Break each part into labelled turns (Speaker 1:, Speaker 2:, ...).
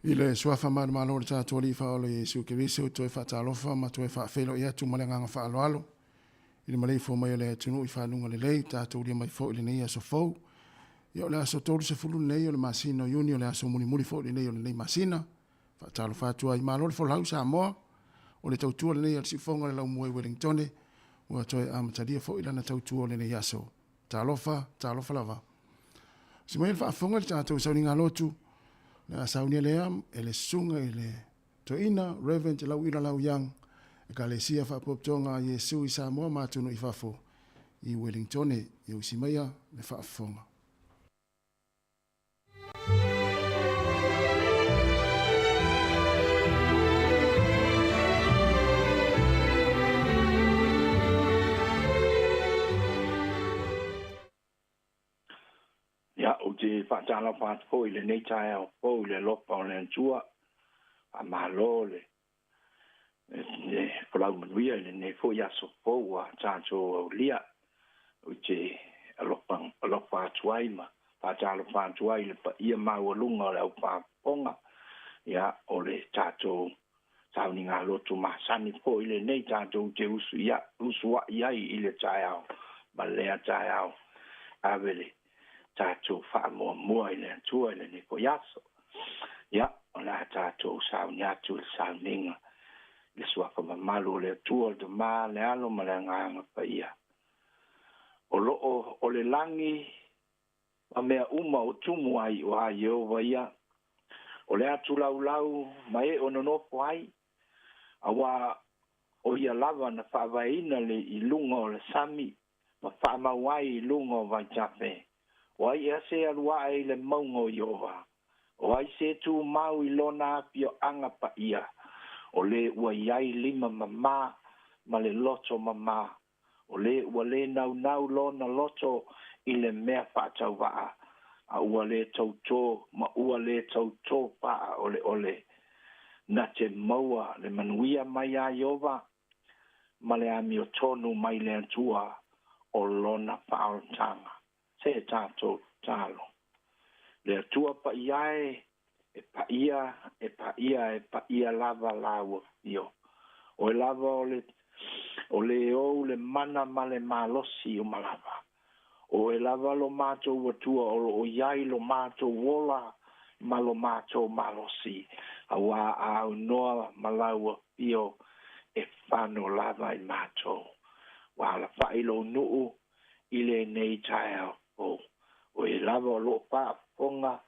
Speaker 1: I le suafa manumalo o le tatou Alii Faaola Iesu Keriso, toe faatalofa ma toe faafeiloai atu ma le agaga faaaloalo i le maleifua mai o le atunuu i fanuga lelei, tatou ulia mai foi i lenei aso fou. Ia o le aso 30 lenei o le masina o Iuni, o le aso mulimuli foi lenei o lenei masina. Faatalofa atu ai, malo le folau Samoa, o le tautua lenei a le siufofoga o le laumua i Wellingtone, ua toe amatalia foi lana tautua o lenei aso. Talofa, talofa lava. Si mai le faafofoga i le tatou sauniga lotu, le a saunia lea e le susuga i le toeaina Reverend Lauila Lau Young, Ekalesia Faapotopotoga a Iesu i Samoa ma atunuu i fafo i Wellingtone. Ia usi maia le faafofoga.
Speaker 2: Ia, ou te faatalofa atu foi i lenei taeao fou i le alofa o le Atua. Faamalo le folau manuia i lenei foi aso fou ua tatou aulia. Ou te alofa, alofa atu ai ma faatalofa atu ai i le paia maualuga o le aufaafofoga. Ia, o le tatou sauniga lotu masani foi lenei tatou te usu ia, usuai ai i le taeao ma lea taeao. Ave le tatou faamuamua i le Atua i lenei foi aso. Ia, o le a tatou sauni atu i le sauniga i le suafa mamalu o le Atua, le Tama, le Alo ma le Agaga Paia. O loo o le lagi ma mea uma o tumu ai o a Ieova ia, o le atu laulau ma e o nonofo ai, auā o ia lava na faavaeina le i luga o le sami ma faamau ai i luga o vaitafe. O ai ea se alu ae i le mauga o Ieova? O ai se tumau i lona afioaga paia? O le ua i ai lima mamā ma le loto mamā, o le ua lē naunau lona loto i le mea faatauvaa, a ua lē tautō ma ua lē tautō faaoleole, na te maua le manuia mai iā Ieova ma le amiotonu mai le Atua o lona faaolataga. Se tatou tatalo. Le Atua paia e, e paia, e paia, e paia lava lau afio. Oe lava o le o le ou le mana ma le malosi uma lava. Oe lava lo matou Atua o loo i ai lo matou ola ma lo matou malosi, auā a aunoa ma lau afio e fano lava i matou. Ua alafai lou nuu i lenei taeao fou. Oe lava o loo faafofoga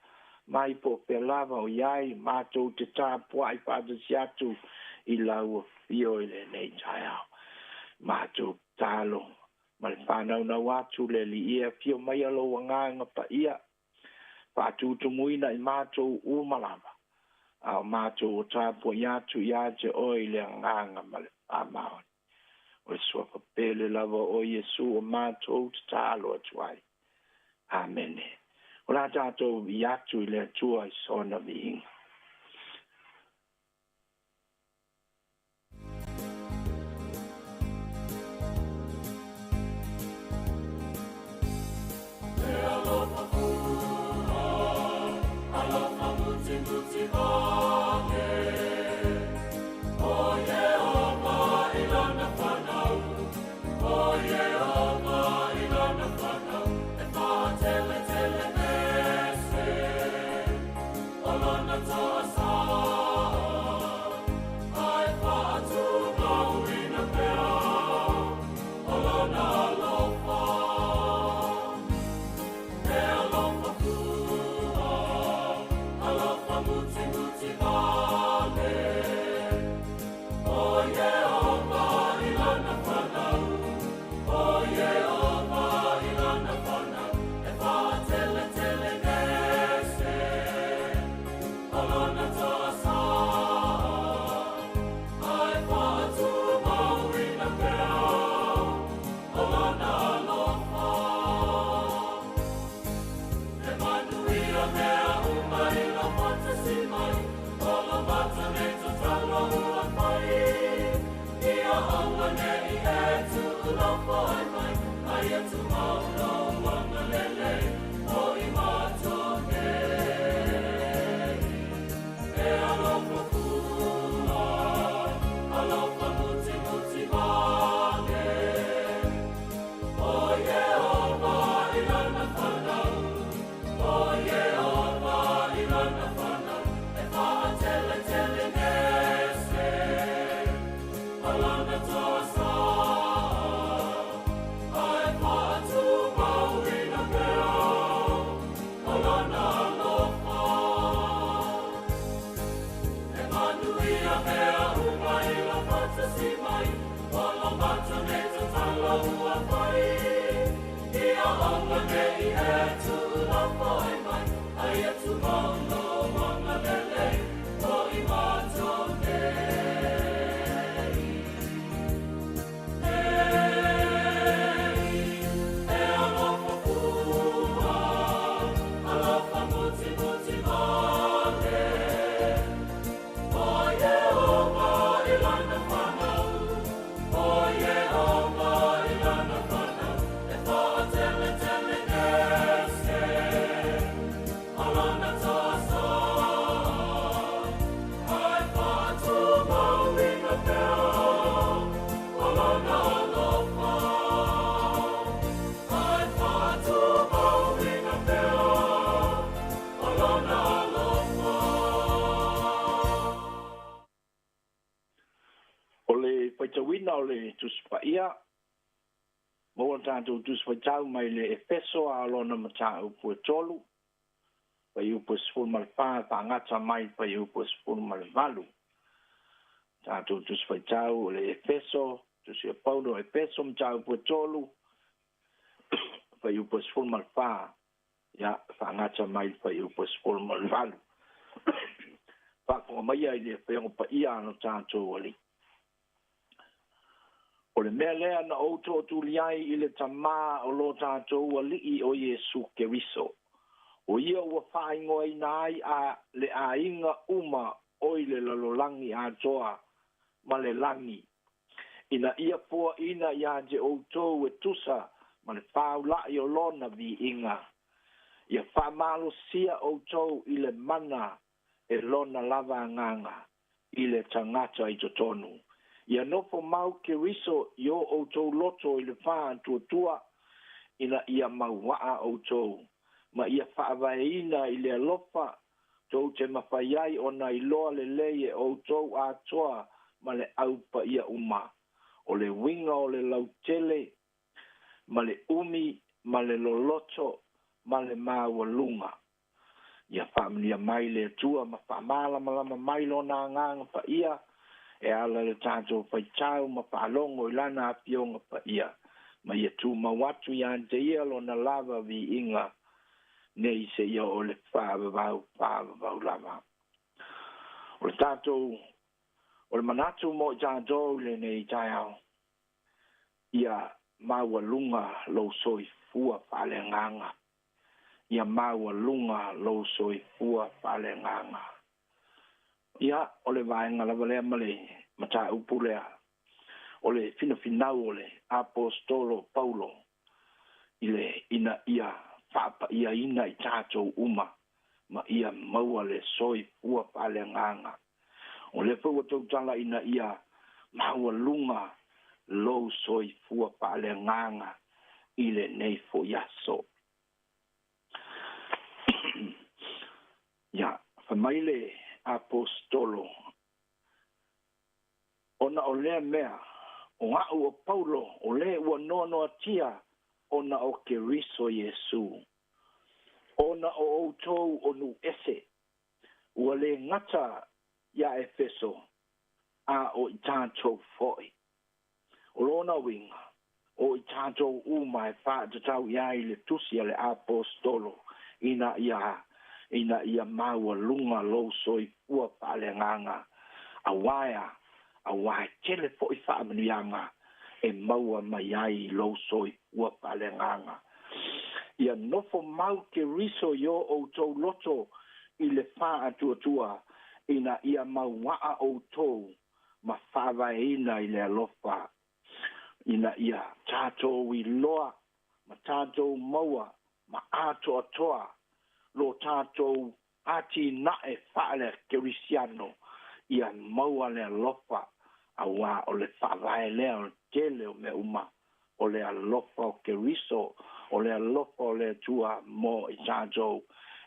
Speaker 2: mai po o fea lava o i ai, matou te tapuai faatasi atu i lau afio i lenei taeao. Matou tatalo ma le faanaunau atu le Alii e afio maia lou Agaga Paia, faatutumuina i matou uma lava, a o matou o tapuai atu ia te oe i le agaga ma le faamaoni. O le suafa pele lava o Iesu o matou tatalo atu ai. Amene. O le a tatou viia atu i le Atua i sona viiga. O le faitauina o le Tusi Paia, maua le tatou Tusi Faitau mai le Efeso a lona mataupu e 3, fuaiupu e 14 faagata mai le fuaiupu e 18. Tatou Tusi Faitau o le Efeso, Tusi a Paulo Efeso mataupu e 3, fuaiupu e 14, ia faagata mai le fuaiupu e 18. Faafofoga maia i le Afioga Paia a lo tatou Alii. O le mea lea na ou tootuli ai i le Tamā o lo tatou Alii o Iesu Keriso. O ia ua faaigoaina ai a le aiga uma o i le lalolagi atoa ma le lagi. Ina ia foaina ia te outou e tusa ma le faulai o lona viiga. Ia faamalosia outou i le mana e lona lava agaga i le tagata i totonu. Ia nofo mau Keriso i o outou loto i le faatuatua ina ia mauaa outou, ma ia faavaeina i le alofa tou te mafai ai ona iloa lelei e outou atoa ma le aupaia uma. O le uiga o le lautele ma le umi ma le loloto ma le maualuga. Ia faamanuia mai le Atua ma faamalamalama mai lona agaga paia e ala le tatou faitau ma faalogo i lana afioga paia, ma ia tumau atu ia te ia lona lava viiga nei seia o le faavavau faavavau lava. O le tatou, o le manatu mo i tatou i lenei taeao, ia maualuga lou soifua faaleagaga. Ia maualuga lou soifua faaleagaga. Ia, o le vaega lava lea ma le mataupu lea, o le finafinau o le apostolo Paulo i le ina ia faapaiaina i tatou uma ma ia maua le soifua faaleagaga. O le foi ua tautala ina ia maualuga lou soifua faaleagaga i lenei foi aso. Ia, fai mai le apostolo, ona o lea mea, o a'u o Paulo, o le ua noanoatia ona o Keriso Iesu, ona o outou o nuu ese, ua le gata ia Efeso, a o i tatou foi. O lona uiga, o i tatou uma e faatatau i ai le tusi a le apostolo, ina ia maualuga lou soifua faaleagaga, auā e tele foi faamanuiaga e maua mai ai lou soifua faaleagaga. Ia nofo mau Keriso i o outou loto i le faatuatua, ina ia mauaa outou ma faavaeina i le alofa, ina ia tatou iloa ma tatou maua ma atoatoa lo tatou atinae faale-kerisiano, ia maua le alofa, auā o le faavae lea o le tele o mea uma, o le alofa o Keriso, o le alofa o le Atua mo i tatou,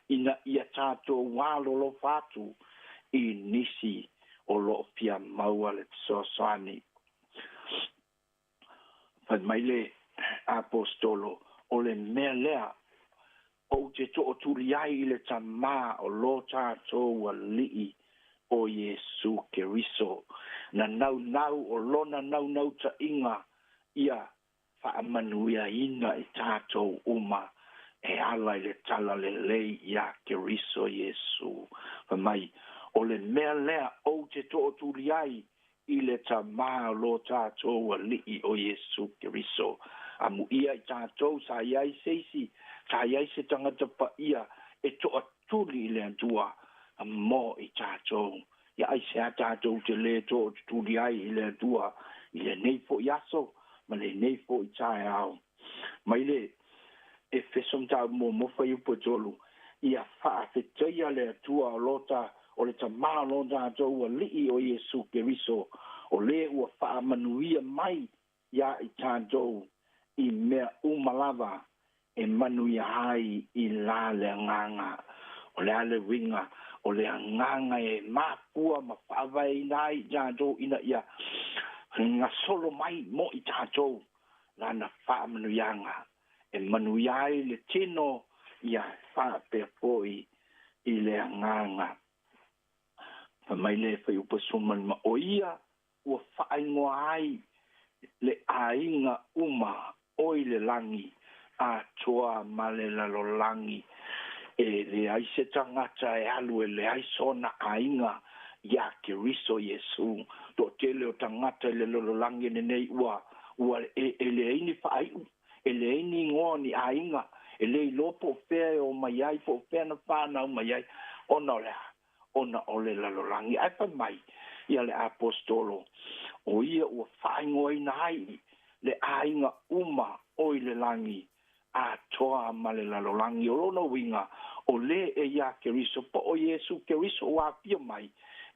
Speaker 2: ina ia tatou alolofa atu i nisi o loo fia maua le fesoasoani. Fai mai le apostolo, o le mea lea ou te tootuli ai i le Tamā o lo tatou Alii o Iesu Keriso. Na naunau o lona naunautaiga ia faamanuiaina i tatou uma e ala i le talalelei iā Keriso Iesu. Fai mai, o le mea lea ou te tootuli ai i le Tamā o lo tatou Alii o Iesu Keriso. Amuia i tatou sa i ai se isi, sa i ai se tagata paia e toatuli i le Atua mo i tatou. Ia aisea tatou te lē tootutuli ai i le Atua i lenei fo'i aso ma lenei fo'i taeao. Mai le Efeso mataupu muamua fuaiupu e 3, ia faafetaia le Atua o lo o le Tamā o lo tatou Alii o Iesu Keriso, o lē ua faamanuia mai iā i tatou i mea uma lava e manuia ai i la le agaga. O le a le uiga o le agaga e mafua ma faavaeina ai i tatou ina ia gasolo mai mo i tatou lana faamanuiaga e manuia ai le tino ia faapea foi i le agaga. Fai mai le fuaiupu 15, o ia ua faaigoa ai le aiga uma o i le lagi atoa ma le lalolagi. E leai se tagata e alu e leai sona aiga iā Keriso Iesu. Toatele o tagata i le lalolagi lenei ua e leai ni faaiu, e leai ni igoa o ni aiga, e le iloa po o fea e o mai ai, po o fea na fanau mai ai, ona o le a? Ona o le lalolagi. Ae fai mai ia le aposetolo, o ia ua faaigoaina ai le aiga uma o i le lagi atoa ma le lalolagi. O lona uiga, o lē e iā Keriso, po o Iesu Keriso ua afio mai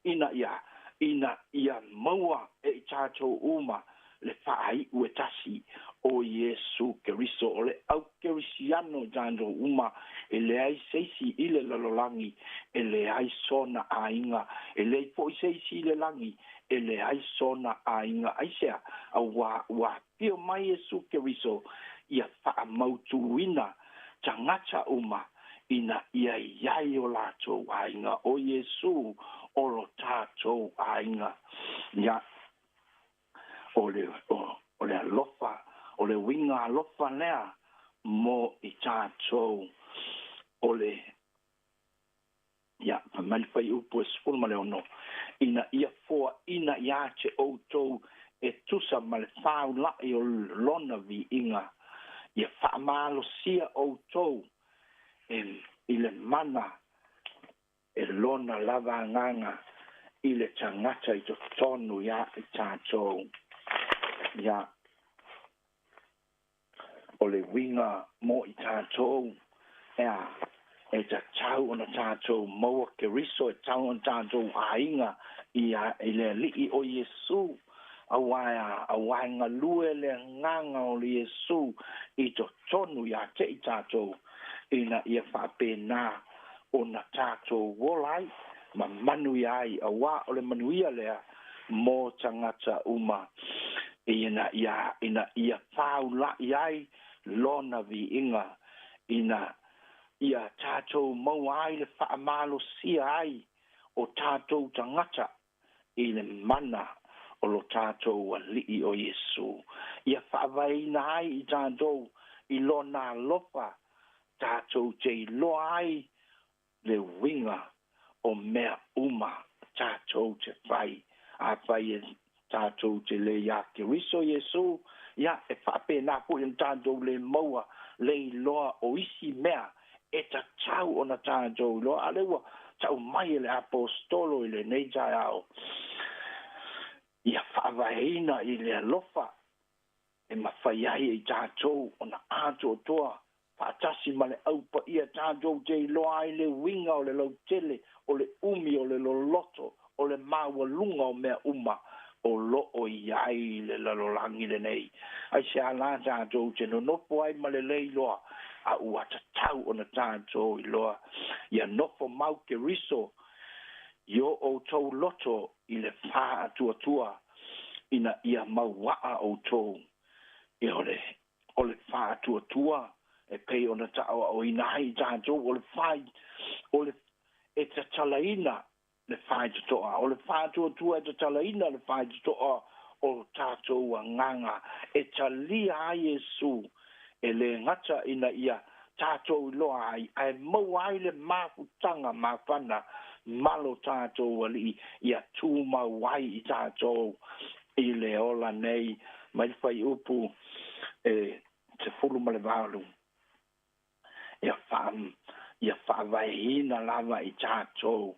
Speaker 2: ina ia maua e i tatou uma le faaiu e tasi o Iesu Keriso. O le aukerisiano i tatou uma, e leai se isi i le lalolagi e leai sona aiga, e leai fo'i se isi i le lagi e leai sona aiga. Aisea? Auā ua afio mai Iesu Keriso ia faamautuina tagata uma ina ia i ai o latou aiga. O Iesu o lo tatou aiga. Ia, o le alofa, o le uiga alofa lea mo i tatou. O le ia, fai mai le fuaiupu e 16, ina ia foaina ia te outou e tusa ma le faula'i o lona viiga, ia faamalosia outou i le mana e lona lava agaga i le tagata i totonu ia i tatou. Ia, o le uiga mo i tatou e tatau ona tatou maua Keriso, e tatau ona tatou aiga i le Alii o Iesu, auā e galue le agaga o le Iesu i totonu ia te i tatou, ina ia faapena ona tatou ola ai ma manuia ai, auā o le manuia lea mo tagata uma, ina ia faula'i ai lona viiga, ina ia tatou maua ai le faamalosia ai o tatou tagata i le mana o lo tatou Alii o Iesu. Ia faavaeina ai i tatou i lona alofa, tatou te iloa ai le uiga o mea uma tatou te fai. Afai e tatou te le iā Keriso Iesu, ia e faapena fo'i ona tatou le maua le iloa o isi mea e tatau ona tatou iloa. A lea ua tau mai e le aposetolo i lenei taeao, ia faavaeina i le alofa e mafai ai e i tatou ona atoatoa faatasi ma le aupaia tatou te iloa ai le uiga o le lautele, o le umi, o le loloto, o le maualuga o mea uma o loo i ai le lalolagi lenei. Aisea la tatou te nonofo ai ma le le iloa, a ua tatau ona tatou iloa. Ia nofo mau Keriso i o outou loto i le faatuatua, ina ia mauaa outou. Ia o le faatuatua e pei ona taoaoina ai i tatou, o le fai o le e tatalaina le faitotoa. O le faatuatua e tatalaina le faitotoa o tatou agaga e talia ai Iesu, e lē gata ina ia tatou iloa ai, ae maua ai le mafutaga mafana ma lo tatou Alii, ia tumau ai i tatou i le ola nei. Mai le fuaiupu e 18, ia faavaeina lava i tatou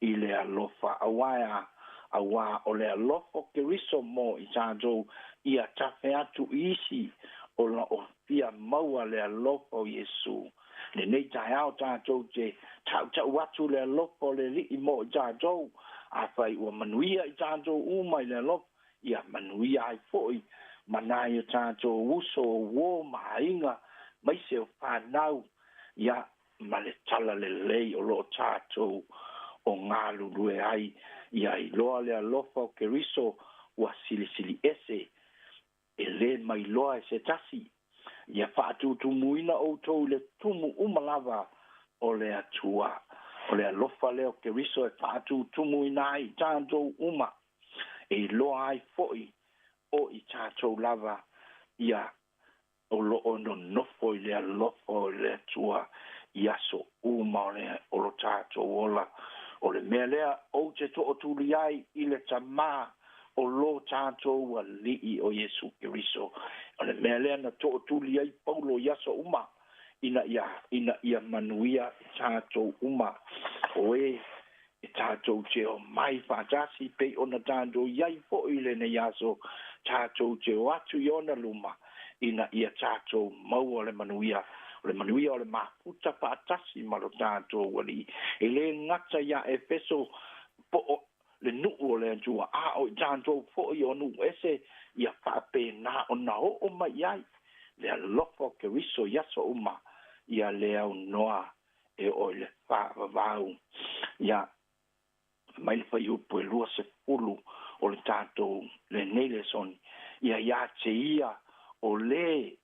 Speaker 2: i le alofa, auā o le alofa o Keriso mo i tatou, ia tafe atu i isi o loo fia maua le alofa o Iesu. Lenei taeao tatou te tautau atu le alofa o le Alii mo i tatou. Afai ua manuia i tatou uma i le alofa, ia manuia ai foi ma nai o tatou uso, o uō ma aiga, maise o fanau, ia ma le tala lelei o loo tatou o galulue ai. Ia iloa le alofa o Keriso ua silisili ese, e lē mailoa e se tasi. Ia faatutumuina outou i le tumu uma lava o le Atua. O le alofa lea o Keriso e faatutumuina ai i tatou uma, e iloa ai foi o i tatou lava ia o loo nonofo i le alofa o le Atua i aso uma o lo tatou ola. O le mea lea ou te tootuli ai i le Tamā o lo tatou Alii o Iesu Keriso. O le mea lea na tootuli ai Paulo i aso uma, ina ia manuia tatou uma. O e e tatou te o mai faatasi pei ona tatou iai foi i lenei aso, tatou te o atu i ona luma ina ia tatou maua le manuia, o le manuia o le mafuta faatasi ma lo tatou Alii. E lē gata iā Efeso po o le nuu o le Atua, a o i tatou foi o nuu ese, ia faapena ona oo mai ai le alofa o Keriso i aso uma, ia le aunoa e oo i le faavavau. Ia mai le fuaiupu e 20 o le tatou lenei lesoni, ia iā te ia o lē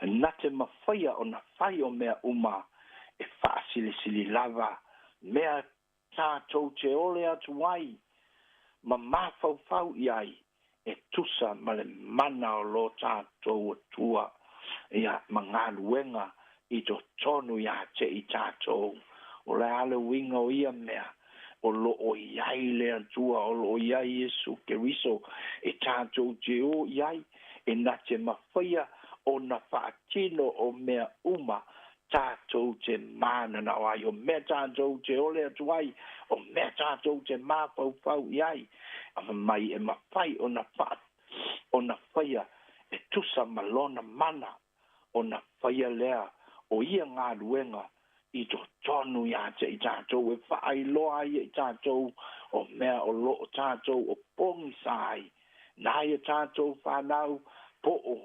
Speaker 2: na te mafaia ona fai o mea uma, e faasilisili lava mea tatou te ole atu ai ma mafaufau i ai, e tusa ma le mana o lo tatou Atua, ia ma galuega i totonu iā te i tatou. O le a le uiga o ia mea? O loo i ai le Atua, o loo i ai Iesu Keriso e tatou te o i ai, e na te mafaia ona faatino o mea uma tatou te mananao ai, o mea tatou te ole atu ai, o mea tatou te mafaufau i ai a mai, e mafai ona faia e tusa ma lona mana ona faia lea o ia galuega i totonu iā te i tatou, e faailoa ai i tatou o mea o loo tatou o pogisa ai nai a tatou fanau, po o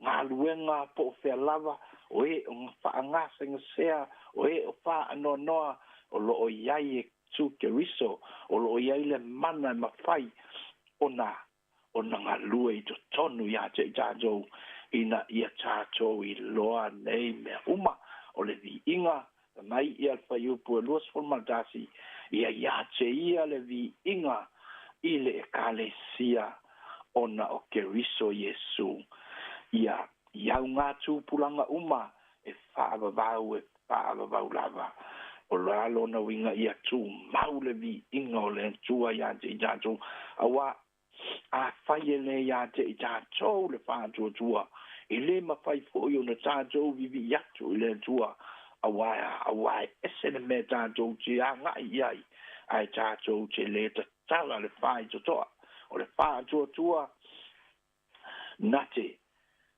Speaker 2: galuega, po o fea lava o e o faagasegasea, o e o faanoanoa. O loo i ai Iesu Keriso, o loo i ai le mana e mafai ona galue i totonu iā te i tatou, ina ia tatou iloa nei mea uma. O le viiga mai ia le fuaiupu e 21, ia iā te ia le viiga i le Ekalesia ona o Keriso Iesu, ia i augā tupulaga uma e faavavau e faavavau lava. O le a lona uiga? Ia tumau le viiga o le Atua iā te i tatou, auā afai e lē iā te i tatou le faatuatua, e lē mafai foi ona tatou vivii atu i le Atua, auā e ese le mea tatou te agai i ai, ae tatou te lē tatala le faitotoa. O le faatuatua na te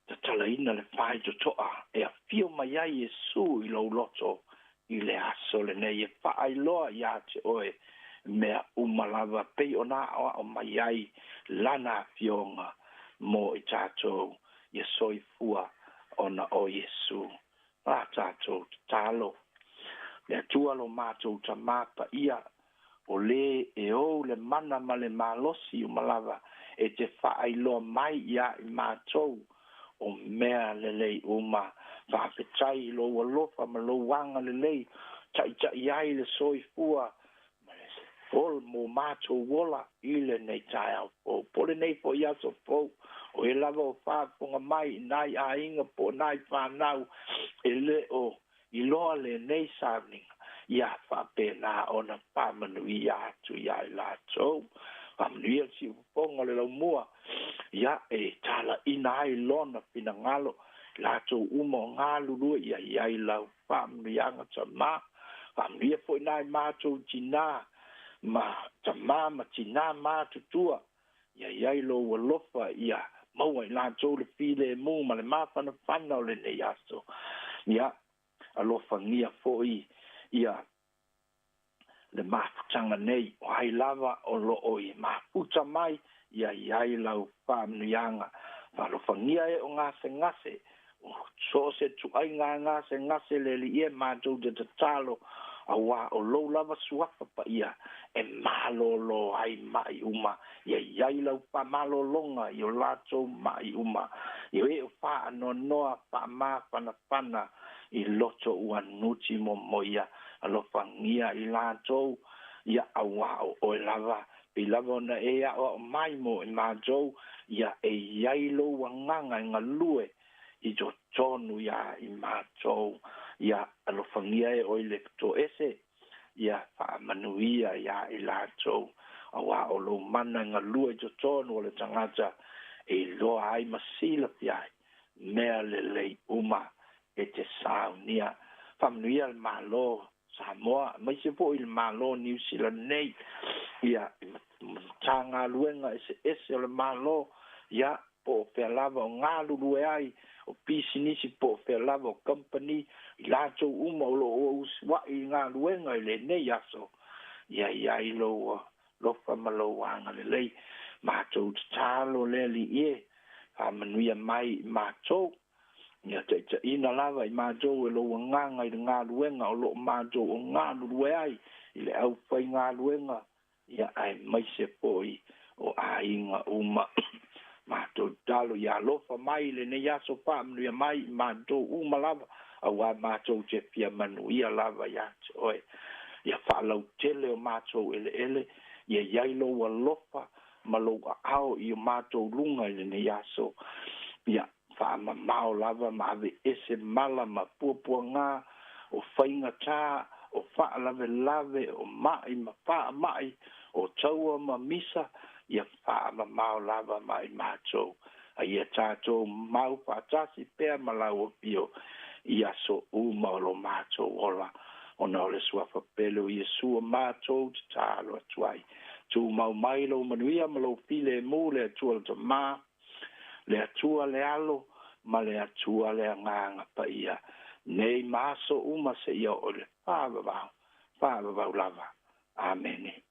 Speaker 2: tatalaina le faitotoa e afio mai ai Iesu i lou loto i le aso lenei, e faailoa iā te oe mea uma lava pei ona aoao mai ai lana afioga mo i tatou. Ia soifua ona o Iesu. A tatou tatalo. Le Atua lo matou Tamā paia, o lē e ou le mana ma le malosi uma lava, e te faailoa mai iā i matou o mea lelei uma. Faafetai i lou alofa ma lou agalelei, taʻitaʻi ai le soifua ma le O mo mātou ola i lenei taeao fou. Po o lenei foi aso fou, o e lava o faafofoga mai i nai aiga po o nai fanau e le o iloa lenei sauniga, ia faapena ona faamanuia atu ia i latou. Faamanuia le siufofoga o le laumua, ia e talaina ai lona finagalo, latou uma o galulue ia i ai lau faamanuiaga tamā. Faamanuia foi nai matou tinā ma tamā ma tinā matutua, ia i ai lou alofa ia maua i latou le filemu ma le mafanafana o lenei aso. Ia alofagia foi ia le mafutaga nei, o ai lava o loo i mafuta mai, ia i ai lau faamanuiaga. Faalofagia e o gasegase, o so o se tuaiga gasegase le Alii e matou te tatalo, auā o lou lava suafa paia e malōlō ai ma'i uma. Ia i ai lau faamalōlōga i o latou ma'i uma, ia e o faanoanoa faamafanafana i loto ua nuti momoia. Alofagia i latou, ia auā o oe lava, pei lava ona e aoao mai mo i matou, ia e i ai lou agaga e galue i totonu ia i matou. Ia alofagia e oe le toese, ia faamanuia ia i latou, auā o lou mana e galue i totonu o le tagata e iloa ai ma silafia ai mea lelei uma e te saunia. Faamanuia le Malo Samoa, aemaise foi le Malo Niu Sila nei, ia Matagaluega eseese o le Malo, ia po o fea lava o galulue ai, o pisinisi po o fea lava o company, i latou uma o loo usuai i galuega i lenei aso, ia i ai lou alofa ma lou agalelei. Matou tatalo le Alii e, faamanuia mai i matou, ia taitaiina lava i matou e lou agaga i le galuega o loo matou o galulue ai i le aufaigaluega, ia aemaise foi o aiga uma. Matou tatalo ia alofa mai i lenei aso, faamanuia mai i matou uma lava, auā matou te fia manuia lava ia te oe. Ia faalautele o matou eleele, ia i ai lou alofa ma lou aao i o matou luga i lenei aso. Ia faamamao lava ma aveese mala ma puapuagā, o faigatā, o faalavelave, o ma'i ma faama'i, o taua ma misa, ia faamamao lava mai matou. A ia tatou mau faatasi pea ma lau afio i aso uma o lo matou ola, ona o le suafa pele o Iesu o matou tatalo atu ai. Tumau mai lou manuia ma lou filemu, le Atua le Tamā, le Atua le Alo, ma le Atua le Agaga Paia, nei ma aso uma seia oo i le faavavau, faavavau lava. Amene.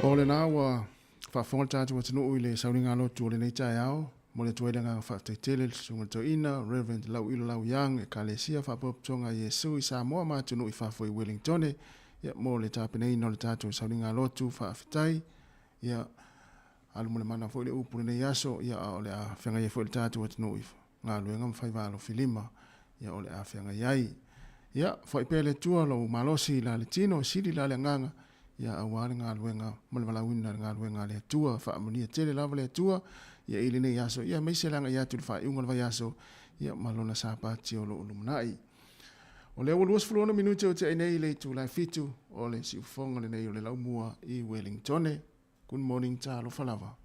Speaker 1: O lena ua faafofoga le tatou atunuu i le sauniga lotu o lenei taeao. Momoli atu ai le agaga faafetai tele i le Susuga i le Toeaina, Reverend Lauilo Lau Young, Ekalesia Faapotopotoga a Iesu i Samoa ma atunuu i fafo i Wellingtone, ia, mo le tapenaina o le tatou sauniga lotu faafetai. Ia, alu ma le mana foi le upu i lenei aso, ia, a o le a feagai ai foi le tatou atunuu i galuega ma faiva alofilima, ia, o le a feagai ai. Ia, foai pea le Atua lou malosi la le tino, sili la le agaga, ia, aua le galuega ma le valaauina i le galuega a le Atua. Faamanuia tele lava le Atua, ia, i lenei aso, ia, aemaise le agai atu i le faaiuga o le vaiaso, ia, ma lona Sapati o lo o lumanai. O lea ua 26 minute o tea nei i le itula e 7 o le siufofoga lenei o le laumua i Wellingtone. Good morning, talofa lava.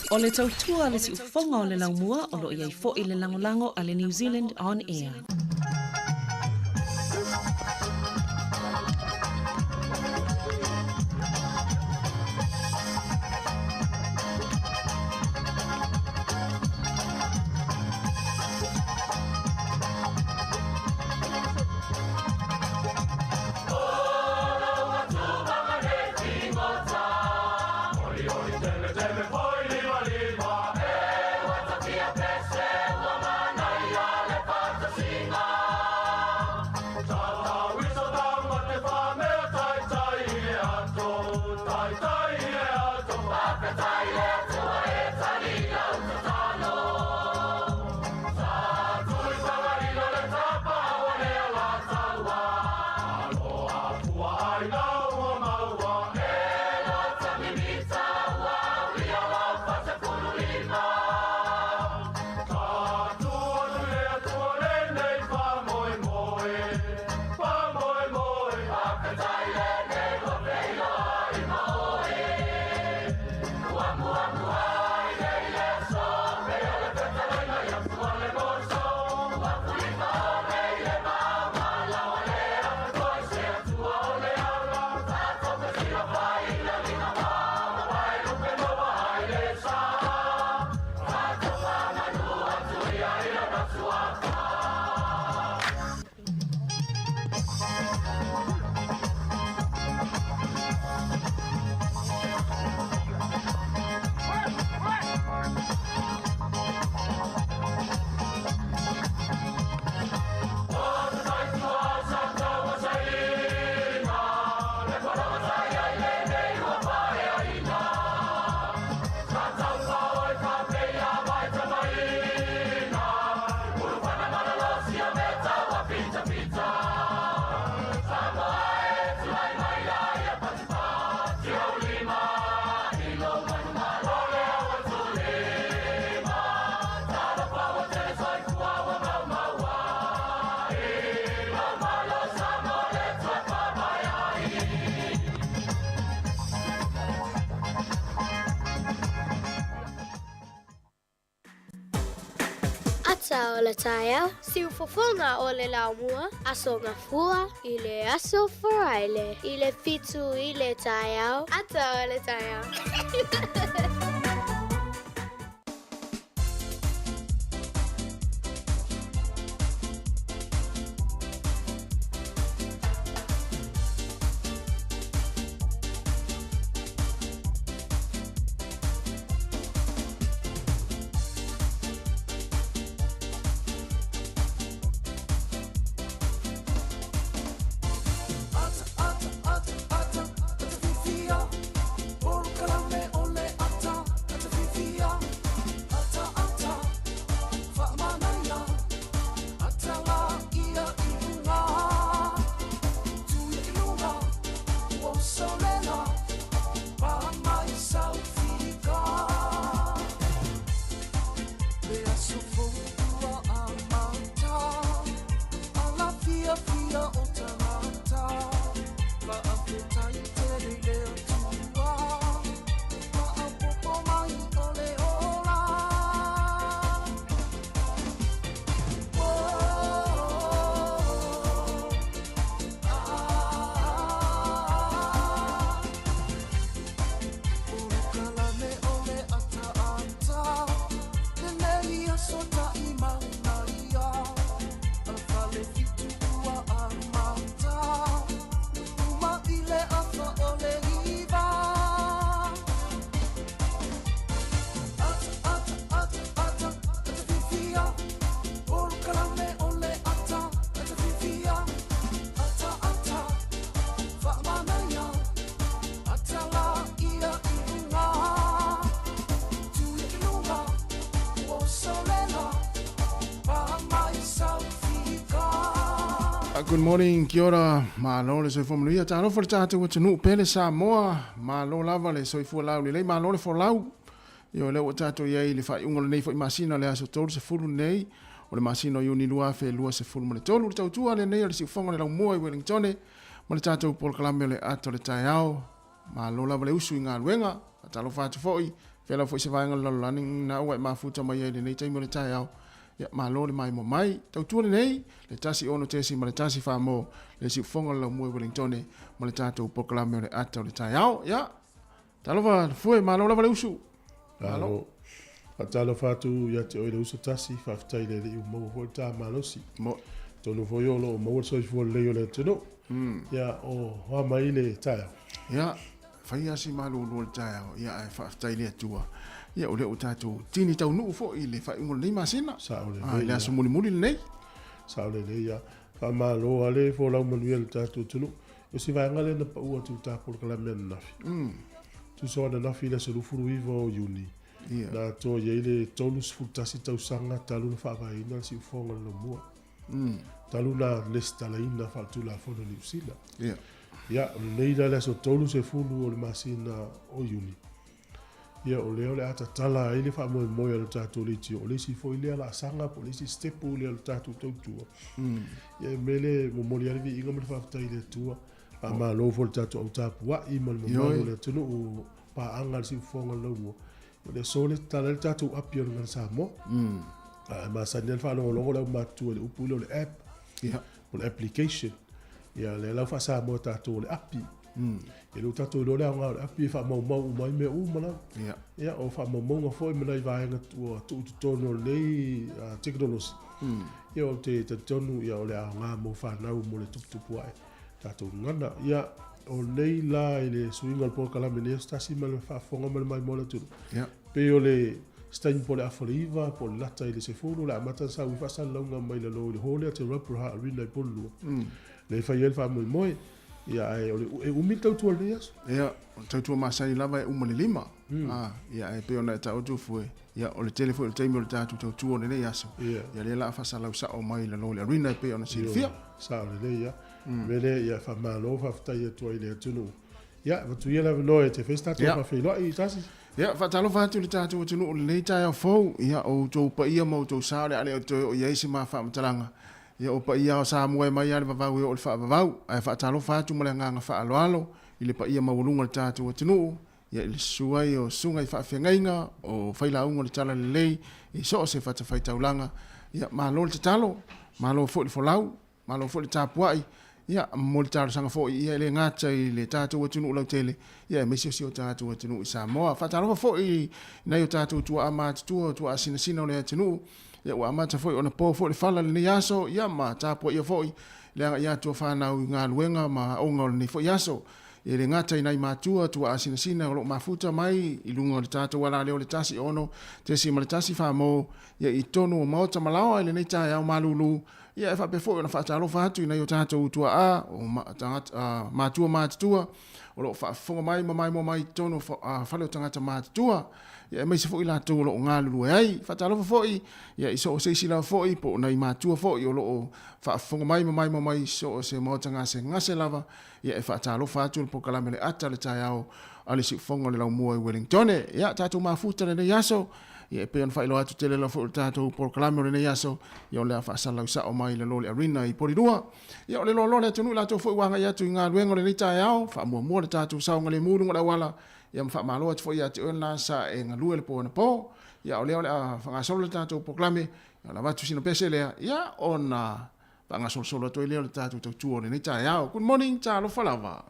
Speaker 3: O le tautua a le siufofoga o le laumua o lo o i ai foi le lagolago a le New Zealand On Air.
Speaker 4: Ata o le taeao, siufofoga o le laumua, Aso Gafua i le aso Faraile i le 7 i le taeao, ata o le taeao.
Speaker 1: Good morning, kia ora, malo le soifua manuia, talofa le tatou atunuu pele Samoa, malo lava le soifua laulelei, malo le folau. Ioe, lea ua tatou i ai i le faaiuga o lenei foi masina o le aso 30 nei o le masina o Iuni 2023, le tautua lenei o le siufofoga o le laumua i Wellingtone ma le tatou polokalame o le Ato o le Taeao. Malo lava le usu i galuega, faatalofa atu foi. Fea lava foi se vaega o le lalolagi na ua e mafuta mai ai i lenei taimi o le taeao. Ia, malo le maimoa mai. Tautua lenei, le 16.1 Samoa, le siufofoga o le laumua i Wellingtone ma le tatou polokalame o le ata o le taeao. Ia, talofa Fue, malo lava le usu.
Speaker 5: Malo. Faatalofa atu ia te oe le uso tasi, faafetai i le Alii ua maua foi le ta malosi.
Speaker 1: Mo.
Speaker 5: Atonu foi o lo o maua le soifua lelei o le atunuu. Ia, o a mai le taeao?
Speaker 1: Ia, fai lava si malulu o le taeao, ia ae faafetai i le Atua. Ia, o lea ua tatou tini taunuu foi i le faaiuga o lenei masina.
Speaker 5: Sao lelei. Ah,
Speaker 1: i le aso mulimuli lenei.
Speaker 5: Sao lelei, ia. Faamalo lava le folau manuia i le tatou atunuu. O si vaega lea na pau atu i le ta polokalame ananafi. Tusa o ananafi i le aso 29 o Iuni, na atoa i ai le 31 tausaga talu ona faavaeina le siufofoga o le Laumua. Talu na lesitalaina faaletulafono i Niu Sila. Ia, o lenei la le aso 30 o le masina o Iuni, ia o lea o le a tatala ai le faamoemoe a le tatou leitio, o le isi foi lea laasaga po o le isi stepu lea o le tatou tautua. Ia e mea lea e momoli ai le viiga ma le faafetai i le Atua. Faamalo foi i le tatou au tapuai ma le mamalu o le atunuu o paaga le siufofoga o le laumua. O le aso lea tatala ai le tatou api o le Gagana Samoa. Ae masani lava le faalogologo le aumatutua i le upu lea o le app. Po o le application. Ia lea la ua faa-Samoa e tatou o le api. Ia lea ua tatou iloa le aoga o le api e faamaumau uma ai mea uma lava. Ia o faamaumauga foi ma nai vaega ua tuu i totonu o lenei tekonolosi. Ia ou te talitonu ia o le aoga mo fanau mo le tuputupu ae tatou gagana. Ia o nei la i le suiga o le polokalame nei aso tasi ma le faafofoga ma le maimoa a le atunuu. Pei o le se taimi po o le afa o le 9 po o le lata i le 10 o le a amata ona sau ai faasalalauga mai lalo i le hall lea te Rauparaha Arena i Porirua. Lea e fai ai le faamoemoe. Ia ae o le e umi le tautua i lenei aso.
Speaker 1: Ia, o le tautua masani lava e uma le 5. Ia ae pei ona e taoto Fue, ia o le tele foi o le taimi o le tatou tautua o lenei aso. Ia lea la a faasalau sao mai i lalo i le arena e pei ona silafia.
Speaker 5: Sao lelei ia. Mea lea ia faamalo faafetai atu ai i le atunuu. Ia, avatu ia le avanoa e te fai se tatou faafeiloai tasi.
Speaker 1: Ia, faatalofa atu i le tatou atunuu i lenei taeao fou. Ia, o outou paia ma outou sa o le a le toe oo i ai se ma faamatalaga. Ia, o paia o Samoa e mai lava le vavau e oo i le faavavau. Ae faatalofa atu ma le agaga faaaloalo i le paia maualuga o le tatou atunuu, ia, i le susu ai o susuga i faafeagaiga, o failauga o le Talalelei i so o se fatafaitaulaga. Ia, malo le tatalo, malo foi le folau. Malo foi le tapuai, ia, mo le talosaga foi, ia, e le gata i le tatou atunuu lautele, ia, aemaise o si o tatou atunuu i Samoa. Faatalofa foi i nai o tatou tuaa matutua, o tuaa sinasina o le atunuu, ia, ua amata foi ona po foi le fala i lenei aso, ia, ma tapuaia foi le agai atu o fanau i galuega ma aoga o lenei foi aso. E le gata i nai matua, tuaa sinasina o lo o mafuta mai i luga o le tatou alaleo o le 1 6.1 Famo, ia, i totonu o maota ma laoa i lenei taeao malulu, Ia, e faapea foi ona faatalofa atu i nai o tatou tuaa, o tagata, matua matutua, o lo o faafofoga mai ma maimoa mai i totonu o fale o tagata matutua, ia, aemaise foi i latou o lo o galulue ai. Faatalofa foi, ia, i so o se isi lava foi, po o nai matua foi o lo o faafofoga mai ma maimoa mai i so o se maota gasegase lava, ia, e faatalofa atu le polokalame Le Ata le Taeao a le Siufofoga o le Laumua i Wellingtone. Ia, tatou mafuta lenei aso, Ia, e pei ona faailoa atu tele lava foi o le tatou polokalame o lenei aso, ia o le a faasalalau sao mai i lalo o le arena i Porirua. Ia, o le loaloa o le atunuu i latou foi ua agai atu i galuega o lenei taeao, faamuamua le tatou saogalemu i luga o le auala, ia ma faamalo atu foi ia te oe lena sa e galue le po anapo. Ia, o lea o le a faagasolo le tatou polokalame, ia ona avatu sina pese lea, ia ona faagasolosolo atu ai lea o le tatou tautua o lenei taeao. Good morning, talofa lava.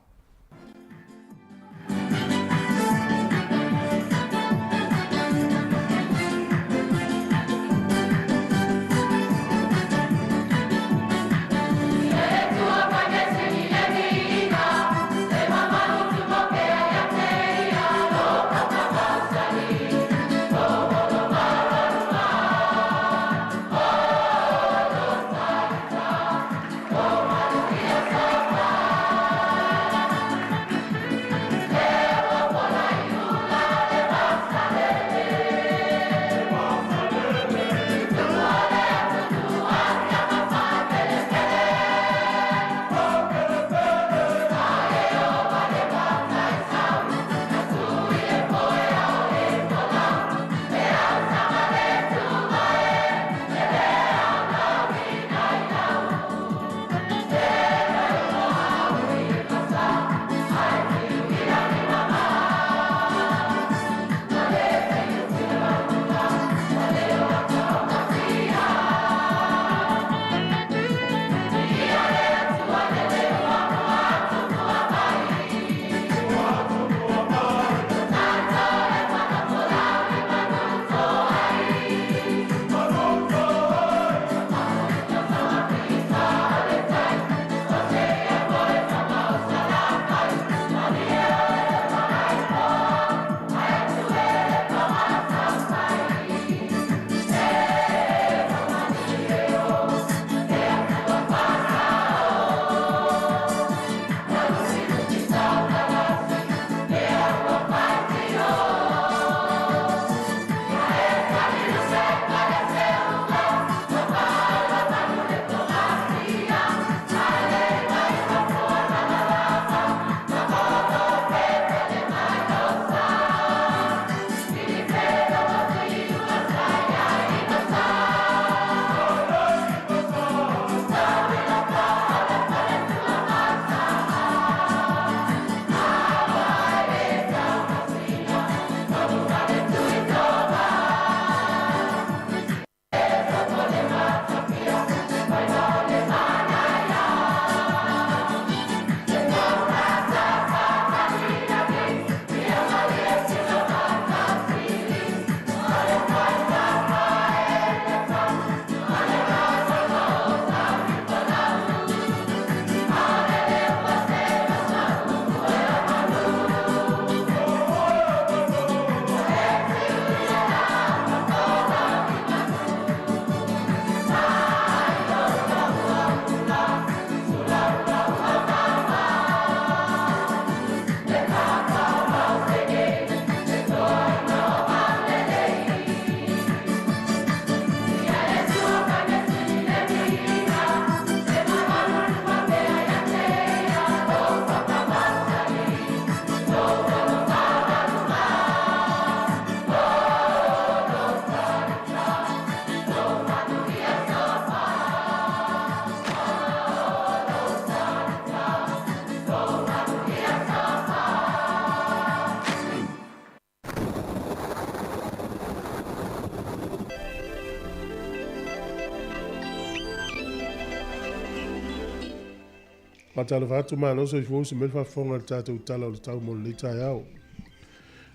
Speaker 5: Faatalofa atu, malo soifua usi mai le faafofoga i le tatou Tala o le Tau mo lenei taeao.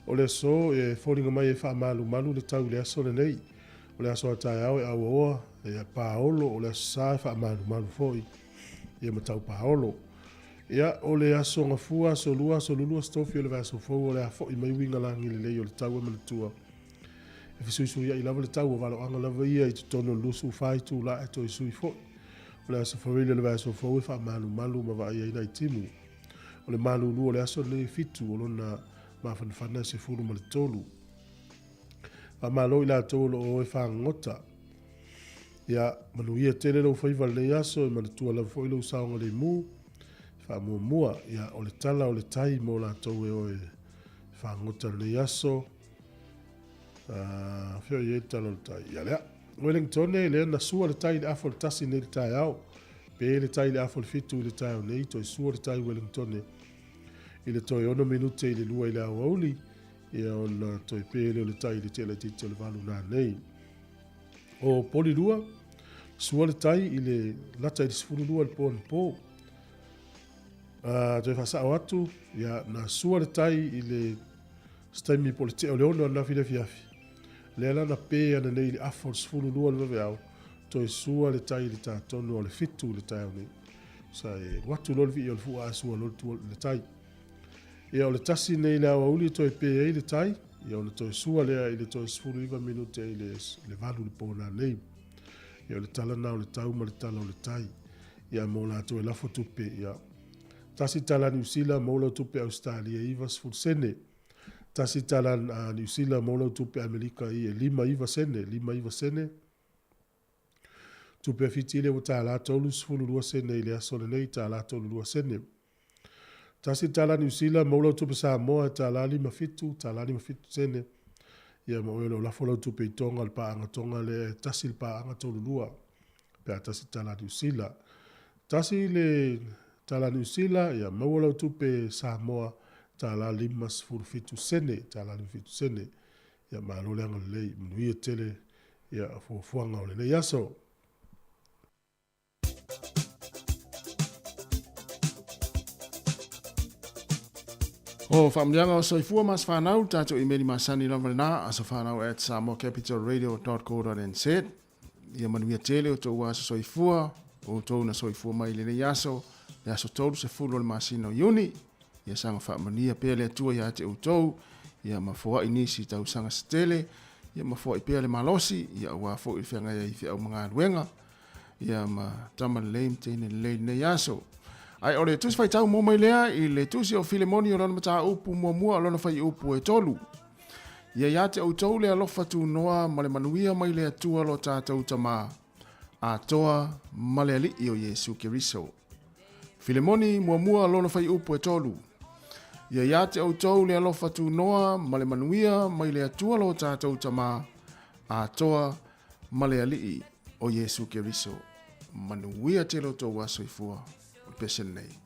Speaker 5: O le aso e foliga mai e faamalumalu le tau i le aso lenei. O le aso a taeao e auaoa, e paolo, o le aso sa e faamalumalu foi, ia ma tau paolo. Ia, o le aso Gafua, aso Lua, aso Lulu, aso Tofi o le vaiaso fou o le a foi mai uiga lagi lelei o le tau e manatua. E fesuisuiai lava le tau, o valoaga lava ia i totonu o le 24 itula e toe sui foi. O le aso Faraile o le vaiaso fou e faamalumalu ma vaaia ai nai timu. O le malulu o le aso lenei e 7, o lona mafanafana e 13. Faamalo i latou o lo o o e fagogota. Ia, manuia tele lou faiva i lenei aso, e manatua lava foi lou saogalemu. Faamuamua, ia, o le tala o le tai mo latou e o e fagogota i lenei aso. Fea o i ai le tala o le tai? Ia lea. Wellington, lea na sua le tai i le afa o le 1 nei i le taeao. Pe le tai i le afa o le 7 i le taeao nei, toe sua le tai Wellington i le toe 6 minute i le 2 i le aoauli, ia ona toe pe lea o le tai i le tele itiiti o le 8 na nei. O Polilua, sua le tai i le lata i le 12 i le po anapo. Toe faasao atu, ia na sua le tai i le se taimi po o le tea o le 6 ananafi i le afiafi. Lea la na pe ana nei i le afa o le 12 le vaveao, toe sua le tai i le tatonu o le 7 i le taeao nei. Sa e alu atu loa le vii o le fua ae sua loa le tai. Ia o le 1 nei i le aoauli e toe pe ai le tai, ia ona toe sua lea i le toe 19 minute i le 8 i le po nanei. Ia o le tala na o le tau ma le tala o le tai. Ia mo latou e lafo tupe, ia 1 tala Niu Sila mo lau tupe Ausetalia e 90 sene. 1 tala Niu Sila mo lau tupe Amelika i e 59 sene, 59 sene. Tupe a Fiti lea ua tālā 32 sene i le aso lenei, tālā 32 sene. 1 tala Niu Sila mo lau tupe Samoa e tālā 57, tālā 57 sene. Ia ma oe o lo o lafo lau tupe i Tonga, le paaga Tonga lea e 1 le paaga 32. Pe a 1 tala Niu Sila. 1 le tala Niu Sila, ia maua lau tupe Samoa, tālā 57 sene, tālā 57 sene. Ia malo le agalelei, manuia tele, ia fuafuaga o lenei aso.
Speaker 1: O faamanuiaga o soifua ma aso fanau, le tatou imeli masani lava lena, asofanau@samoacapitalradio.co.nz. Ia manuia tele o outou aso soifua, o outou na soifua mai i lenei aso, le aso 30 o le masina o Iuni. Ia saga faamanuia pea le Atua ia te outou, ia ma foai nisi tausaga se tele, ia ma foai pea le malosi, ia aua foi le feagai ai i feau ma galuega, ia ma tama lelei ma teine lelei lenei aso. Ae o le tusi faitau mo mai lea i le tusi o Filemoni o lona mataupu muamua o lona fuaiupu e 3. Ia ia te outou le alofa tunoa ma le manuia mai le Atua lo tatou Tamā, atoa ma le Alii o Iesu Keriso. Filemoni muamua lona fuaiupu e 3. Ia ia te outou le alofa tunoa ma le manuia mai le Atua lo tatou Tamā, atoa ma le Alii o Iesu Keriso. Manuia tele o tou aso soifua o le pese lenei.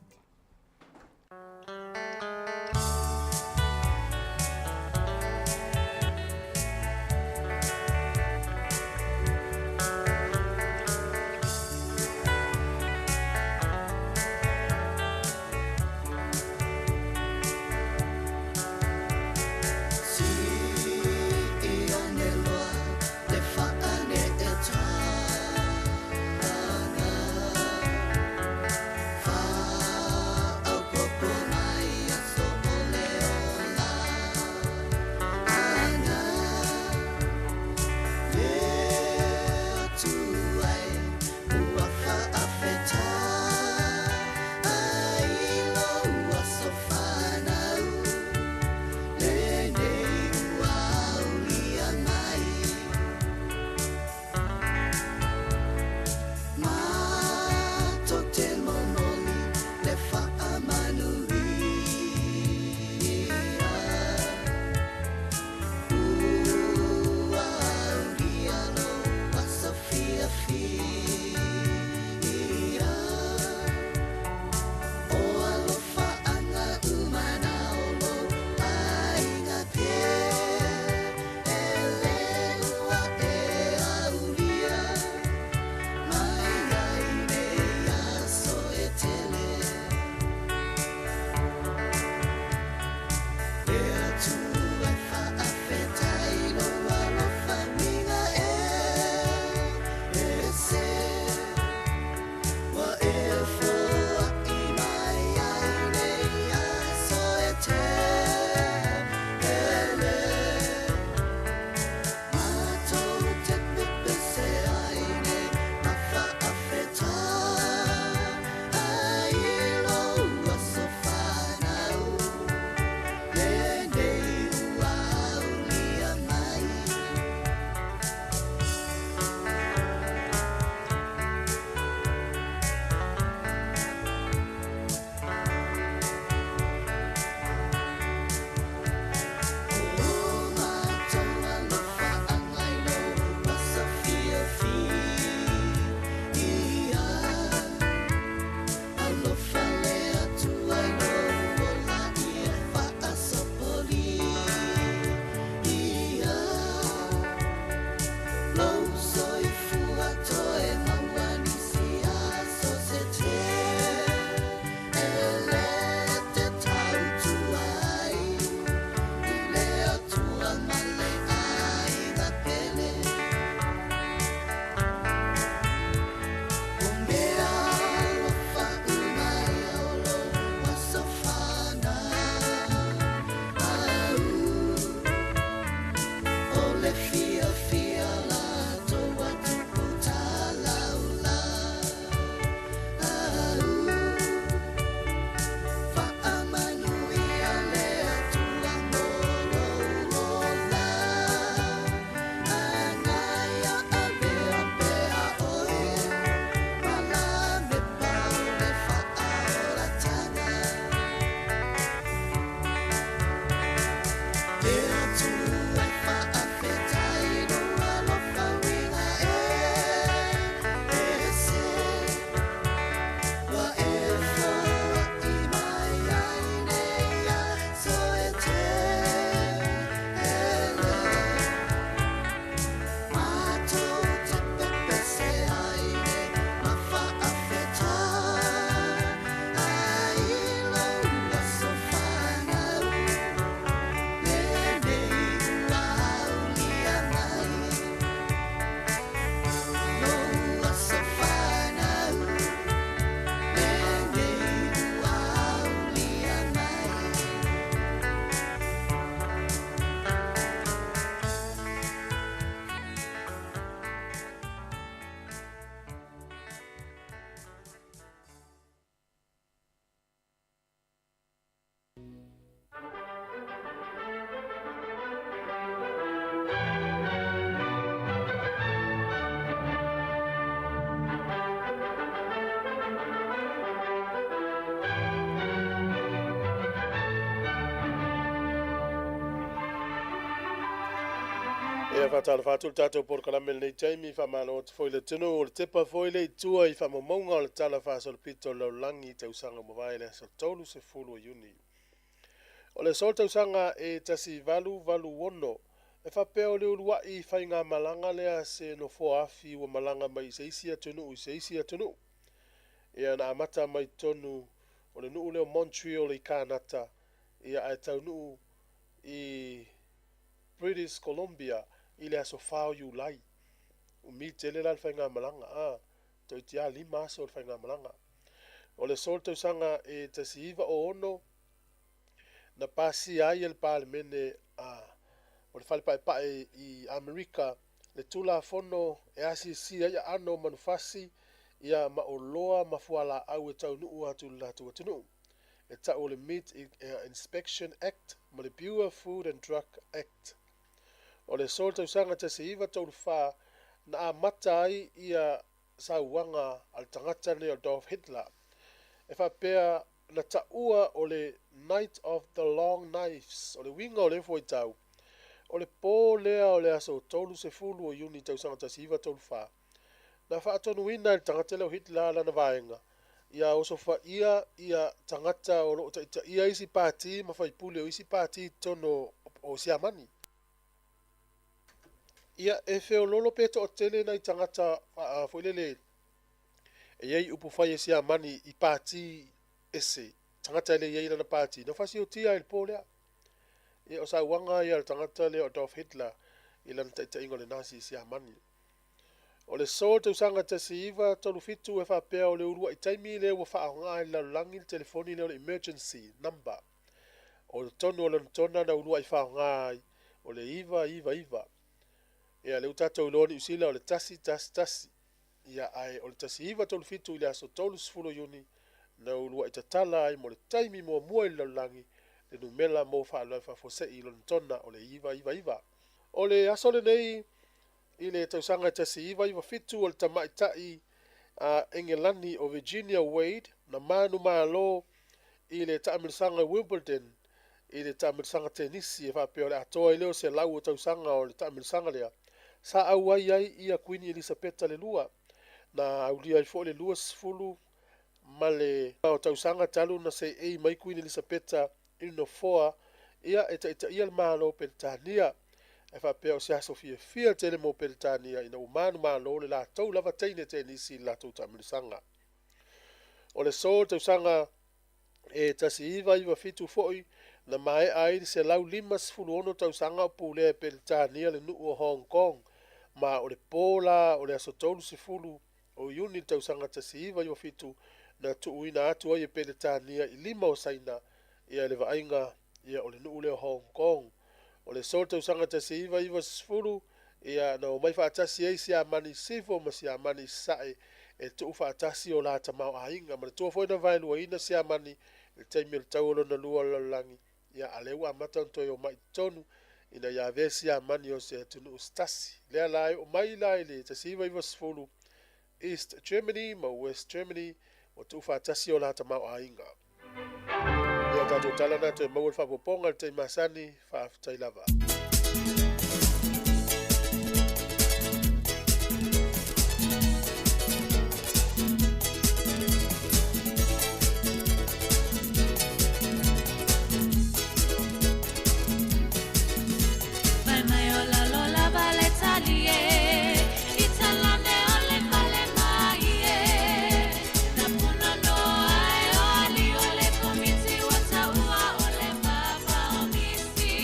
Speaker 5: Ia faatalofa atu le tatou polokalame i lenei taimi, faamalo atu foi i le atunuu, o le tepa foi le i tua i faamaumauga o le Tala Faasolopito o le Lalolagi i tausaga ua mavae i le aso 30 o Iuni. O le aso tausaga e 1886, e faapea o le uluai faigamalaga lea a se nofoa afi ua malaga mai i se isi atunuu i se isi atunuu. Ia na amata mai totonu o le nuu lea o Montreal i Kanata, ia ae taunuu i British Columbia i le aso 4 o Iulai. Umi tele la le faigamalaga, a, toeitiiti lava 5 aso le faigamalaga. O le aso le tausaga e 1906, na pasia ai e le Palemene a o le Fale Paepae i Amerika le Tulafono e asiasia ai aano o manufasi ia ma oloa ma fualaau e taunuu atu i le latou atunuu. E tau o le Meat Inspection Act ma le Pure Food and Drug Act. O le aso le tausaga 1934 na amata ai ia sauaga a le tagata lenei o Adolf Hitler. E faapea na taua o le Night of the Long Knives, o le uiga o lea fuaitau, o le pō lea o le aso 30 o Iuni tausaga 1934, na faatonuina e le tagata lea o Hitler lana vaega ia osofaia ia tagata o loo taitaia isi pati ma faipule o isi pati i totonu o Siamani. Ia e feololo pe toatele nai tagata foi lele e i ai upu fai e Siamani i pati ese, tagata e le i ai lana pati, na fasiotia ai le pō lea. Ia o sauaga ia a le tagata lea o Adolf Hitler i lana taitaiga o le Nazi i Siamani. O le aso tausaga 1937 e faapea o le uluai taimi lea ua faaaoga ai le lalolagi le telefoni lea o le emergency number. O totonu o Lonetona na uluai faaaoga ai o le 999. Ia lea ua tatou iloa Niu Sila o le 111. Ia ae o le 1937 i le aso 30 o Iuni na uluai tatala ai mo le taimi muamua i le lalolagi le numera mo faalavelave faafuasei i Lonetona o le 999. O le aso lenei i le tausaga 1997 o le tamaitai a Engelani o Virginia Wade na manumalo i le taamilosaga Wimbledon i le taamilosaga tenisi e faapea o le atoa ai lea o 100 o tausaga o le taamilosaga lea sa auai ai ia Kuini Elisapeta le lua na aulia ai foi le 20 ma le o tausaga talu na seei mai Kuini Elisapeta i le nofoa ia e taitaia le Malo o Peretania. E faapea o se aso fiafia tele mo Peretania ina ua manumalo le latou lava teine tenisi i le latou taamilosaga. O le aso le tausaga e 1997 foi na maea ai le 156 tausaga o pulea e Peretania le nuu o Hong Kong, ma o le pō la o le aso 30 o Iuni le tausaga 1997 na tuuina atu ai e Peretania i lima o Saina ia le vaaiga ia o le nuu lea o Hong Kong. O le aso le tausaga 1990 ia na omai faatasi ai Siamani Sifo ma Siamani Sasae e tuu faatasi o la tamaoaiga. Manatua foi na vaeluaina Siamani i le taimi o le taua lona lua o le lalolagi, ia a lea ua amata ona toe omai i totonu ina ia avea Siamani o se atunuu se tasi. Lea la e oo mai la i le 1990 East Germany ma West Germany ua tuufaatasi o la tamaoaiga. Ia o tatou tala na toe maua le faaopoopoga i le taimi masani, faafetai lava.
Speaker 6: Fai mai o lalo lava le tali e, i talane o le fale mai e. Na punonoa e o ali o le komiti ua taua o le papa o misi.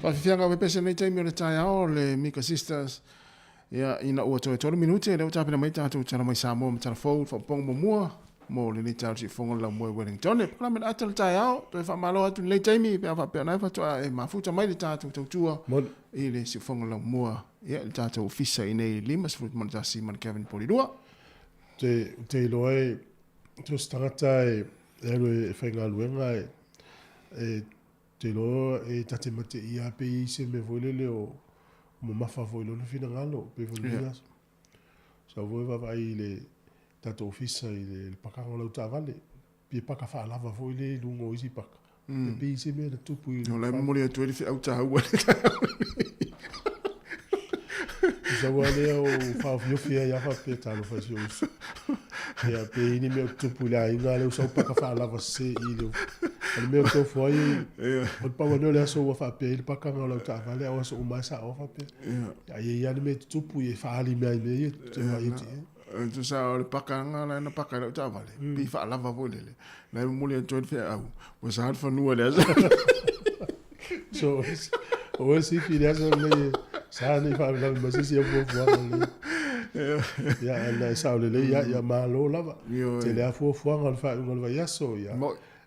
Speaker 1: Faafiafiaga o pepese nei taimi o le taeao le Mika Sisters. Ia, ina ua toe 3 minute, lea ua tapena mai tatou tala mai Samoa ma tala fou, faaopoopoga muamua mo lenei taeao siufofoga o le laumua i Wellington. E polokalame le ata le taeao, toe faamalo atu lenei taimi pe a faapea na faatoa e mafuta mai le tatou tautua i le siufofoga o le laumua, ia, i le tatou ofisa i nei 51 ma le Kevin Polilua.
Speaker 5: Te, te iloa e, so se tagata e, e alu e faigaluega e, e te iloa e ta te mateia pe i se mea foi lele o mamafa foi lona finagalo pe foi lenei aso. Sau foi vaavaai i le tatou ofisa i le pakaga o lau taavale, pei paka faalava foi le i luga o isi paka. E pei se mea na tupu i
Speaker 1: O la e momoli atu ai le feau taua le
Speaker 5: Sau lava lea o faaofiofi ai lava faapea talofa i si ou uso. Ia, pe i ni mea o tutupu i le aiga lea ua sau paka faalava sese i le O le mea o tofu ai, o le pau lea o le aso ua faapea ai le pakaga o lau taavale, a o aso uma lava e sao faapea. Ia i ai lava le mea e tutupu, ia e faaali mea ai mea ia, te vaai atu i ai.
Speaker 1: E tusa o le pakaga la na paka i lau taavale, pei faalava foi lele. La e momoli atu ai le feau, ua sa le fanua i le aso.
Speaker 5: So, o e sifi le aso lenei, sa nei faalavelave mai se isi au fuafuaga lelei. Ia, ana e sao lelei, ia, ia malo lava. Tele lava fuafuaga o le faaiuga o le vaiaso, ia.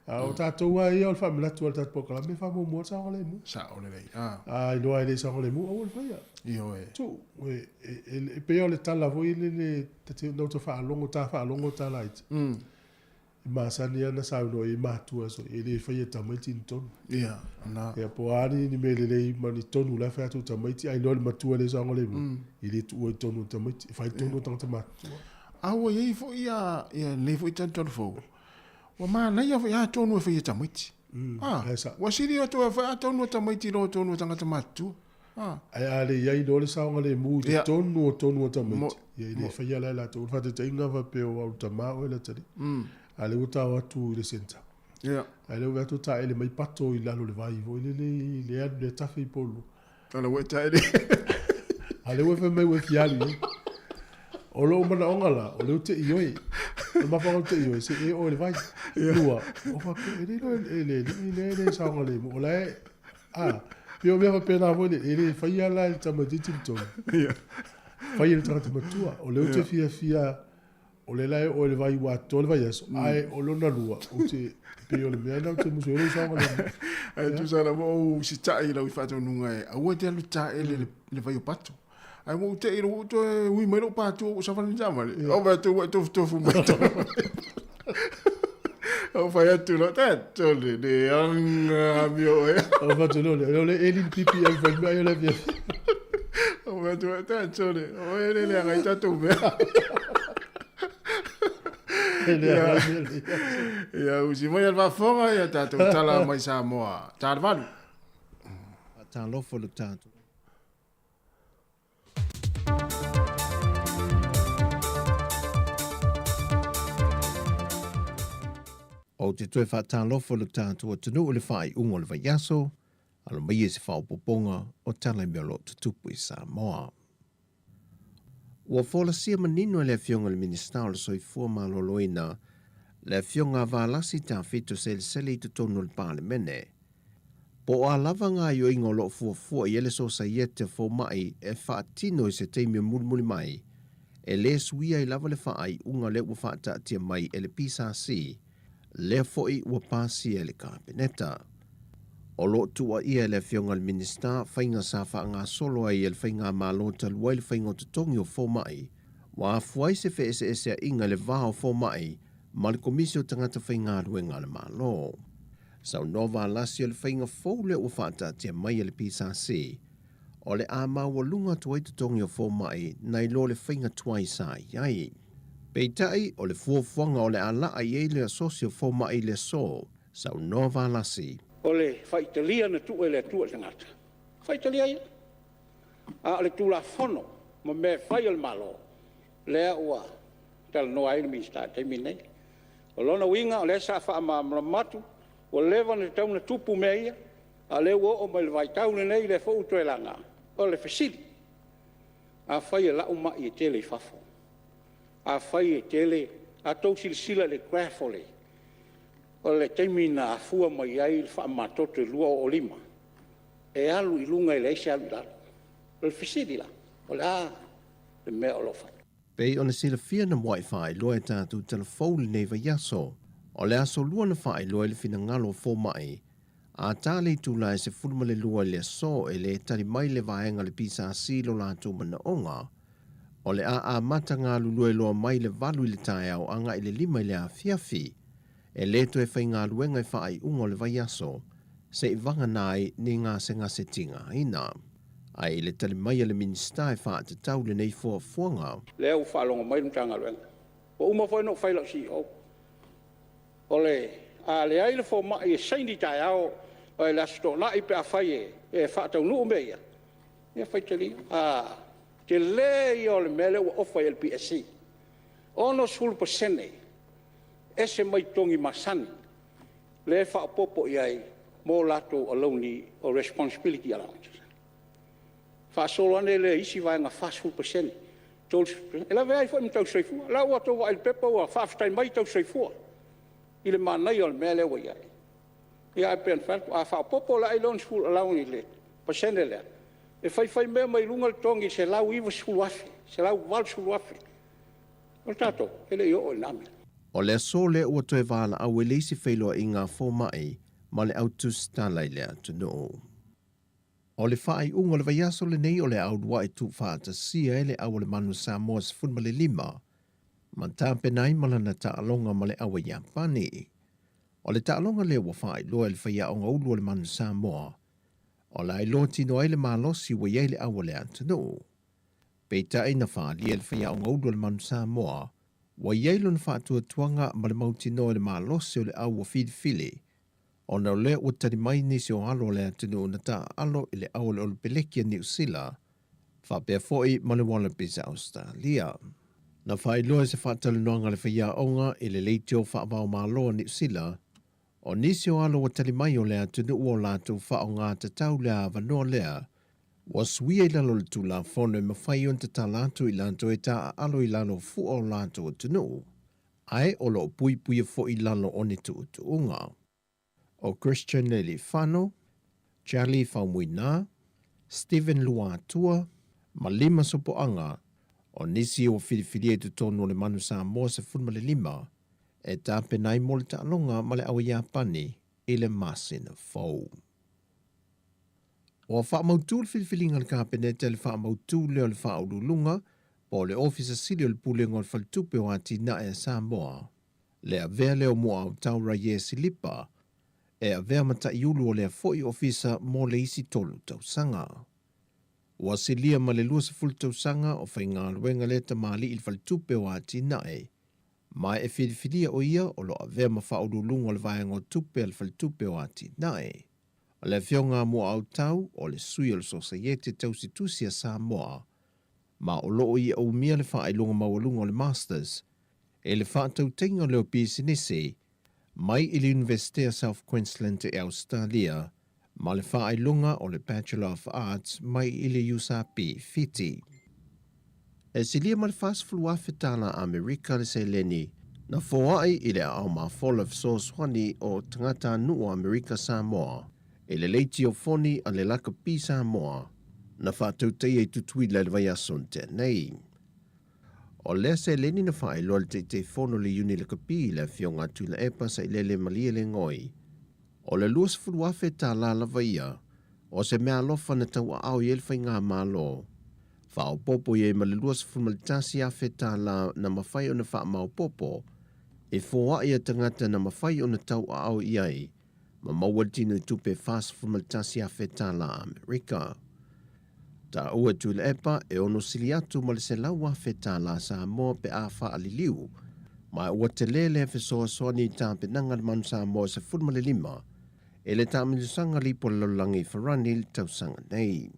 Speaker 5: A o tatou lava ia o le faamanatu o le tatou polokalame, e faamuamua le saogalemu.
Speaker 1: Sao lelei.
Speaker 5: A iloa e le saogalemu, aua le faia.
Speaker 1: Ioe.
Speaker 5: Tuu. E pei o le tala foi lele, ta te, na ou faalogo, ta faalogo tala iti. E masani lava ona saunoa i ai matua so e le faia e tamaiti ni tonu.
Speaker 1: Ia, na.
Speaker 5: Ia po o a ni mea lelei ma ni tonu la e fai atu i tamaiti ae iloa le matua e le saogalemu, e le tuua i tonu e tamaiti, e fai tonu e tagata matutua.
Speaker 1: A ua i ai foi ia lenei foi talitalu fou, ua manaia foi a tonu e fai e tamaiti. A, ua sili atu e fai a tonu e tamaiti i lo tonu e tagata matutua.
Speaker 5: Ae a le i ai loa le saogalemu i totonu o tonu o tamaiti, ia e le faia la e latou. O le faataitaiga faapea o au tama oe Latali, a lea ua tao atu i le centre. A lea ua vaai atu ua taele mai pato i lalo o le vai foi lele i le alu le tafe i Upolu.
Speaker 1: Ala ua e taele.
Speaker 5: A lea ua fai mai ua e fia alu i ai. O lou manaoga la, o lea ou te ioe. O le mafuaaga ou te ioe, se e oo i le vai. Lua, o faapea, e le iloa e le alii lea e le saogalemu. O la e A, pei o mea faapena foi le, e le faia la e le tamaitiiti le tonu.
Speaker 1: Ia.
Speaker 5: Fai e le tagata matua. O lea ou te fiafia, o lea la e oo i le vai ua atoa le vaiaso, ae o lona lua, ou te, pei o le mea lena ou te musu ai lou saogalemu.
Speaker 1: Ae tusa lava ou sita'i i lau faatonuga e aua e te alu taele le vai o pato. Ae ua ou tei ua ou toe ui mai lou patu ua savali ni taavale. Au vaai atu ua e tofutofu mai tonu. Au fai atu loa, ta tole le anga amio oe.
Speaker 5: Au fai atu loa, o le eli ni pipi ai fai mai o le fia.
Speaker 1: Au fai atu, ta tole, oe le le anga i tatou mea. Ia, usi mai al faafofoga ia tatou tala mai Samoa. Tala valu.
Speaker 7: Faatalofa lo tatou. Ou te toe faatalofa i lo tatou atunuu i le faaiuga o le vaiaso, alo mai e se faaopoopoga o tala i mea o lo o tutupu i Samoa. Ua folasia manino e le Afioga i le Minisita o le Soifua Maloloina, le Afioga a Valasi Tafito Selesele i totonu o le Palemene, Po o a lava gaoioiga o lo o fuafua i ai le Sosaiete o Fomai e faatino i se taimi o mulimuli mai, e le suia ai lava le faaiuga lea ua faataatia mai e le PSC, lea foi ua pasia e le Kapeneta. O lo o tuuaia e le Afioga i le Minisita faiga sa faagasolo ai e le Faigamalo talu ai le faiga o totogi o fomai, ua afua ai se feeseeseaiga i le va o fomai ma le Komisi o Tagata Faigaluega a le Malo. Saunoa Valasi o le faiga fou lea ua faataatia mai e le PSC, o le a maualuga atu ai totogi o fomai nai lo le faiga tuai sa i ai. Peitai, o le fuafuaga o le a laa i ai le asosi o fomai i le aso, saunoa Valasi.
Speaker 8: O le faitalia na tuu e le Atua i le tagata, faitalia ia. A o le Tulafono ma mea e fai a le Malo, lea ua talanoa ai le Minisita i le taimi lenei. O lona uiga, o lea sa faamalamalama atu, ua leva ona tatau ona tupu mea ia, a o lea ua oo mai i le vaitau lenei, lea foi ua toe laga. O le fesili, afai e lau mai e tele i fafo, afai e tele… A outou silasila i le graph o le taimi na afua mai ai le faamamatoto i le 2005, E alu i luga e leai se alu i lalo. O le fesili la, o le a le mea o lo o fai?
Speaker 7: Pei ona silafia na muai faailoa e tatou tala fou lenei vaiaso. O le aso Lua na faailoa ai le finagalo o fomai, a ta le itula e 12 i le aso e le tali mai le vaega a le PSC i lo latou manaoga, o le a amata galulue loa mai le 8 i le taeao agai i le 5 i le afiafi, e le toe faigaluega i faaiuga o le vaiaso, seivagana ai ni gasegase tigaina. Ae i le tali mai a le Minisita e faatatau lenei fuafuaga.
Speaker 8: Lea ua faalogo mai le Matagaluega, ua uma foi ona ou fai i lau CEO, o le a leai le fomai e saini taeao i le Aso Toonai pe afai e faataunuu mea ia, ia faitalia ia. O le tele ia o le mea lea ua ofa i ai e le PSC, e 60% ese mai totogi masani lea e faaopoopo i ai mo latou alauni o responsibility allowance. Faasolo ane lea i le isi vaega 40%, 30%, e lavea ai foi ma tausisoifua. O la ua outou vaai i le pepa ua faafetai mai tausisoifua i le manaia o le mea lea ua i ai. Ia ae pei ona fai atu, a faaopoopo la i ai le 60 pasene lea, e faifai mea mai luga le totogi i le $190,000, $180,000. O tatou, e le i oo i lena mea.
Speaker 7: O le aso lea ua toe valaau ai le isi feiloaiga a fomai ma le au tusitala i le atunuu. O le faaiuga o le vaiaso lenei o le a uluai tuufaatasia ai le au a le Manu Samoa 15 ma tapena ai ma lana taaloga ma le au a Iapani. O le taaloga lea ua faailoa e le faiaoga ulu o le Manu Samoa, o le a iloa tino ai le malosi ua i ai le au a le atunuu. Peitai na faaalia e le faiaoga ulu o le Manu Samoa, ua i ai lona faatuatuaga ma le mautinoa i le malosi o le au ua filifili, ona o lea ua tali mai nisi o alo o le atunuu na taaalo i le au a le Olopeleki a Niu Sila, faapea foi ma le Wallabies a Ausetalia. Na faailoa i se faatalanoaga a le faiaoga i le leitio faavaomalo a Niu Sila, o nisi o alo ua tali mai o le atunuu ua latou faaaoga tatau le avanoa lea ua suia i lalo o le Tulafono e mafai ona tatala atu i latou e taaalo i lalo o fua o latou atunuu, ae o lo o puipuia foi i lalo o ni tuutuuga. O Christian Lealiifano, Charlie Faumuina, Stephen Luatua ma Lima Sopoaga o nisi ua filifilia i totonu o le Manu Samoa 15 e tapena ai mo le taaloga ma le au a Iapani i le masina fou. Ua faamautu le filifiliga a le Kapeneta i le faamautu lea o le Faauluuluga po o le Ofisa Sili o le Pulega o le Faletupe o Atinae a Samoa, le avea lea o Muautau Raie Silipa e avea ma taiulu o lea foi ofisa mo le isi 3 tausaga. Ua silia ma le 20 tausaga o faigaluega lea tamalii i le Faletupe o Atinae, ma e filifilia o ia o lo o avea ma faauluuluga o le vaega o tupe a le Faletupe o Atinae. O le afioga a Muautau o le sui o le Sosaiete Tausitusi a Samoa, ma o lo o ia umia le faailoga maualuga o le Masters i le faatautaiga o leo pisinisi mai i le Iunivesite a South Queensland i Ausetalia ma le faailoga o le Bachelor of Arts mai i le USAP Fiti. E silia ma le $40,000 Amerika le seleni na foai i le aao mafola fesoasoani o tagatanuu o Amerika Samoa i le leitio foni a le Lakapi Samoa na faatautaia i Tutuila i le vaiaso na tea nei. O lea seleni na faailoa e le Taitaifono o le Iuni Lakapi le afioga a Tuilaepa Sailele Malielegaoi, o le $20,000 lava ia o se meaalofa na tauaao i ai le faigamalo, faaopoopo i ai ma le $21,000 na mafai ona faamaopoopo e foai a tagata na mafai ona tauaao i ai ma maua le tino i tupe $41,000 Amerika. Taua e Tuilaepa e ono sili atu ma le $100,000 Samoa pe a faaliliu, ma ua tele lea fesoasoani i tapenaga a le Manu Samoa 15 i le taamilosaga lipo o le lalolagi i Farani i le tausaga nei.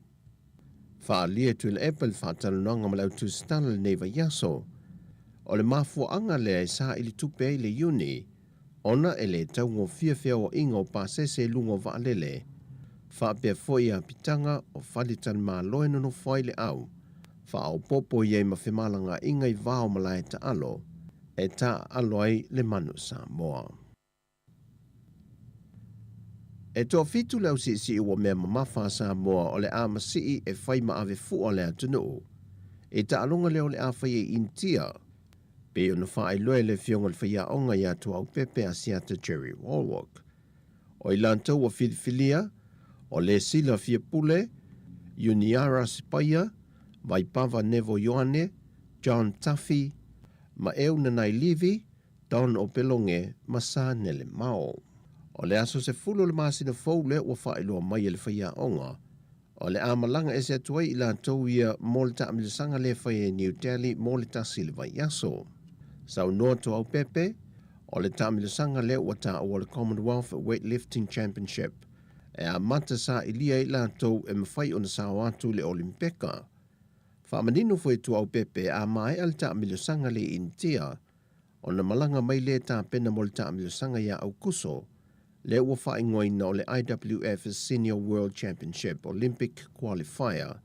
Speaker 7: Faaalia e Tuilaepa i le faatalanoaga ma le au tusitala i lenei vaiaso, o le mafuaaga lea e saili tupe ai le Iuni ona e le taugofie feaoaiga o pasese i luga o vaalele, faapea foi apitaga o faletalimalo e nonofo ai le au, faaopoopo i ai ma femalagaaiga i va o malae taalo e taaalo ai le Manu Samoa. E toafitu le ausiisii ua mea mamafa a Samoa o le a masii e fai ma ave fua le atunuu i taaloga lea o le a faia i Initia, pei ona faailoa e le Afioga i le Faiaoga ia Tuaupepe Asiata Jerry Wallwork. O i latou ua filifilia, o Lesila Fiapule, Iuniara Sipaia, Vaipava Nevo Ioane, John Tafi, Maeu Nanailivi, Don Opeloge ma Sa Nele Mao. O le aso 10 o le masina fou lea ua faailoa mai e le faiaoga, o le a malaga ese atu ai i latou ia mo le taamilosaga lea e faia i New Delhi mo le tasi le vaiaso. Saunoa Tuaupepe, o le taamilosaga lea ua taua o le Commonwealth Weightlifting Championship e amata sailia ai latou e mafai ona sao atu i le Olimpeka. Faamanino foi e Tuaupepe a maea le taamilosaga lea i Initia, ona malaga mai lea e tapena mo le taamilosaga ia Aukuso, lea ua faaigoaina o le IWF Senior World Championship Olympic Qualifier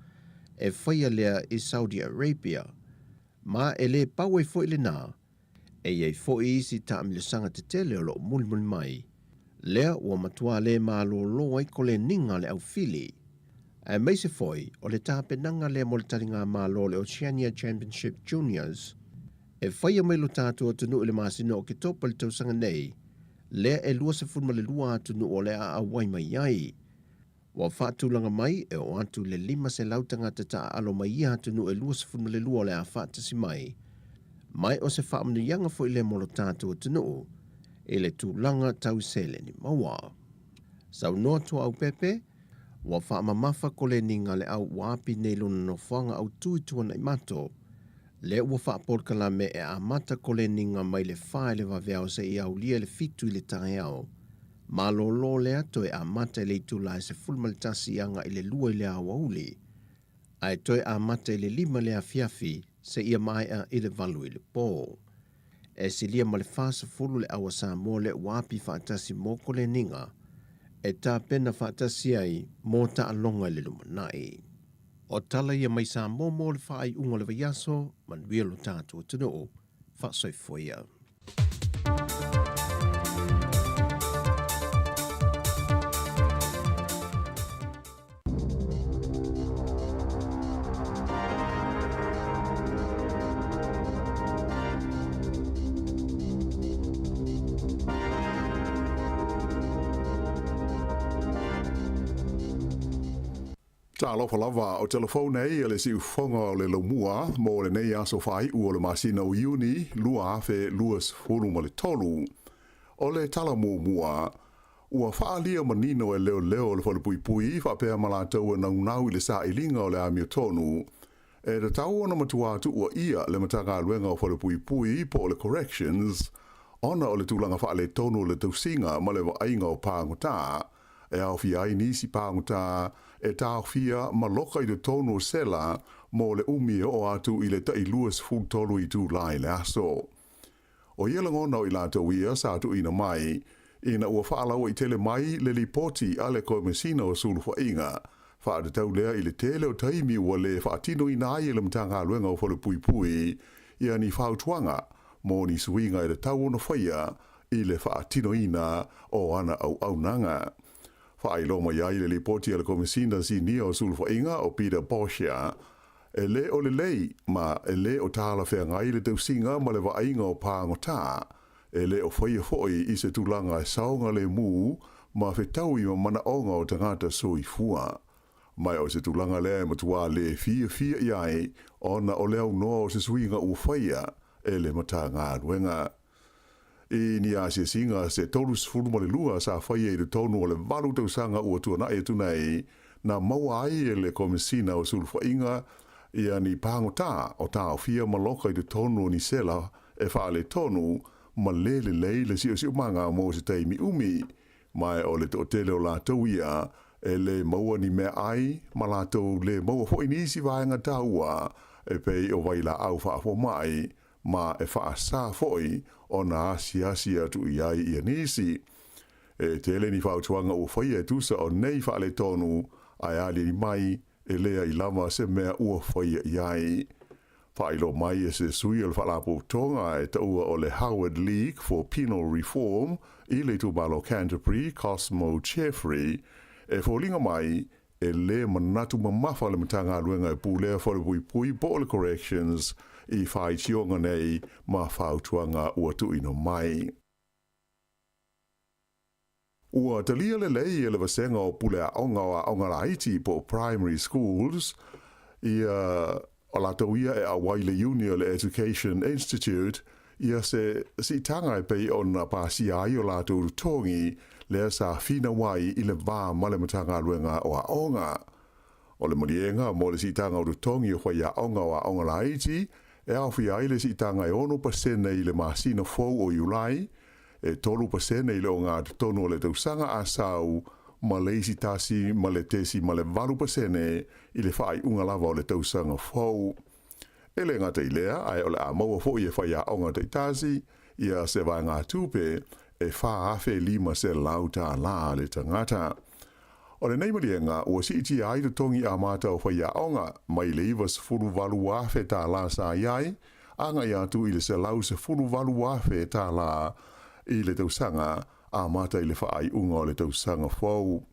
Speaker 7: e faia lea i Saudi Arabia. Ma e le pau ai foi lenā, e i ai foi isi taamilosaga tetele o lo o mulimuli mai, lea ua matua le malōlō ai koleniga a le aufili, aemaise foi o le tapenaga lea mo le taligamalo o le Oceania Championship Juniors e faia mai lo tatou atunuu i le masina o Oketopa i le tausaga nei, lea e 22 atunuu o le a auai mai ai. Ua faatulaga mai e oo atu i le 500 tagata taaalo mai ia atunuu e 22 o le a faatasi mai, mai o se faamanuiaga foi lea mo lo tatou atunuu i le tulaga tau seleni maua. Saunoa Tuaaupepe, ua faamamafa koleniga a le au ua api nei lona nofoaga autu i Tuanaimato, lea ua faapolokalame e amata koleniga mai le 4 i le vaveao seia aulia i le 7 i le taeao. Malōlō lea toe amata i le itula e 11 agai i le 2 i le aoauli, ae toe amata i le 5 i le afiafi seia maea i le 8 i le pō. E silia ma le 40 le au a Samoa lea ua api faatasi mo koleniga e tapena faatasi ai mo taaloga i le lumanai. O tala ia mai Samoa mo le faaiuga o le vaiaso, manuia lo tatou atunuu, faasoifua ia.
Speaker 9: Talofa lava, o telefou nei e le siufofoga o le Laumua mo lenei aso faaiu o le masina o Iuni 2023. O le tala muamua, ua faaalia manino e leoleo o le Falepuipui faapea ma latou e naunau i le sailiga o le amiotonu, e tatau ona matua tuua ʻia le Matagaluega o Falepuipui po o le Corrections ona o le tulaga faaletonu o le tausiga ma le vaaiga o pagota e aofia ai nisi pagota e taofia ma loka i totonu o sela mo le umi e oo atu i le tai 23 itula i le aso. O ia lagona o i latou ia sa tuuina mai, ina ua faalauaitele mai le lipoti a le Komesina o Sulufaiga, faatatau lea i le tele o taimi ua le faatinoina ai e le Matagaluega o Falepuipui ia ni fautuaga mo ni suiga e tatau ona faia i le faatinoina o ana auaunaga. Faailoa mai ai le lipoti a le Komesina Sinia o Sulufaiga o Peter Boshier, E le o lelei, ma e le o talafeagai le tausiga ma le vaaiga o pagota, e le o faia foi i se tulaga e saogalemu ma fetaui ma manaoga o tagata soifua. Ma o se tulaga lea e matua le fiafia i ai ona o le aunoa o se suiga ua faia e le Matagaluega. I ni asiasiga se 32 sa faia i totonu o le valu tausaga ua tuanai atu nei, na maua ai e le Komesina o Sulufaiga ia ni pagota o taofia ma loka i totonu o ni sela e faaletonu ma le lelei le siosiomaga mo se taimi umi, ma o le toatele o latou ia e le maua ni meaai ma latou le maua foi nisi vaega taua e pei o vailaau faafomai ma e faasā foi ona asiasi atu i ai ia nisi. E tele ni fautuaga ua faia e tusa o nei faaletonu, ae aliali mai e leai lava se mea ua faia i ai. Faailoa mai e se sui o le faalapotopotoga e taua o le Howard League for Penal Reform i le itumalo o Canterbury, Cosmo Jeffrey, e foliga mai e lē manatu mamafa le Matagaluega e pulea falepuipui po o le Corrections i faitioga nei ma fautuaga ua tuuina mai. Ua talia lelei e le Vasega o Pule Aoga o Aoga Laiti po o Primary Schools ia o latou ia e auai i le iuni o le Education Institute ia se siitaga e pei ona pasia ai o latou totogi lea sa finau ai i le va ma le Matagaluega o Aoga. O le maliega mo le siitaga o totogi o faiaoga o aoga laiti e aofia ai le siitaga e 6% i le masina fou o Iulai, e 3% i le ogatotonu o le tausaga a sau ma le isi 1.8% i le faaiuga lava o le tausaga fou. E le gata i lea, ae o le a maua foi e faiaoga taitasi ia se vaegatupe e $4,500 le tagata. O lenei maliega ua siitia ai totogi amata o faiaoga mai le $98,000 sa i ai, agai atu i le $118,000 i le tausaga amata i le faaiuga o le tausaga fou.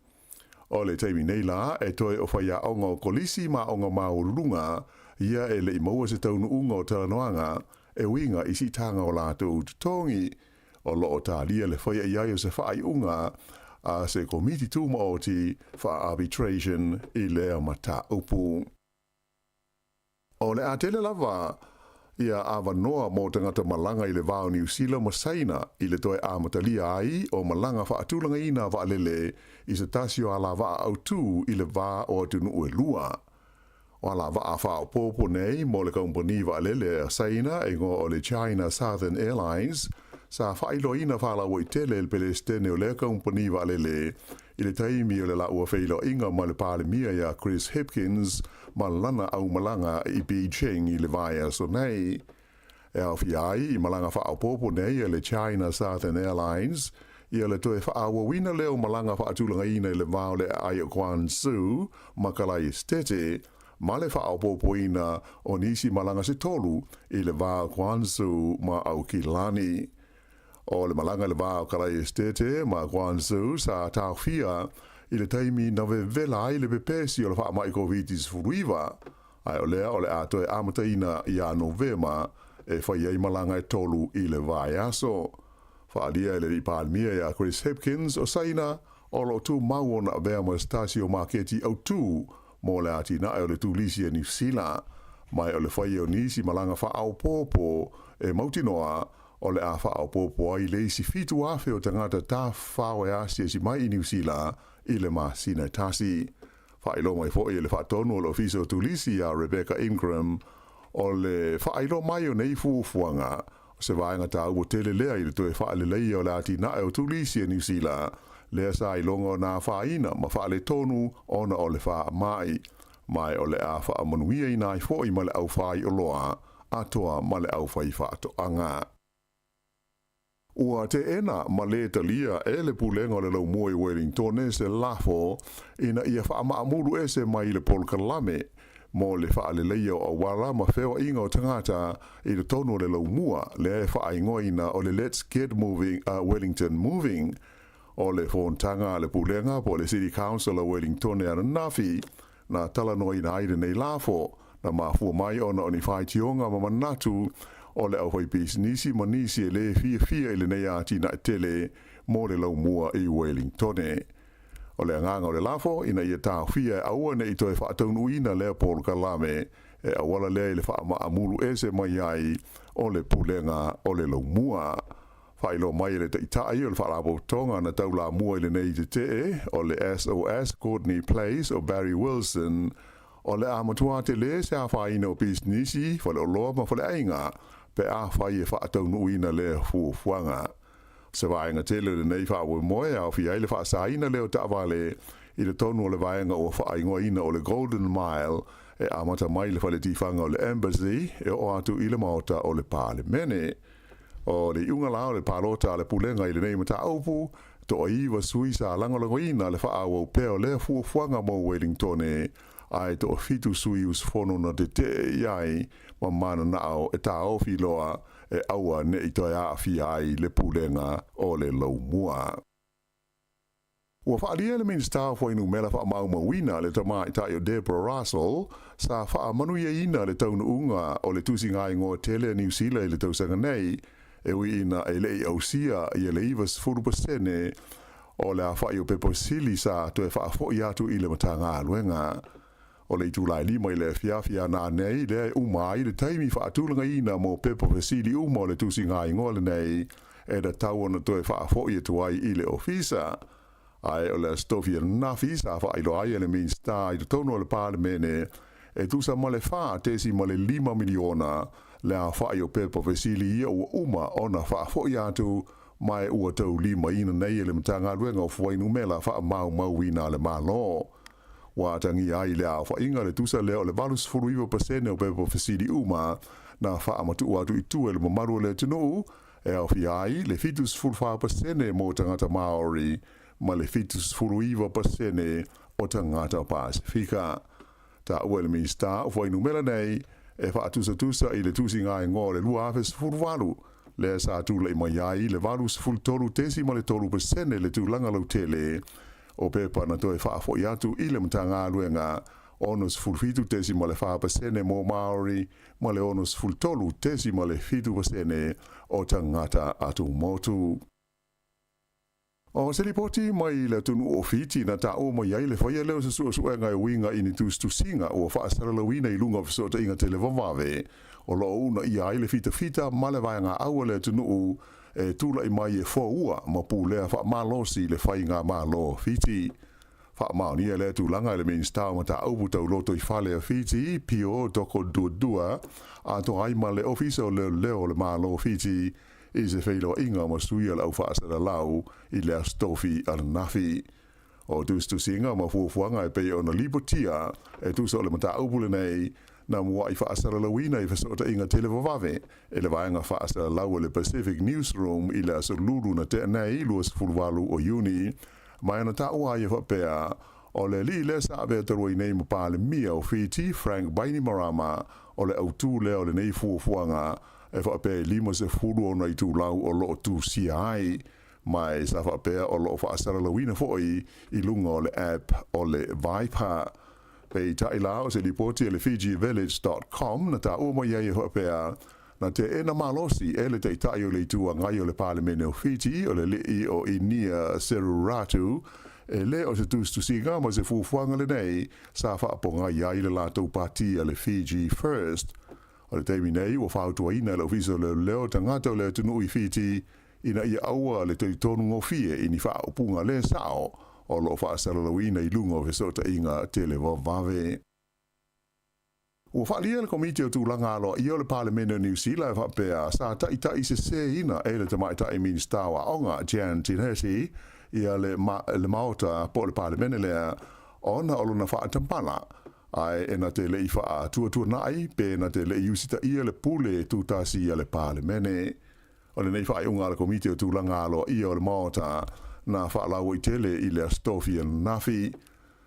Speaker 9: O le taimi nei la, e toe o faiaoga o kolisi ma aoga maualuluga ia e le i maua se taunuuga o talanoaga e uiga i siitaga o latou totogi. O lo o talia le faia i ai o se faaiuga a se Komiti Tumaoti faa-arbitration i lea mataupu. O le a tele lava ia avanoa mo tagata malaga i le va o Niu Sila ma Saina i le toe amatalia ai o malaga faatulagaina vaalele i se tasi o alavaa autū i le va o atunuu e lua. O alavaa faaopoopo nei mo le kamupani vaalele a Saina e igoa o le China Southern Airlines sa faailoaina faalauaitele e le Pelesitene o lea kamupani vaalele i le taimi o le laua feiloaiga ma le Palemia iā Chris Hipkins ma lana aumalaga i Beijing i le vaiaso nei. E aofia ai i malaga faaopoopo nei a le China Southern Airlines ia le toe faaauauina lea o malaga faatulagaina i le va o le aai o Guangzhou ma Kalai Esetete ma le faaopoopoina o nisi malaga se tolu i le va o Guangzhou ma Aukilani. O le malaga i le va o Kalai Esetete ma Guangzhou sa taofia i le taimi na vevela ai le pepesi o le faamai Koviti-19, ae o lea o le a toe amataina ia Novema e fai ai malaga e tolu i le vaiaso. Faaalia e le Alii Palemia ia Chris Hipkins o Saina o lo o tumau ona avea ma se tasi o maketi autū mo le atinae o le turisi a Niu Sila, ma o le faia o nisi malaga faaopoopo e mautinoa o le a faaopoopo ai le isi 7,000 o tagata tafafao e asiasi mai i Niu Sila i le masina e tasi. Faailoa mai foi e le faatonu o le Ofisa o Turisi ia Rebecca Ingram, o le faailoa mai o nei fuafuaga, o se vaega taua tele lea i le toe faaleleia o le atinae o turisi a Niu Sila, lea sa iloga ona afaina ma faaletonu ona o le faamai, ma o le a faamanuiaina ai foi ma le aufaioloa atoa ma le aufaifaatoaga. Ua teena ma lē talia e le Pulega o le Laumua i Wellingtone se lafo ina ia faamaamulu ese mai le polokalame mo le faaleleia o auala ma feoaiga o tagata i totonu o le laumua lea e faaigoaina o le Let's Get Moving, Wellington Moving. O le fonotaga a le Pulega po o le City Council o Wellingtone ananafi na talanoaina ai lenei lafo, na mafua mai ona o ni faitioga ma manatu o le aufaipisinisi ma nisi e lē fiafia i lenei atinae tele mo le laumua i Wellingtone. O le agaga o le lafo ina ia taofia e aua ne i toe faataunuuina lea polokalame e auala lea i le faamaamulu ese mai ai o le Pulega o le Laumua. Faailoa mai e le Taitai o le Faalapotopotoga na taulamua i lenei tetee o le SOS Courtney Place o Barry Wilson, o le a matua tele se afaina o pisinisi, faleoloa ma faleaiga pe afai e faataunuuina lea fuafuaga. O se vaega tele o lenei faamoemoe e aofia ai le faasaina lea o taavale i totonu o le vaega ua faaigoaina o le Golden Mile e amata mai i le fale tifaga o le Embassy e oo atu i le Maota o le Palemene. O le iuga la o le palota a le Pulega i lenei mataupu, toaiva sui sa lagolagoina le faaauau pea o lea fuafuaga mo Wellingtone. Ae toafitu sui usufono na tete'e i ai ma manana'o e taofi loa e aua ne i toe aafia ai le pulega o le laumua. Ua faaalia e le Minisita o Fuainumera Faamaumauina le Tamaitai o Deborah Russell sa faamanuiaina le taunuuga o le tusiga-igoa tele a Niu Sila i le tausaga nei, e ui ina e le i ausia ia le 90% o le afa'i o pepa sili sa toe faafo'i atu i le Matagaluega. O le itula e 5 i le afiafi a nanei lea e uma ai le taimi faatulagaina mo pepa fesili uma o le tusiga-igoa lenei e tatau ona toe faafo'i atu ai i le Ofisa. Ae o le Aso Tofi ananafi sa faailoa ai e le Minisita i totonu o le Palemene e tusa ma le 4.5 miliona le aofai o pepa fesili ia ua uma ona faafo'i atu ma e ua taulimaina nei e le Matagaluega o Fuainumela Faamaumauina a le Malo. Ua atagia ai le aofaiga le tusa lea o le 89% o pepa fesili uma na faamatuu atu i tua i le mamalu o le atunuu, e aofia ai le 74% mo tagata Māori ma le 79% o tagata Pasefika. Taua e le Minisita o fuainumera nei e faatusatusa i le tusiga-igoa o le 2018, lea sa tulai mai ai le 83.3% le tulaga lautele o pepa na toe faafo'i atu i le Matagaluega, 67.4% mo Māori ma le 63.7% o tagata atumotu. O se lipoti mai le atunuu o Fiti na taua mai ai le faia lea o se suesuega e uiga i ni tusitusiga ua faasalalauina i luga o fesootaiga televavave o lo o uunaia ai le fitafita ma le vaegaau a le atunuu e tulai mai e foua ma pulea faamalosi le faigamalo o Fiti. Faamaonia lea tulaga e le Minisita o Mataupu Tau Lotoifale a Fiti, Pio Toko Duadua, atoa ai ma le Ofisa o Leoleo o le Malo o Fiti i se feiloaiga ma sui a le au faasalalau i le Aso Tofi ananafi. O tusitusiga ma fuafuaga e pei ona lipotia e tusa o le mataupu lenei, na mua'i faasalalauina i fesootaiga televavave e le vaega faasalalau a le Pacific Newsroom i le aso Lulu na tea nei, 28 o Iuni, ma e na taua ai e faapea, o le alii lea sa avea talu ai nei ma Palemia o Fiti, Frank Bainimarama, o le autū lea o lenei fuafuaga e faapea e 50 ona itulau o lo o tusia ai, ma e sa faapea o lo o faasalalauina foi i luga o le app o le Viper. Peitai la, o se lipoti a le FijiVillage dot com na taua mai ai e faapea, na teena malosi e le Taitai o le Itu Agai o le Palemene o Fiti, o le alii o Inia Seruratu, e le o se tusitusiga ma se fuafuaga lenei sa faapogai ai le latou pati a le Fiji First. O le taimi nei, ua fautuaina e le Ofisa o Leoleo tagata o le atunuu i Fiti ina ia aua le talitonu gofie i ni faaupuga le sao o lo o faasalalauina i luga o fesootaiga televavave. Ua faaalia le Komiti o Tulaga Aloaia o le Palemene o Niu Sila e faapea, sa taitaiseseina e le Tamaitai Minisita o Aoga, Jan Tinetti, ia le le Maota po o le Palemene lea ona o lona faatamala, ae e na te le i faatuatuanai pe na te le i usitaia le pule tutasi a le Palemene. O lenei faaiuga a le Komiti o Tulaga Aloaia o le Maota na faalauaitele i le Aso Tofi ananafi.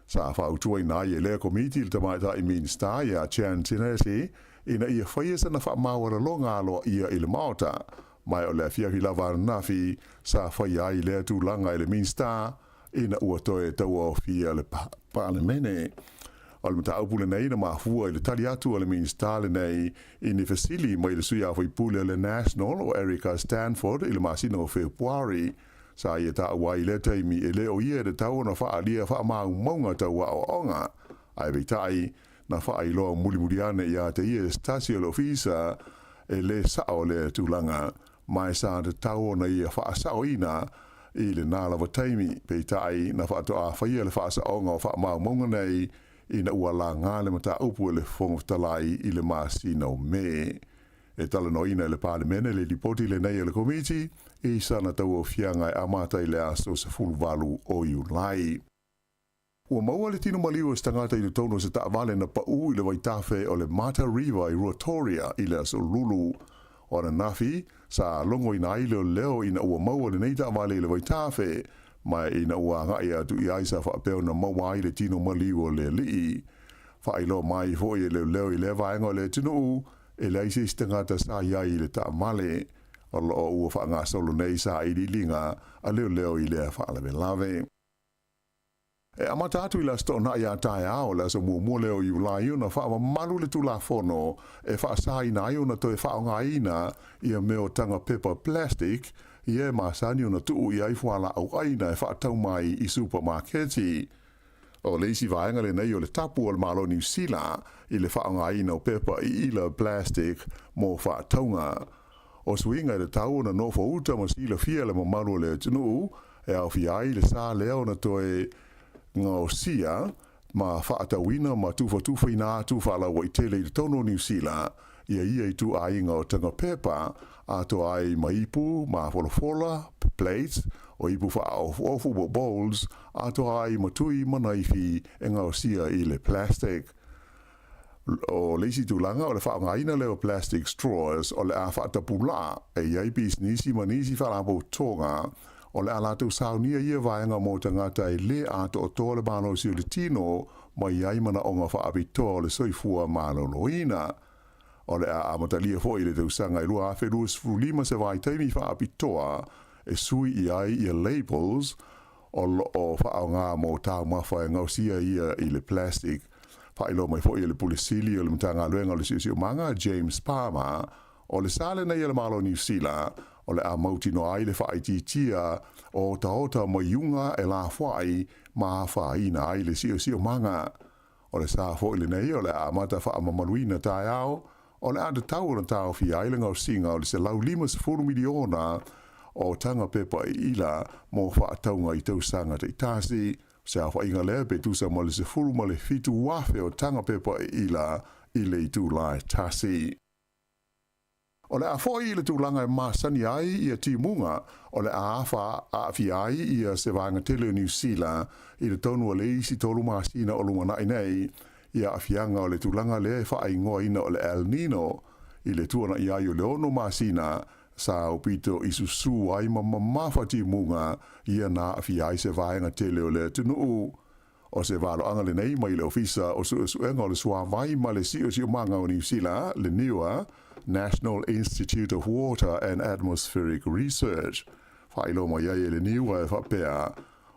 Speaker 9: Sa fautuaina ai e lea Komiti le Tamaitai Minisita ia Jan Tinetti ina ia faia sana faamaualaloga aloaia i le Maota, ma o le afiafi lava ananafi sa faia ai lea tulaga e le Minisita ina ua toe tauaofia le Palemene. O le mataupu lenei na mafua i le tali atu a le Minisita lenei i ni fesili mai le sui usufono o le National o Erica Stanford i le masina o Fepuari. Sa ia taua ai i lea taimi e le o ia e tatau ona faaalia faamaumauga tau aoaoga, ae peitai, na faailoa mulimuli ane ia te ia e se tasi o le ofisa e le sao lea tulaga, ma e sa tatau ona ia faasaoina i lena lava taimi. Peitai, na faatoa faia le faasaoga o faamaumauga nei ina ua laga le mataupu e le Fofoga Fetalai i le masina o Me. E talanoaina e le Palemene le lipoti lenei a le Komiti i sana tauaofiaga e amata i le aso 18 o Iulai. Ua maua le tino maliu o se tagata i totonu o se taavale na paū i le vaitafe o le Mata River i Ruatoria i le aso Lulu. O ananafi, sa logoina ai leoleo ina ua maua lenei taavale i le vaitafe, ma ina ua agai atu i ai sa faapea ona maua ai le tino maliu o le alii. Faailoa mai foi e leoleo i lea vaega o le atunuu, e leai se isi tagata sa i ai i le taavale. O lo o ua faagasolo nei sailiiliga a leoleo i lea faalavelave. E amata atu i le Aso Toonai a taeao, le aso muamua lea o Iulai ona faamamalu le Tulafono e faasaina ai ona toe faaaogaina ia mea o taga pepa plastic ia e masani ona tuu i ai fualaau aina e faatau mai i supamaketi. O le isi vaega lenei o le tapu a le Malo o Niu Sila i le faaaogaina o pepa iila plastic mo faatauga. O suiga e tatau ona nofo uta ma silafia le mamalu o le atunuu e aofia ai le sa lea ona toe gaosia ma faatauina ma tufatufaina atu faalauaitele i totonu o Niu Sila ia ia ituaiga o taga pepa atoa ai ma ipu mafolafola, plates, o ipu faaofuofu po o bowls, atoa ai ma tui ma naifi e gaosia i le plastic. O le isi tulaga o le faaaogaina lea o plastic straws o le a faatapulaa e i ai pisinisi ma nisi faalapotopotoga o le a latou saunia ia vaega mo tagata e lē atoatoa le malosi o le tino ma i ai manaoga faapitoa o le soifua maloloina. O le a amatalia foi i le tausaga e 2025 se vaitaimi faapitoa e sui i ai ia labels o lo o faaaoga mo taumafa e gaosia ia i le plastic. Faailoa mai foi e le Pule Sili o le Matagaluega o le Siosiomaga, James Palmer, o le sa lenei a le Malo o Niu Sila o le a mautinoa ai le faaitiitia o otaota ma iuga e lafoai ma afaina ai le siosiomaga. O le sa foi lenei o le a amata faamamaluina taeao, o le a tatau ona taofia ai le gaosiga o le 150 miliona o taga pepa iila mo faatauga i tausaga taitasi. O se aofaiga lea pe tusa ma le 17,000 o taga pepa iila i le itula e tasi. O le a foi i le tulaga e masani ai ia timuga o le a afa aafia ai ia se vaega tele o Niu Sila i totonu o le isi tolu masina o lumanai nei, i aafiaga o le tulaga lea e faaigoaina o le El Nino, i le tuanai ai o le ono masina sa aupito i susū ai ma mamafa timuga ia na aafia ai se vaega tele o le atunuu. O se valoaga lenei mai le Ofisa o Suesuega o le Suavai ma le Siosiomaga o Niu Sila, le NIWA, National Institute of Water and Atmospheric Research. Faailoa mai ai e le NIWA e faapea,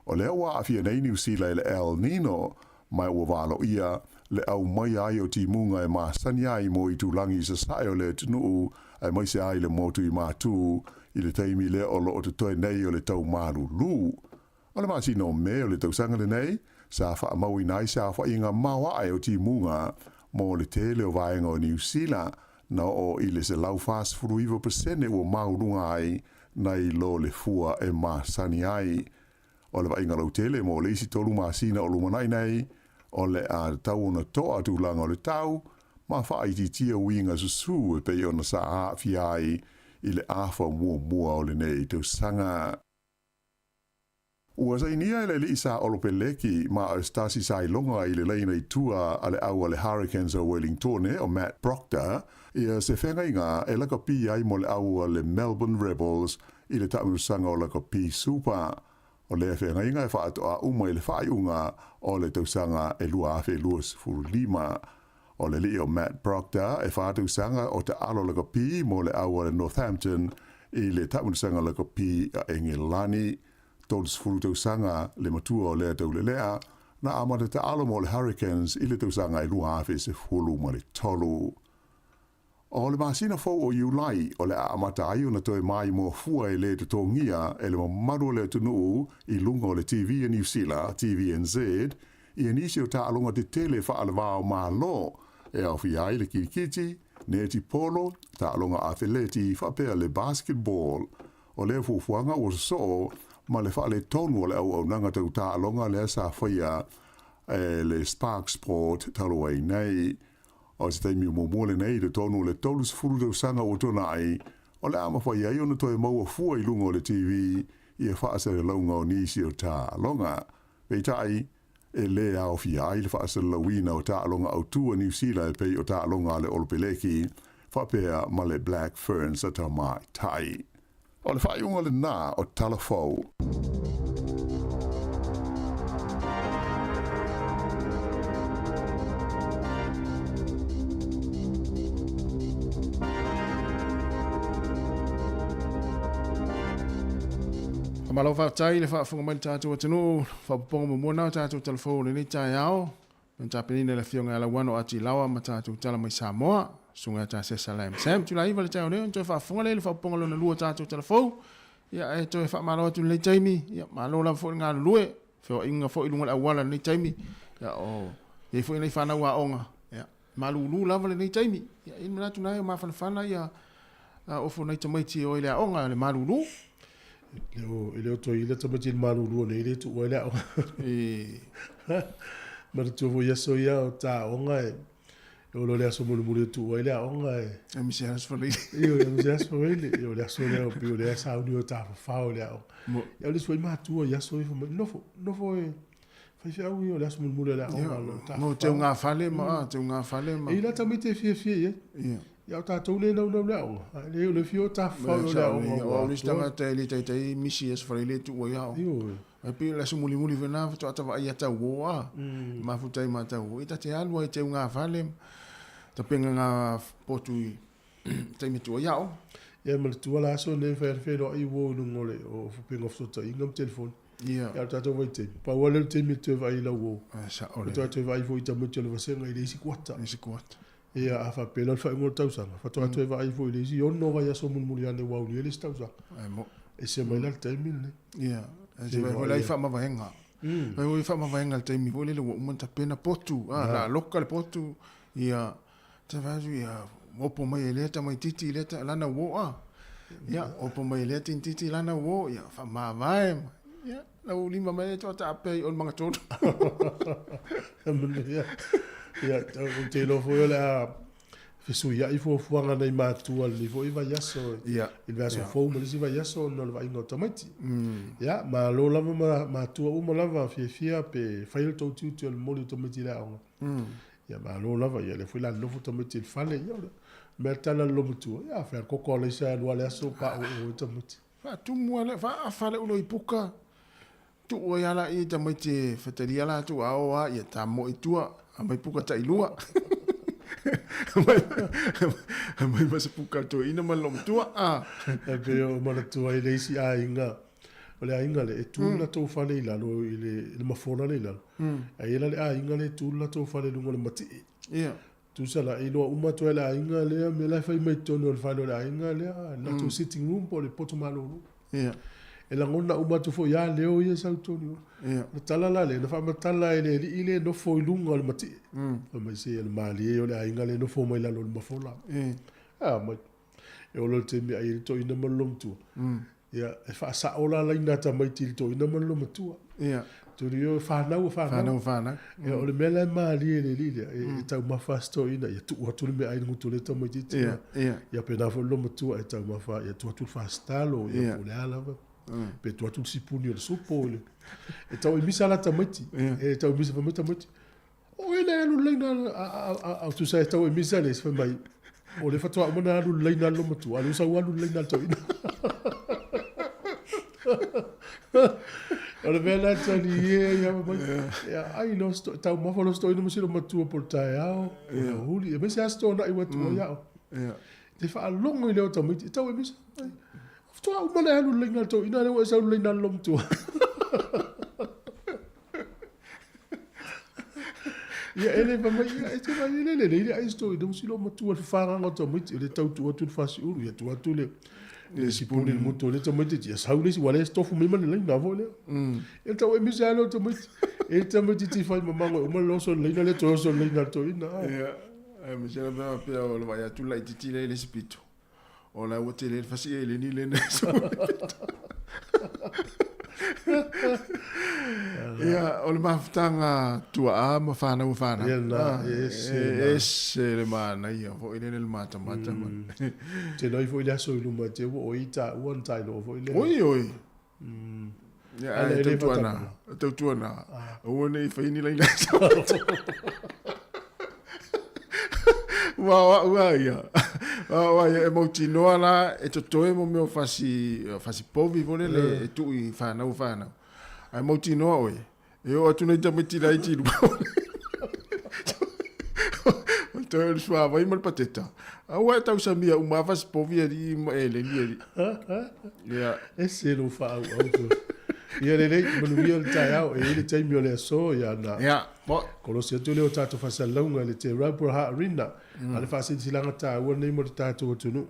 Speaker 9: o lea ua aafia nei Niu Sila i le El Nino, ma ua valoia le aumaia ai o timuga e masani ai mo itulagi i sasae o le atunuu aemaise ai le motu i Matū i le taimi lea o lo o totoe nei o le tau malulu. O le masina o Me o le tausaga lenei, sa faamauina ai se aofaiga maoae o timuga mo le tele o vaega o Niu Sila, na oo i le 149% ua mauluga ai nai lo le fua e masani ai. O le vaaiga lautele mo le isi tolu masina o lumanai nei, o le a tatau ona toa tulaga o le tau ma faaitiitia uiga susū e pei ona sa aafia ai i le afa muamua o lenei tausaga. Ua sainia e le alii sa Olopeleki ma o se tasi sa iloga i le laina i tua a le au a le Hurricanes o Wellingtone o Matt Proctor ia se feagaiga e lakapi ai mo le au a le Melbourne Rebels i le taamilosaga o Lakapi Super. O lea feagaiga e faatoa uma i le faaiuga o le tausaga e 2025. O le alii o Matt Proctor e fa tausaga o taalo lakapi mo le au a le Northampton i le taamilosaga lakapi a Engelani. 30 tausaga le matua o lea taulelea, na amata taalo mo le Hurricanes i le tausaga e 2013. O le masina fou o Iulai o le a amata ai ona toe maimoa fua e lē totogia e le mamalu o le atunuu i luga o le TV a Niu Sila, TVNZ, ia nisi o taaloga tetele faale-va o Malo e aofia ai le kirikiti, netipolo, taaloga afeleti faapea le basketball. O lea fuafuaga ua sosoo ma le faaletonu o le auaunaga tau taaloga lea sa faia e le Spark Sport talu ai nei. O se taimi muamua lenei i totonu o le 30 tausaga ua tuanai, o le a mafai ai ona toe maua fua i luga o le TV ia faasalalauga o nisi o taaloga. Peitai, e lē aofia ai le faasalalauina o taaloga autū a Niu Sila e pei o taaloga a le Olopeleki faapea ma le Black Ferns a tamaitai. O le faaiuga lenā o Tala Fou.
Speaker 1: Faamalo faafetai i le faafofoga mai i le tatou atunuu, faaopoopoga muamua na o tatou talafou o lenei taeao, na tapenaina e le Afioga ia Lauano Ati Laoa ma tatou tala mai Samoa, Susuga ia Tasesa Lam Sam. Itula 9 le taeao nei ona toe faafofoga lea i le faaopoopoga lona lua o tatou talafou. Ia ae toe faamalo atu i lenei taimi, ia malo lava foi le galulue, feoaiga foi i luga o le auala i lenei taimi, ia o i ai foi nai fanau aoga, ia malulu lava lenei taimi. Ia e i ai le manatu na e mafanafana ia ofo nai tamaiti e o i le aoga le malulu.
Speaker 5: E le o toe ila tamaiti i le malulu o nei le tuua ai le aoga.
Speaker 1: E
Speaker 5: manatua foi aso ia o ta aoga e e olo le aso mulimuli e tuua ai le aoga e
Speaker 1: E misi aso faleile.
Speaker 5: Io e misi aso faleile. Io le aso lea o pei o lea sauni o tafafao i le aoga. Ia o le isi foi matua i aso ia fai mai, nofo, nofo e faifeau ia o le aso mulimuli o le aoga o lo o tafafao.
Speaker 1: Mo teugafale ma teugafale ma.
Speaker 5: E i la tamaiti e fiafia i ai.
Speaker 1: Ia.
Speaker 5: Ia o tatou le naunau i le aoga, a le o le fia o tafafao i le aoga.
Speaker 1: Aua o le isi tagata e le taitai misi i aso faleile e tuu ai aoga.
Speaker 5: Ioe.
Speaker 1: Ae pei o le aso mulimuli foi lena faatoa ta vaai ia tauo a. Mafuta ai ma tauo. Ia ta te alu ai i teugafale ma tapena ngā potu i taimi e tuu ai aoga.
Speaker 5: Ia manatua la aso nei fai a le feiloai uo i luga o le o pulega o fesootaiga ma telefoni.
Speaker 1: Ia.
Speaker 5: Ia o le tatou vaitaimi, pau lava lea o le taimi e toe vaai i lau uo.
Speaker 1: Ae sao lea.
Speaker 5: Faatoa toe vaai foi i tamaiti o le vasega i le isi kuata.
Speaker 1: I le isi kuata.
Speaker 5: Ia a faapea la o le faaiuga o le tausaga, faatoa toe vaai foi i le isi 6 vaiaso mulimuli ane ua aulia le isi tausaga.
Speaker 1: Ae mo.
Speaker 5: Ese mai la le taimi lenei.
Speaker 1: Ia, ae se vaai foi la i faamavaega. Vaai foi i faamavaega i le taimi foi lele ua uma ona tapena potu, a, la loka le potu, ia, ta vaai atu ia, opo mai e lea tamaititi i lea ta, lana uo a. Ia, opo mai e lea tintiti lana uo, ia, faamavae ma, ia, lau lima mai e toa taapea i o le magatolu.
Speaker 5: Manuia. Ia, ou te iloa foi o le a fesuiai fuafuaga a nai matua i lenei foi vaiaso,
Speaker 1: Ia.
Speaker 5: i le vaiaso fou ma le isi vaiaso ona o le vaaiga o tamaiti. Ia, malo lava ma matua uma lava fiafia pe fai lo outou tiute o le momoli o tamaiti i le aoga. Ia malo lava, ia lea foi la nofo tamaiti i le fale, ia o le mea tala le lomatua, ia fai koko a laisa alu a le aso pa o o tamaiti.
Speaker 1: Faatumu ale faafa le ulo i puka, tuu ai ala i tamaiti e fetalia latou a o a ia tamo i tua, aumai puka tailua. Aumai ma se puka a le toeaina ma le lomatua.
Speaker 5: Ah. E pei o manatua ai le isi aiga, o le aiga lea, e tu le latou fale i lalo i le mafola lea i lalo. Ae i ai la le aiga lea e tu le latou fale i luga o le matie.
Speaker 1: Ia.
Speaker 5: Tusa la, e iloa uma atu ai le aiga lea, mea la e fai mai i totonu o le fale o le aiga lea, le latou sitting room po o le poto malolo.
Speaker 1: Ia.
Speaker 5: E lagona uma atu foi lava leo ia e sau i totonu i o.
Speaker 1: Ia.
Speaker 5: O le tala la lea, na faamatala e le alii lea e nofo i luga o le matie. Fai mai, se o le malie ia o le aiga lea e nofo mai i lalo o le mafola.
Speaker 1: Ia.
Speaker 5: A mai, e ola le taimi e ai ai le toeaina ma le loomatua. Ia, e faasao la laina a tamaiti i le toeaina ma le loomatua.
Speaker 1: Ia.
Speaker 5: Tuli o fanau o fanau.
Speaker 1: Fanau o fanau.
Speaker 5: Ia, o le mea la e malie i le alii lea, e taumafa si toeaina, ia tuu atu le meaai i le gutu o lea tamaitiiti.
Speaker 1: Ia, ia.
Speaker 5: Ia pēnā foi le loomatua e taumafa, ia tuu atu le fasitalo, ia po o le a lava. Pe tuu atu le sipuni o le supo. E tau emisa la tamaiti. E tau emisa fai mai tamaiti. O e le alu le laina a tusa e tau emisa le fai mai. O le faatoa uma ona alu le laina a le loomatua, a o lea ua sau alu le laina a le toeaina. O le mea lena tali e ia mai. Ia ai lo sto taumafa lo sto ina ma si loomatua po o le taeao, po o le aoauli, aemaise lava se toanai ua tua ia au. Te faalogo i leo o tamaiti, e tau emisa. Faatoa uma ona e alu le laina a le toeaina, a o lea ua e sau i le laina a le loomatua. Ia ele fai mai, ia e te vaai ele lelei le ai sto ina si loomatua i le fafagaga o tamaiti, o le tau tuu atu le fasiulu, ia tuu atu le le sipuni i le motu o le tamaiti, ia sau le isi, ua le tofu mai ma le laina foi lea. Ia tau emisa lava lea o tamaiti. E tamaiti fai mamago e uma le oso i le laina lea toe oso i le laina a le toeaina.
Speaker 1: Ia, ae masalo pe a faapea o le vaai atu laitiiti lea i le isi pito. O la ua tele le fasi eleni le na Ia, o le mafutaga tuaa ma fanau fanau.
Speaker 5: Ia na, ese na.
Speaker 1: Ese le manaia foi lele le matamata.
Speaker 5: Te noi foi le aso i luma te ua oi taua na tailoa foi lea.
Speaker 1: Oi, oi. Ia, ai, tautuana, tautuana. Aua ne i fai ni laina. Ua o au a ia. Ua o ia e mautinoa la e totoe mo mea o fasi, fasi povi foi lele e tuu i whanau whanau. Ae mautinoa oe, e oo atu nei tamaiti laiti i luma. O toe o le suavai ma le pateta. Aua e tausamia uma lava fasi povi alii ma eleni alii. Ia.
Speaker 5: Ese lou faaauau foi. Ia lelei, manuia le taeao, e i ai le taimi o le aso, ia na
Speaker 1: Ia, mo.
Speaker 5: kolosi atu lea o tatou faasalalauga i le Te Rauparaha Arena, a o le faasilasilaga taua lenei mo le tatou atunuu.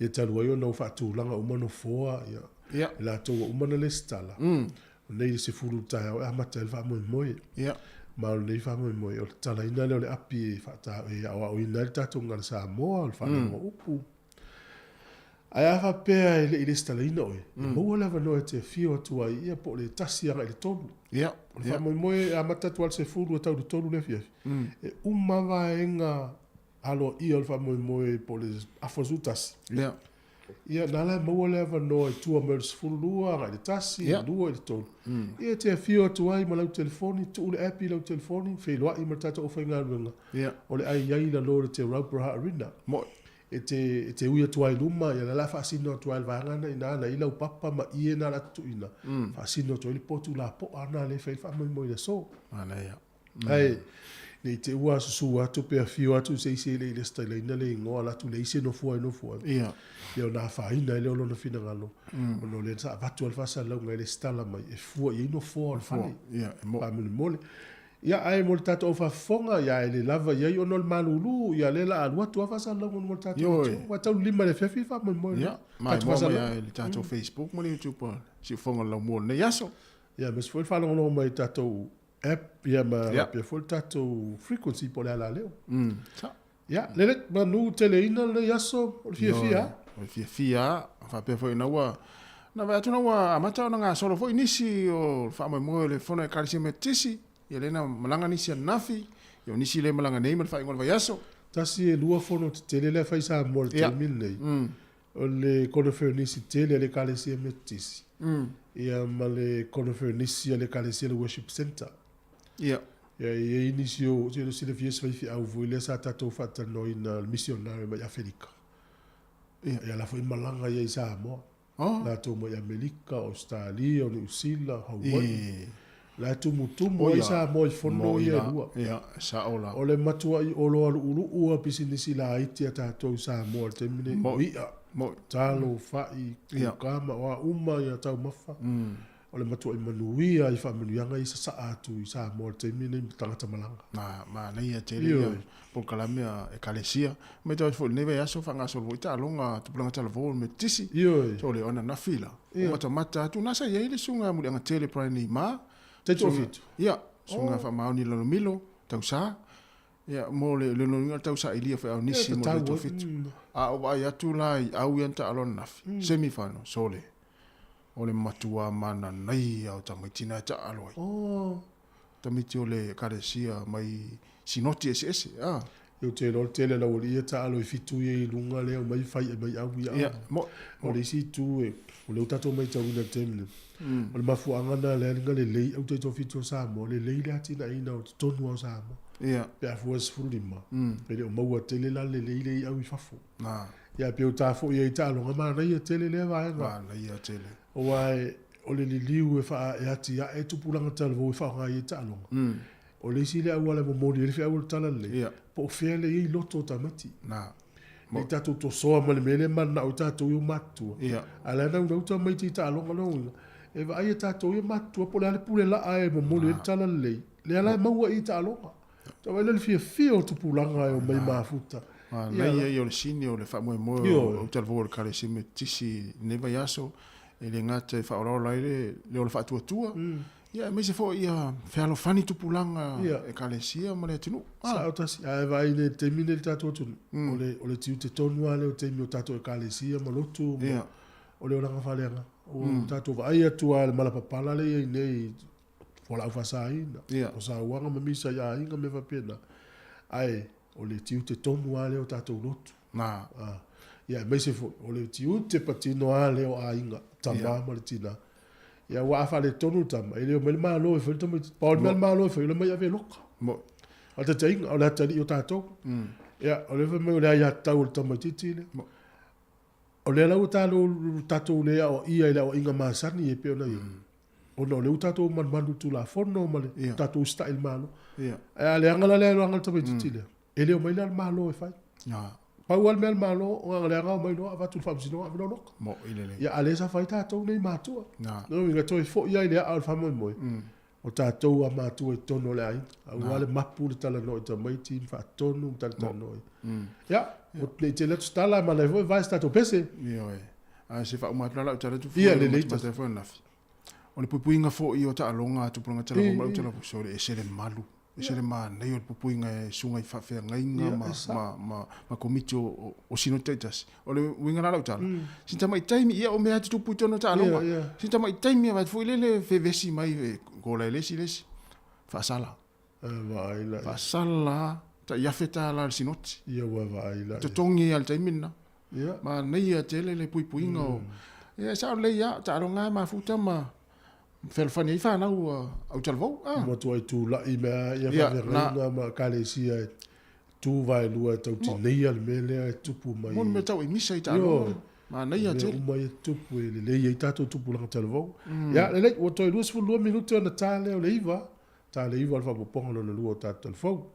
Speaker 5: Ia talu ai ona ua faatulaga uma nofoa, ia,
Speaker 1: Ia.
Speaker 5: i latou ua uma ona lesitala, o nei i le 10 i le taeao e amata ai le faamoemoe.
Speaker 1: Ia.
Speaker 5: Ma o lenei faamoemoe, o le tatalaina lea o le api e faata, e aoaoina ai le tatou gagana Samoa, o le faalogo upu. Ae a faapea e le i lesitalaina oe, e maua le avanoa e te afio atu ai ia po o le 1 agai i le 3.
Speaker 1: Ia.
Speaker 5: O le faamoemoe e amata atu lava i le 10 e tau i le 3 le afiafi. E uma vaega aloaia o le faamoemoe po o le afa 11.
Speaker 1: Ia.
Speaker 5: Ia, na la e maua le avanoa i tua mai o le 12 agai i le 1, i le 2, i le 3. Ia e te afio atu ai ma lau telefoni, tuu le app i lau telefoni, feiloai ma le tatou aufaigaluega.
Speaker 1: Ia.
Speaker 5: O le ai i ai i lalo o le Te Rauparaha Arena.
Speaker 1: Moe.
Speaker 5: E te, e te ui atu ai i luma, ia la la faasino atu ai le vaega na ina na i lau papa ma ie na la tutuina. Faasino atu ai le potu lapoa na le fai le faamoemoe i le aso.
Speaker 1: Manaia.
Speaker 5: Ae, ne i te ua susu atu pe afio atu se isi e le i lesitalaina le igoa ala atu leai se nofoa e nofo ai.
Speaker 1: Ia.
Speaker 5: Ia ona afaina ai lea o lona finagalo, ona o lea sa avatu lava le faasalalauga e lesitala mai e fua i ai nofoa o le fale.
Speaker 1: Ia, e mo'i.
Speaker 5: Faamolemole. Ia, ae mo le tatou faafofoga, ia e le lava i ai ona o le malulu, ia lea la alu atu lava faasalalauga mo le tatou
Speaker 1: Ioe.
Speaker 5: atunuu. Aua e tau le 5 i le afiafi faamoemoe
Speaker 1: Ia,
Speaker 5: tatou
Speaker 1: maimoa mai
Speaker 5: faasalalauga.
Speaker 1: lava i le tatou Facebook ma le YouTube o Siufofoga o le Laumua o lenei aso.
Speaker 5: Ia, aemaise foi le faalogologo mai i tatou app ia ma
Speaker 1: Ia.
Speaker 5: faapea foi le tatou frequency po o le alaleo.
Speaker 1: Sa.
Speaker 5: Ia, lelei, manu teleina lenei aso, o le fiafia lava.
Speaker 1: O le fiafia lava. Faapea foi ina ua na vaai atu na ua amata ona gasolo foi nisi o le faamoemoe o le Fono Ekalesia Metotisi, ia lea na malaga nisi ananafi, ia o nisi le malaga nei ma le faaiuga o le vaiaso.
Speaker 5: Tasi e lua fono tetele lea e fai i Samoa i le taimi lenei, o le koneferenisi tele a le Ekalesia Metotisi, ia ma le koneferenisi a le Ekalesia le Worship Centre.
Speaker 1: Ia.
Speaker 5: Ia, e i ai nisi o, ou te silafia si faifeau foi lea sa tatou faatalanoaina, le misionare mai Aferika.
Speaker 1: Ia.
Speaker 5: Ia la foi malaga ia i Samoa.
Speaker 1: Oh.
Speaker 5: Latou mai Amerika, Ausetalia, o Niu Sila, Hawaii.
Speaker 1: E.
Speaker 5: La e tumutumu ai Samoa i fono ia e lua.
Speaker 1: Ia, sao la.
Speaker 5: O le matuai oloa lu'ulu'u a pisinisi laiti a tatou i Samoa i le taimi lenei, o i'a,
Speaker 1: Mo'i.
Speaker 5: talo, fa'i, kukama, o a uma ia taumafa. O le matuai manuia i faamanuiaga ia sasa'a atu i Samoa i le taimi lenei ma tagata malaga.
Speaker 1: Na, manaia tele ia polokalame a Ekalesia. Matau atu foi i lenei vaiaso faagasolo foi taaloga a Tupulaga Talavou o le Metotisi.
Speaker 5: Ioe.
Speaker 1: So o le ananafi la, ua matamata atu na sa i ai le susuga Muliagatele Brian Neymar.
Speaker 5: Taitoafitu.
Speaker 1: Ia, susuga Faamaoni Lalomilo, Tausa. Ia, mo le lona uiga o le tausailia foi a nisi mo le taitoafitu. A o vaai atu la i au ia na taalo ananafi, semi final, sole. O le matua mananaia o tamaiti na e taalo ai.
Speaker 5: Oh.
Speaker 1: Tamaiti o le ekalesia mai sinoti eseese. Ah.
Speaker 5: Ou te iloa o le tele o le aualii ia taalo i fitu ia i luga lea omai fai e mai au ia.
Speaker 1: Ia, mo,
Speaker 5: O le isi itu e, o lea ua tatou matauina i le taimi lenei, o le mafuaaga lena lea na lelei au taitoafitu o Samoa, lelei le atinaeina o totonu lava o Samoa.
Speaker 1: Ia.
Speaker 5: Pe a fua i le 15, e le o maua tele la le lelei lea i au i fafo.
Speaker 1: Na.
Speaker 5: Ia pei ua ta foi ai taaloga manaia tele lea vaega.
Speaker 1: Manaia tele.
Speaker 5: Aua o le liliu e faa e atiae tupulaga talavou e faaaoga ai taaloga. O le isi lea auala e momoli ai le feau o le talalelei,
Speaker 1: Ia.
Speaker 5: po o fea lea e i ai loto o tamaiti.
Speaker 1: Na.
Speaker 5: Nei tatou tosoa ma le mea lea e mananao ai tatou ia matutua.
Speaker 1: Ia.
Speaker 5: A o la e naunau tamaiti i taaloga lona uiga, e vaai e tatou ia matutua po o le a le pule laa e momoli ai le talalelei, lea la e maua i i taaloga. Tau vaai la le fiafia o tupulaga e omai mafuta.
Speaker 1: Manaia ia o le sini o le faamoemoe o Utalavou o le Ekalesia Metotisi i lenei vaiaso, e le gata e faaolaola ai le ola faatuatua, ia aemaise foi ia fealofani tupulaga Ekalesia ma le atunuu.
Speaker 5: Sao tasi, ae vaai nei i le taimi lenei i le tatou atunuu, o le o le tiute tonu lava lea o taimi o tatou Ekalesia ma lotu ma o le olaga faaleagaga. Ua tatou vaai atu lava i le malapapala lea e i ai nei fualaau faasaina, o sauaga ma misa i aiga ma mea faapena. Ae o le tiute tonu lava lea o tatou lotu.
Speaker 1: Na.
Speaker 5: Ia, aemaise foi, o le tiute patino lava lea o aiga, tama ma le tina. Ia, aua a faaletonu le tama, e le omai le Malo e fai le tamaitiiti. Pau le mea a le Malo e fai, o le omai ave loka.
Speaker 1: Mo.
Speaker 5: O le taitaiga, o le atalii o tatou. Ia, o lea fai mai o le aiatatau a le tamaitiiti lea. O lea la ua tatou le aoaia i le aoaiga masani e pei ona i ai, ona o lea ua tatou manumanu i le Tulafono ma le tatou usitai i le Malo. Ae a leaga la le aloaga o le tamaitiiti lea, e le omai la le Malo e fai. Pau lava le mea a le Malo, o le leaga omai loa avatu i le Faamasinoga ave loa loka.
Speaker 1: Mo'i lelei.
Speaker 5: Ia, a lea sa fai tatou nei matua. Lona uiga, toe foi lava i le aa o le faamoemoe, o tatou lava matua i totonu o le aiga. Aua le mapu le talanoa i tamaiti ma faatonu ma talatalanoa. Ia, ne i tele atu se tala, manaia foi e vae se tatou pese.
Speaker 1: Ioe. Ae se faauma atu la lau tala atu
Speaker 5: Ia, lelei.
Speaker 1: Matai foi ananafi. O le puipuiga foi o taaloga a tupulaga talavou ma lau talavuso, e ese le malu. E ese le manaia o le puipuiga e susuga i faafeagaiga ma komiti o sinoti taitasi. O le uiga la o lau tala, sina tamai taimi, ia o mea lava e tutupu i totonu o taaloga. Sina tamai taimi lava foi lele vevesi mai, gola e le isi le isi, faasala. Faasala lava, tai $1,000 le sinoti. Totogi lava i le taimi lena. Manaia tele le puipuiga o, ia e sao lelei lava, o taaloga lava e mafuta ma fealofani ai fanau a autalavou.
Speaker 5: Ua matuai tulai mai lava faafeagaiga ma ekalesia e tu vaelua e tau tineia le mea lea e tupu mai.
Speaker 1: Mo le mea tau emisa i taaloga. Manaia tele.
Speaker 5: Mea uma ia tupu e lelei ai tatou tupulaga talavou. Ia, lelei, ua toe 22 minute ona ta lea o le 9, ta le 9 o le faaopoopoga lona lua o tatou talavou.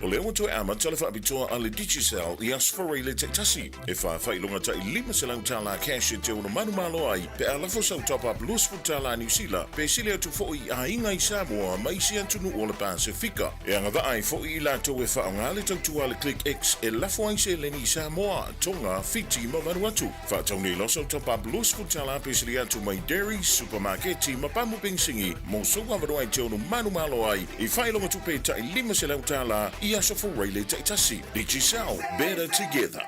Speaker 10: O lea ua toe amata le faapitoa a le Digicel i Aso Faraile taitasi, e faafailoga tai $500 cash e te ono manumalo ai pe a lafo sau top-up $20 Niu Sila pe sili atu foi i aiga i Samoa ma isi atunuu o le Pasefika. E agavaa ai foi i latou e faaaoga le tautua a le Click X e lafo ai seleni i Samoa, Tonga, Fiti ma Vanuatu. Faatau nei loa sau top-up $20 pe sili atu mai Dairy, Supamaketi ma pamu penisini mo sou avanoa e te ono manumalo ai i faailoga tupe tai $500 i Aso Faraile taitasi. Digicel, better together.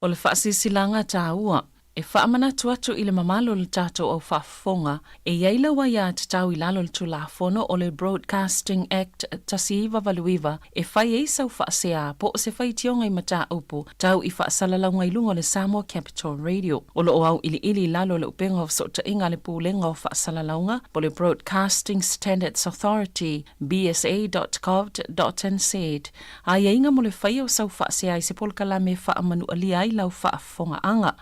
Speaker 3: O le faasilasilaga taua. E faamanatu atu i le mamalu o le tatou au faafofoga, e i ai lau aiatatau i lalo o le Tulafono o le Broadcasting Act 1989 e fai ai sau faasea po o se faitioga i mataupu tau i faasalalauga i luga o le Samoa Capital Radio. O lo o auiliili i lalo o le upega o fesootaiga a le Pulega o Faasalalauga po o le Broadcasting Standards Authority, bsa.govt.nz, aiaiga mo le faia o sau faasea i se polokalame e faamanualia ai lau faafofogaaga.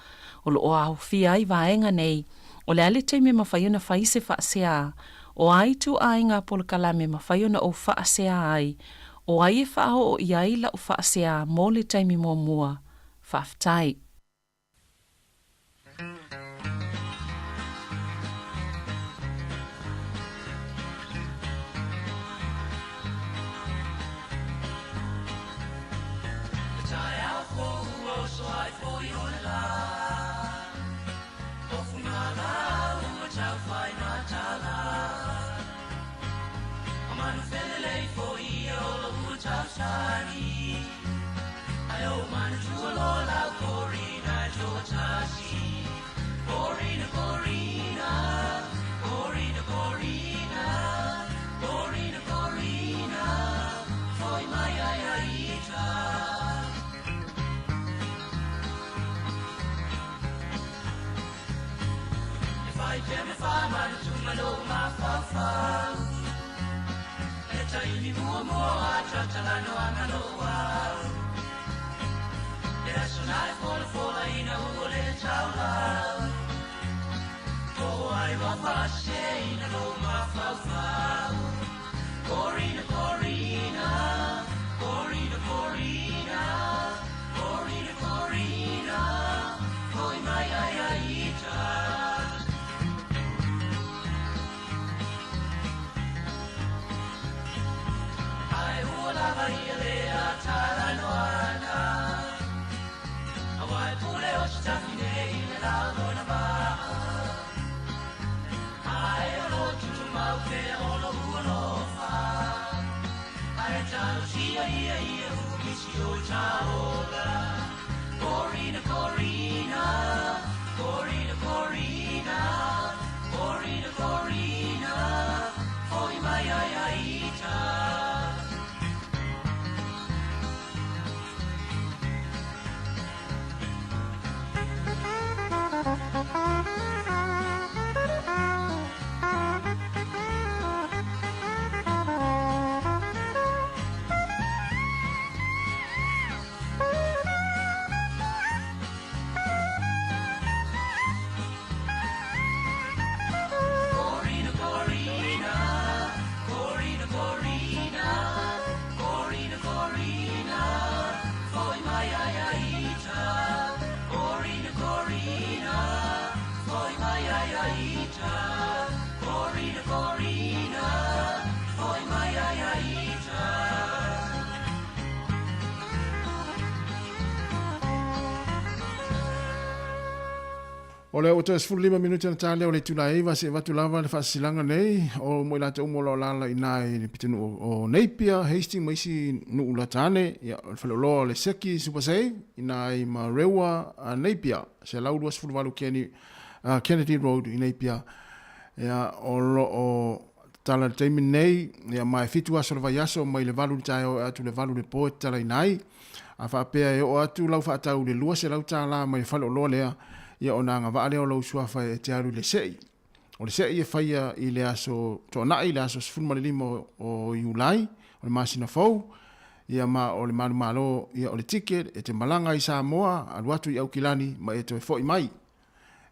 Speaker 3: O lo o aofia ai vaega nei, o le a le taimi e mafai ona fai se faasea, o a ituaiga polokalame e mafai ona ou faasea ai, o ai e faaoo i ai lau faasea mo le taimi muamua. Faafetai.
Speaker 1: O lea ua toe 15 minute ona ta lea o le itula e 9 seia avatu lava le faasilasilaga nei o mo i latou uma o lo o alaala i ina i le pitonuu o Napier, Hastings ma isi nuu lata ane, ia, o le faleoloa o le Seki Super Save i ina i Marewa, Napier, 128 Kenny, Kennedy Road i Napier. Ia, o lo o tatala i le taimi nei, ia, ma e 7 aso o le vaiaso mai le 8 i le taeao e atu i le 8 i le po e tatalaina ai. A faapea e oo atu lau faatau i le $200 mai le faleoloa lea, ia ona agavaa lea o lou suafa e te alu i le se'i. O le se'i e faia i le aso Toonai, le aso 15 o Iulai, o le masina fou, ia ma o le manumalo, ia o le ticket e te malaga i Samoa, alu atu i Aukilani ma e toe fo'i mai.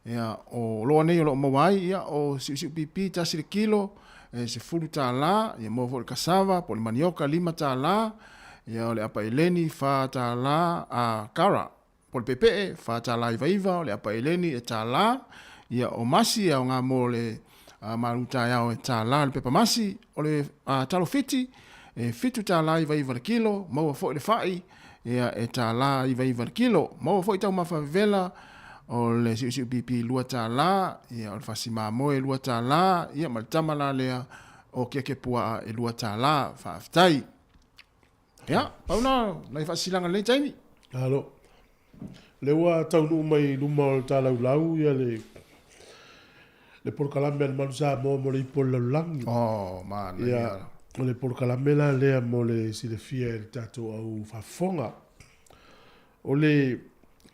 Speaker 1: Ia, o oloa nei o lo o maua ai, ia, o siusiu pipi tasi le kilo, e $10, ia maua foi le cassava po o le manioka $5, ia o le apa eleni $4, a kara po o le peepee $4.99, o le apa eleni e $1, ia o masi e aoga mo le malu taeao e $1 le pepa masi, o le talo fiti e $7.99 le kilo, maua foi le fai ia e $1.99 le kilo. Maua foi taumafa vevela o le siusiu pipi $2, ia o le fasi mamoe $2, ia ma le tama la lea o keke puaa e $2. Faafetai. Ia, pau na nai faasilaga i lenei taimi.
Speaker 5: Malo. Lea ua taunuu mai i luma o le talaulau ia le le polokalame a le Manu Samoa mo le Ipu o le Lalolagi.
Speaker 1: Oh, manaia.
Speaker 5: Ia, o le polokalame la lea mo le silafia e le tatou au faafofoga. O le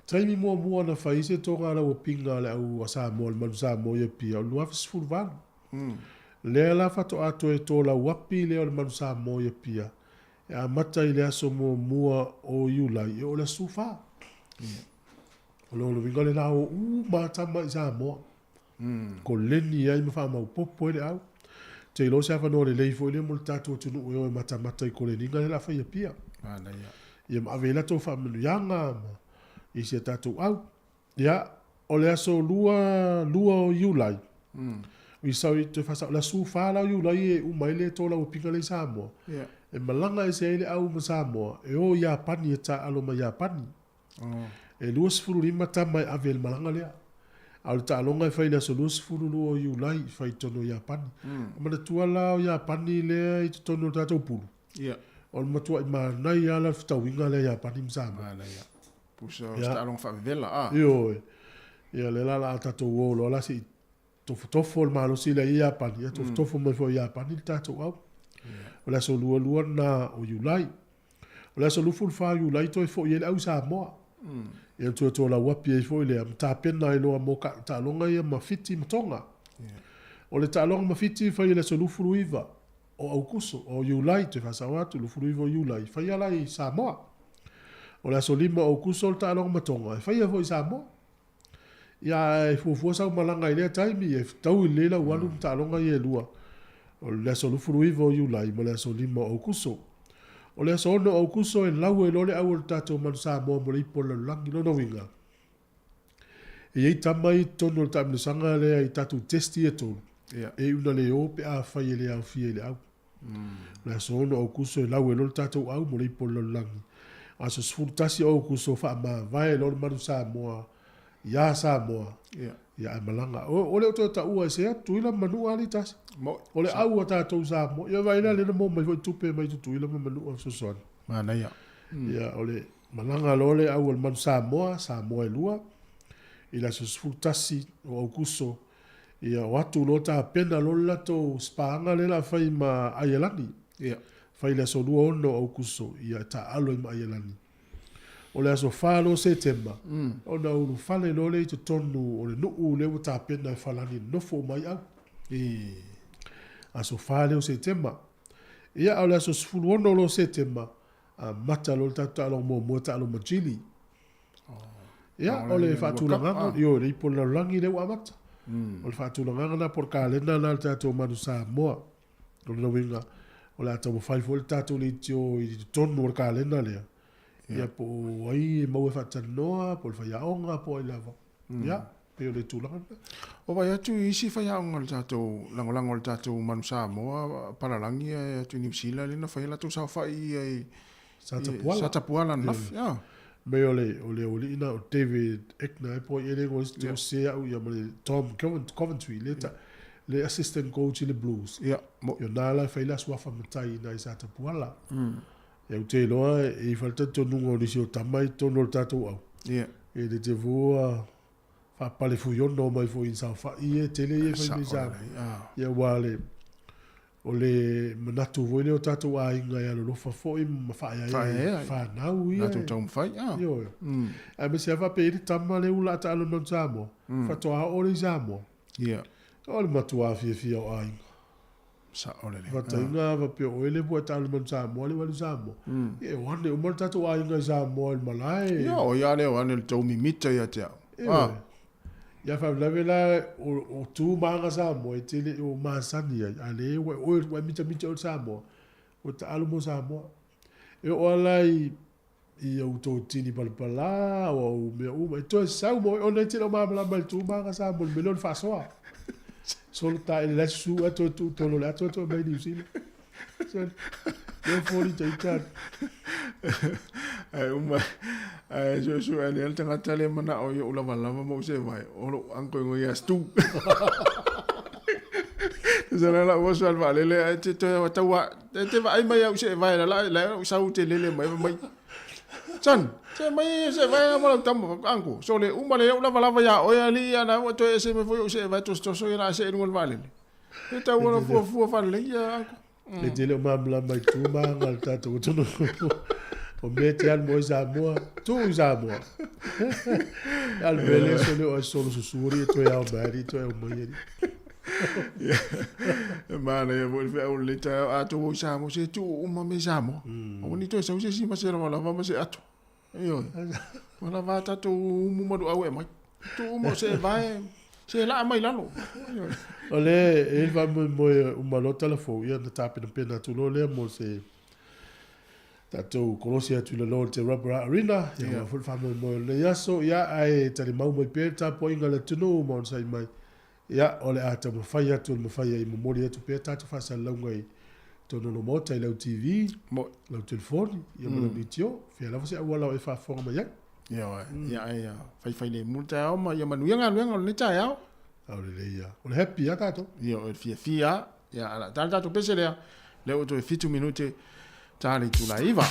Speaker 5: taimi muamua na fai ai se togalauapiga a le au a Samoa, le Manu Samoa i Apia, o le 2018. Lea la faatoa toe tolauapi lea o le Manu Samoa i Apia, e amata i le aso muamua o Iulai e oo i le aso 14. O lona uiga o le la o uma lava tama i Samoa. Koleni ai ma faamaopoopo ai le au. Ou te iloa o se avanoa lelei foi lea mo le tatou atunuu e o e matamata i koleniga lea o le a fai i Apia. Ia ma ave ai latou faamanuiaga ma i si a tatou au. Ia, o le aso 2, 2 o Iulai, i sorry, toe faasao, o le aso 14 la o Iulai e uma ai le tolauapiga lea i Samoa. E malaga ese ai le au ma Samoa e o i Iapani e taaalo ma Iapani. E 25 tama e ave i le malaga lea. A o le taaloga e fai i le aso 22 o Iulai e fai i totonu o Iapani. E manatua la o Iapani lea i totonu o le tatou pulu. O le matuai manaia lava la le fetauiga lea a Iapani ma Samoa.
Speaker 1: Manaia. Pusa o se taaloga faavevela, a?
Speaker 5: Ioe. Ia lea la o le a tatou o loa la se i tofotofo le malosi lea i Iapani, ia tofotofo mai foi i Iapani le tatou au. O le aso 22 lena o Iulai. O le aso 24 o Iulai toe foi ai le au i Samoa. Ia toe tolauapi ai foi lea ma tapena ai loa mo taaloga ia ma Fiti ma Tonga. O le taaloga ma Fiti e fai i le aso 29 o Aukuso, o Iulai, toe faasao atu, 29 o Iulai, faia la i Samoa. O le aso 5 o Aukuso le taaloga ma Tonga, e faia foi i Samoa. Ia ae fuafua sau malaga i lea taimi, e fetaui lelei lau alu ma taaloga ia e lua, o le aso 29 o Iulai ma le aso 5 o Aukuso. O le aso 6 o Aukuso e lau ai loa le au o le tatou Manu Samoa mo le Ipu o le Lalolagi. Lona uiga, e i ai tama ia i totonu o le taamilosaga lea i tatou test ia e tolu, e iu ina le o pe afai e le aofia i le au. O le aso 6 o Aukuso e lau ai loa le tatou au mo le Ipu o le Lalolagi. Aso 11 o Aukuso faamavae loa le Manu Samoa iā Samoa, ia ae malaga. O le o toe taua e se atu Tutuila ma Manua alii tasi. O le au a tatou Samoa. Ia vaai la lea na maua mai foi tupe mai Tutuila ma Manua fesoasoani.
Speaker 1: Manaia.
Speaker 5: Ia o le malaga loa le au a le Manu Samoa, Samoa e lua, i le aso 11 o Aukuso. Ia o atu loa tapena loa le latou spaaga lea o le a fai ma Aielani.
Speaker 1: Ia.
Speaker 5: Fai i le aso 26 o Aukuso, ia e taaalo ai ma Aielani. O le aso 4 loa o Setema, ona ulufale loa lea i totonu o le nuu lea ua tapena e Falani e nonofo uma ai au. Aso 4 lea o Setema. Ia, a o le aso 16 loa o Setema, amata loa le tatou taaloga muamua, taaloga ma Chile. Ia, o le faatulagaga, ioe, le ipu o le lalolagi lea ua amata. O le faatulagaga lena po o le kalena lena a le tatou Manu Samoa. O lona uiga, o le a taumafai foi le tatou leitio i totonu o le kalena lea, ia po o ai e maua e faatalanoa, po o le faiaoga, po o ai lava. Ia, pei o le tulaga lena.
Speaker 1: O vaai atu i isi faiaoga o le tatou lagolago o le tatou Manu Samoa, palalagi e atu i Niu Sila lea na fai ai latou saofai ia i
Speaker 5: Sa Tapuala.
Speaker 1: Sa Tapuala ananafi, yeah.
Speaker 5: Me o le, o le aualii na o David Ekna e po ai ele ngo yeah. se au ia ma le Tom Coventry le ta, le assistant coach i le Blues.
Speaker 1: Yeah.
Speaker 5: Mo. Ia na la fai la suafa matai na i Sa Tapuala. Ia u te iloa e i falta tonuga o nisi o tama i tonu o le tatou au.
Speaker 1: Yeah.
Speaker 5: E le te vua faapale fuiono mai foi i saofai e tele ia fai mai sa. Ia ua le o le manatu foi lea o tatou aiga e alolofa foi ma faaeaea fanau ia.
Speaker 1: Latou taumafai, ah.
Speaker 5: Ioe. Aemaise lava faapea i le tama lea ua laa taalo mai Samoa, faatoa oo lea i Samoa.
Speaker 1: Ia.
Speaker 5: O le matua fiafia o aiga.
Speaker 1: Sao lelei.
Speaker 5: Faataiga faapea o oe lea ua e taalo mai Samoa lea ua alu i Samoa. Ia e o ane uma le tatou aiga i Samoa i le malae.
Speaker 1: Ia o ia lea o ane le tou mimita ia te au.
Speaker 5: Ioe. Ia faalavelave la o tu ma aga Samoa e te le o masani ai, a lea ua oe ua e mitamita oe i le Samoa, ua taalo mo Samoa. E oo lava la i i ou totini palapala o au mea uma, e toe sau ma oe ona e te le o malamalama i le tu ma aga Samoa i le mea lea o le faasoa. Solo taele la e susu ae toe tuu tonu o le ata toe mai Niu Sila. Lea foli ita.
Speaker 1: Ae uma, ae suesue ane le tagata lea manao i ou lavalava ma ou sevae, o lou uncle ingoa ia Stu. Tusa la lau oso i le vaalele ae te toe tau e te vaai mai au seevae la la la au sau te lele mai mai. Son, se mai se vai ma lau tama, anko, so le uma le ou lava lava ia oe alii ia na ua toe ese mai foi ou see vai tosotoso ia la see i luga o le vaalele. E tau ona fuafua faalelei ia anko.
Speaker 5: Le tele o malamalama i tu ma aga o le tatou atunuu. O mea e te alu mo i Samoa, tuu i Samoa. A le mea lea sole o ai solo susu alii e toe ao mai alii toe au mai alii.
Speaker 1: E manaia foi le feau o lenei taeao a tou o i Samoa, se tuu uma mea i Samoa. Aua ne i toe sau se isi ma se lavalava ma se ato. Ioe. Ua lava a tatou umu ma luau e aumai. Tuu uma o se vae, se laa mai lalo. Ioe.
Speaker 5: O lea e i ai le faamoemoe e uma loa tala fou, ia ona tapenapena atu loa lea mo se tatou kolosi atu i lalo o le Rubber Arena. Ia aua foi le faamoemoe o lenei aso. Ia ae talimau mai pea le tapuaiga a le atunuu ma onosai mai. Ia, o le a taumafai atu e mafai ai e momoli atu pea tatou faasalalauga i totonu o lou maota i lau TV, lau telefoni, ia ma lau leitio, fea lava se auala o e faafofoga mai ai.
Speaker 1: Ioe, ia ae ia faifailemu le taeao ma ia manuia galuega o lenei taeao.
Speaker 5: Ao lelei ia. O le happy lava tatou.
Speaker 1: Ioe, le fiafia lava. Ia, ae o le a ta le tatou pese lea, lea ua toe 7 minute ta le itula 9.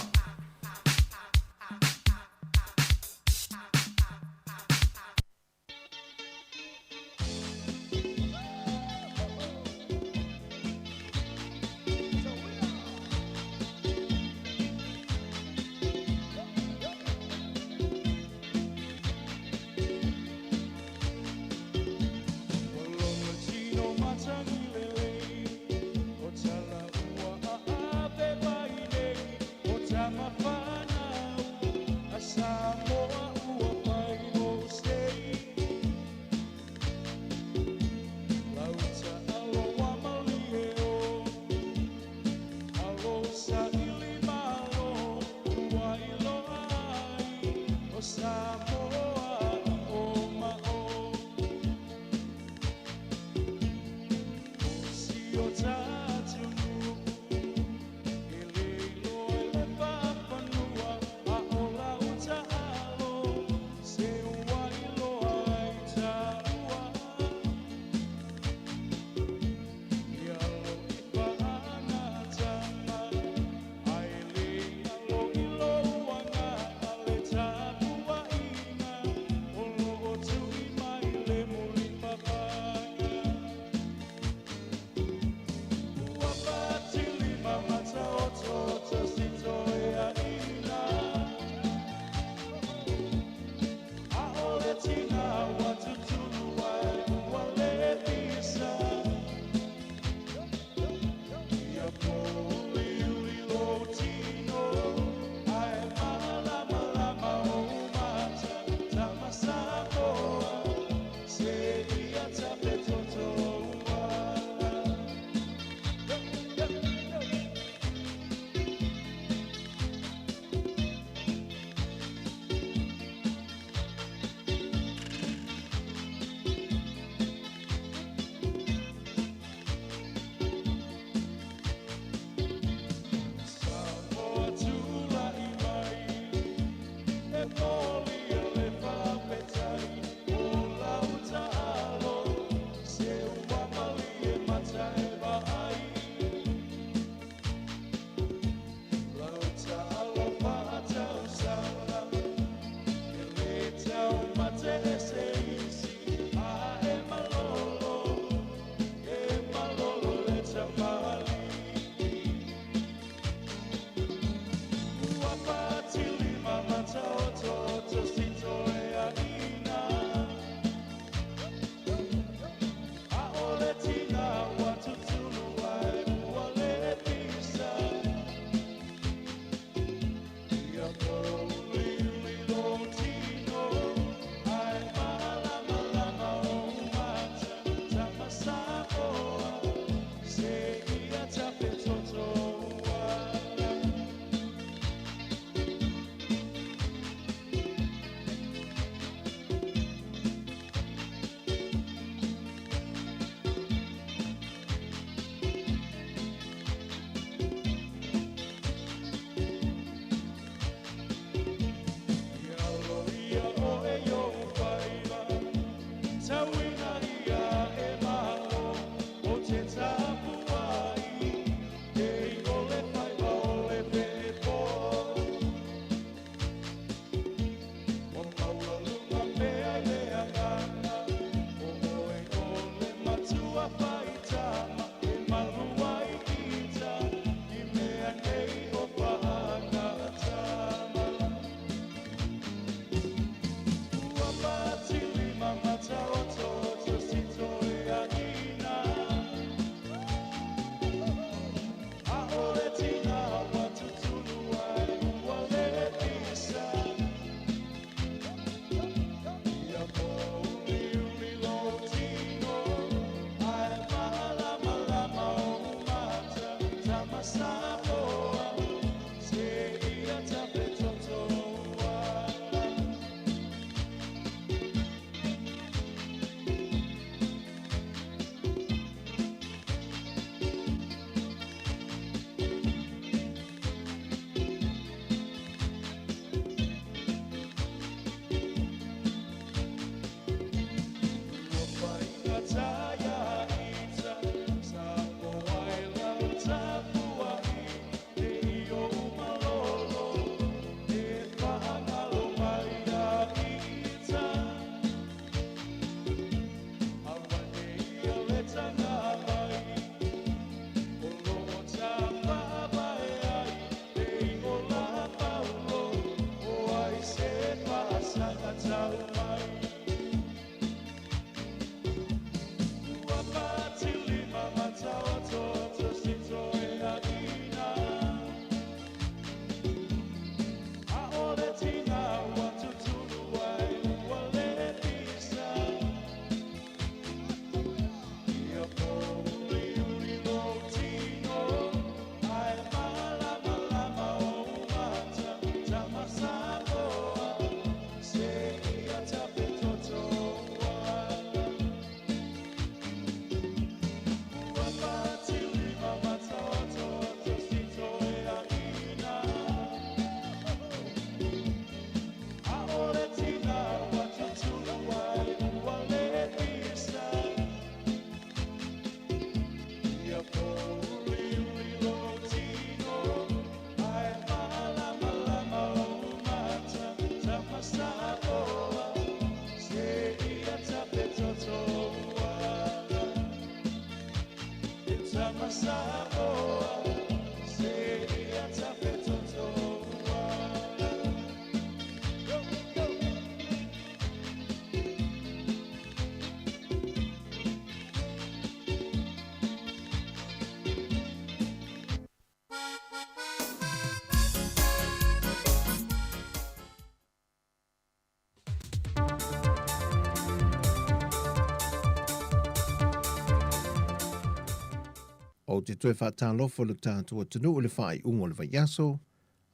Speaker 7: Ou te toe faatalofa i lo tatou atunuu i le faaiuga o le vaiaso,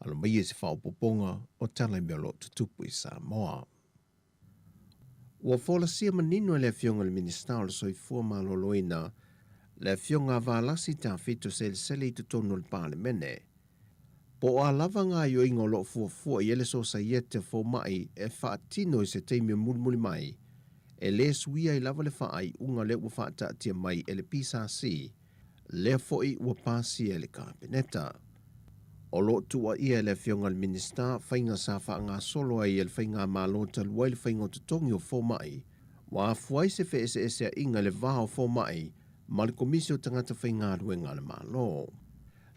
Speaker 7: alo maia i se faaopoopoga o tala i mea o lo o tutupu i Samoa. Ua folasia manino e le Afioga i le Minisita o le Soifua Maloloina, le Afioga a Valasi Tafito Selesele i totonu o le Palemene, po o a lava gaoioiga o lo o fuafua i ai le Sosaiete a Fomai e faatino i se taimi o mulimuli mai, e le suia ai lava le faaiuga lea ua faataatia mai e le PSC, lea foi ua pasia e le Kapeneta. O lo o tuuaia e le Afioga i le Minisita faiga sa faagasolo ai e le Faigamalo talu ai le faiga o totogi o fomai, ua afua ai se feeseeseaiga i le va o fomai ma le Komisi o Tagata Faigaluega a le Malo.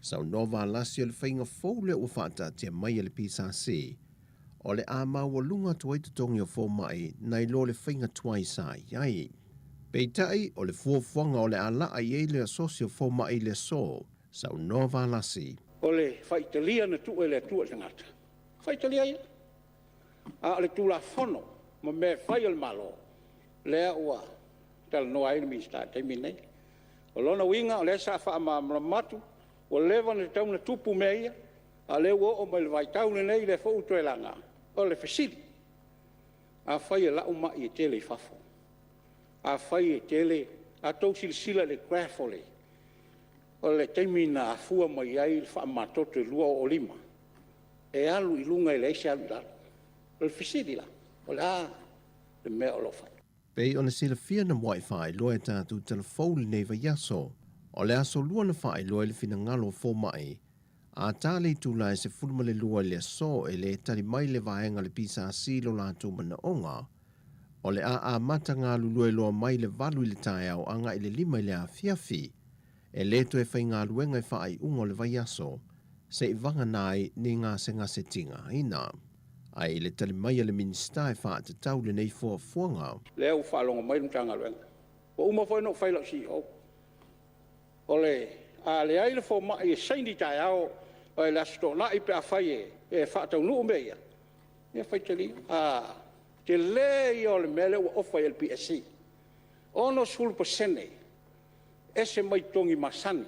Speaker 7: Saunoa Valasi o le faiga fou lea ua faataatia mai e le PSC, o le a maualuga atu ai totogi o fomai nai lo le faiga tuai sa i ai. Peitai, o le fuafuaga o le a laa i ai le asosi o fomai i le aso, saunoa Valasi.
Speaker 8: O le faitalia na tuu e le Atua i le tagata, faitalia ia. A o le Tulafono ma mea e fai a le Malo, lea ua talanoa ai le Minisita i le taimi lenei. O lona uiga o lea sa faamalamalama atu, ua leva ona tatau ona tupu mea ia, a o lea ua oo mai i le vaitau lenei, lea foi ua toe laga. O le fesili, afai e lau mai e tele i fafo, afai e tele… A outou silasila i le graph o le taimi na afua mai ai le faamamatoto i le 2005, e alu i luga e leai se alu i lalo. O le fesili la, o le a le mea o lo o fai?
Speaker 7: Pei ona silafia na muai faailoa e tatou tala fou lenei vaiaso, o le aso Lua na faailoa ai le finagalo o fomai, a ta le itula e 12 i le aso e le tali mai le vaega a le PSC i lo latou manaoga, o le a amata galulue loa mai le 8 i le taeao agai i le 5 i le afiafi, e le toe faigaluega i faaiuga o le vaiaso, se'i vagana ai ni gasegase tigaina. Ae i le tali mai a le Minisita e faatatau lenei fuafuaga.
Speaker 8: Lea ua faalogo mai le Matagaluega, ua uma foi ona ou fai i lau CEO, o le a leai le fomai e saini taeao le Aso Toonai pe afai e faataunuu mea ia, ia faitalia ia. O le tele ia o le mea lea ua ofa i ai e le PSC, e 60% e ese mai totogi masani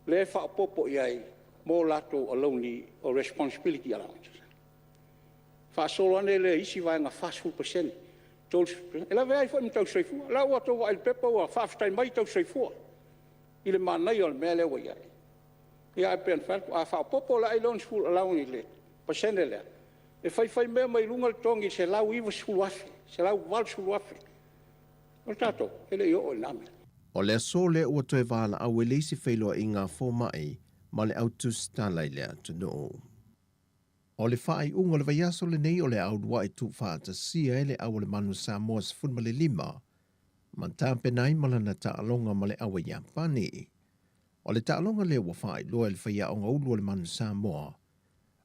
Speaker 8: lea e faaopoopo i ai mo latou alauni o responsibility allowance. Faasolo ane lea i le isi vaega 40%, 30%, e lavea ai foi ma tausisoifua. O la ua outou vaai i le pepa ua faafetai mai tausisoifua i le manaia o le mea lea ua i ai. Ae pei ona fai atu, a faaopoopo la i ai le 60 allowance i le pasene lea, e faifai mea mai luga le totogi i le $190,000, $180,000. O tatou, e le i oo i lena mea.
Speaker 7: O le aso lea ua toe valaau ai le isi feiloaiga a fomai ma le au tusitala i le atunuu. O le faaiuga o le vaiaso lenei o le a uluai tuufaatasia ai le au a le Manu Samoa 15 ma tapena ai ma lana taaloga ma le au a Iapani. O le taaloga lea ua faailoa e le faiaoga ulu o le Manu Samoa,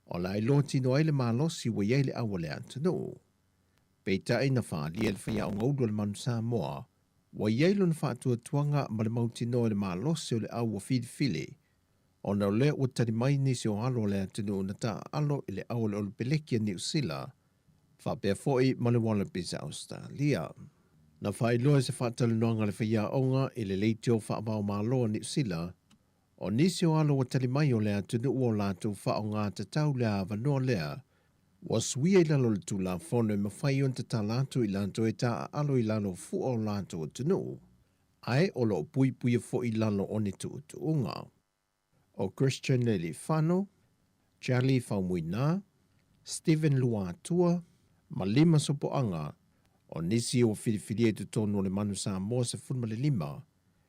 Speaker 7: o le a iloa tino ai le malosi ua i ai le au a le atunuu. Peitai na faaalia e le faiaoga ulu a le Manu Samoa, ua i ai lona faatuatuaga ma le mautinoa i le malosi o le au ua filifili, ona o lea ua tali mai nisi o alo o le atunuu na taaalo i le au a le Olopeleki a Niu Sila, faapea foi ma le Wallabies a Ausetalia. Na faailoa i se faatalanoaga a le faiaoga i le leitio faava-o-Malo a Niu Sila, o nisi o alo ua tali mai o le atunuu ua o latou faaaoga tatau le avanoa lea ua suia i lalo o le Tulafono e mafai ona tatala atu i latou e taaalo i lalo o fua o latou atunuu, ae o lo o puipuia foi i lalo o ni tuutuuga. O Christian Lealiifano, Charlie Faumuina, Stephen Luatua ma Lima Sopoaga o nisi ua filifilia i totonu o le Manu Samoa 15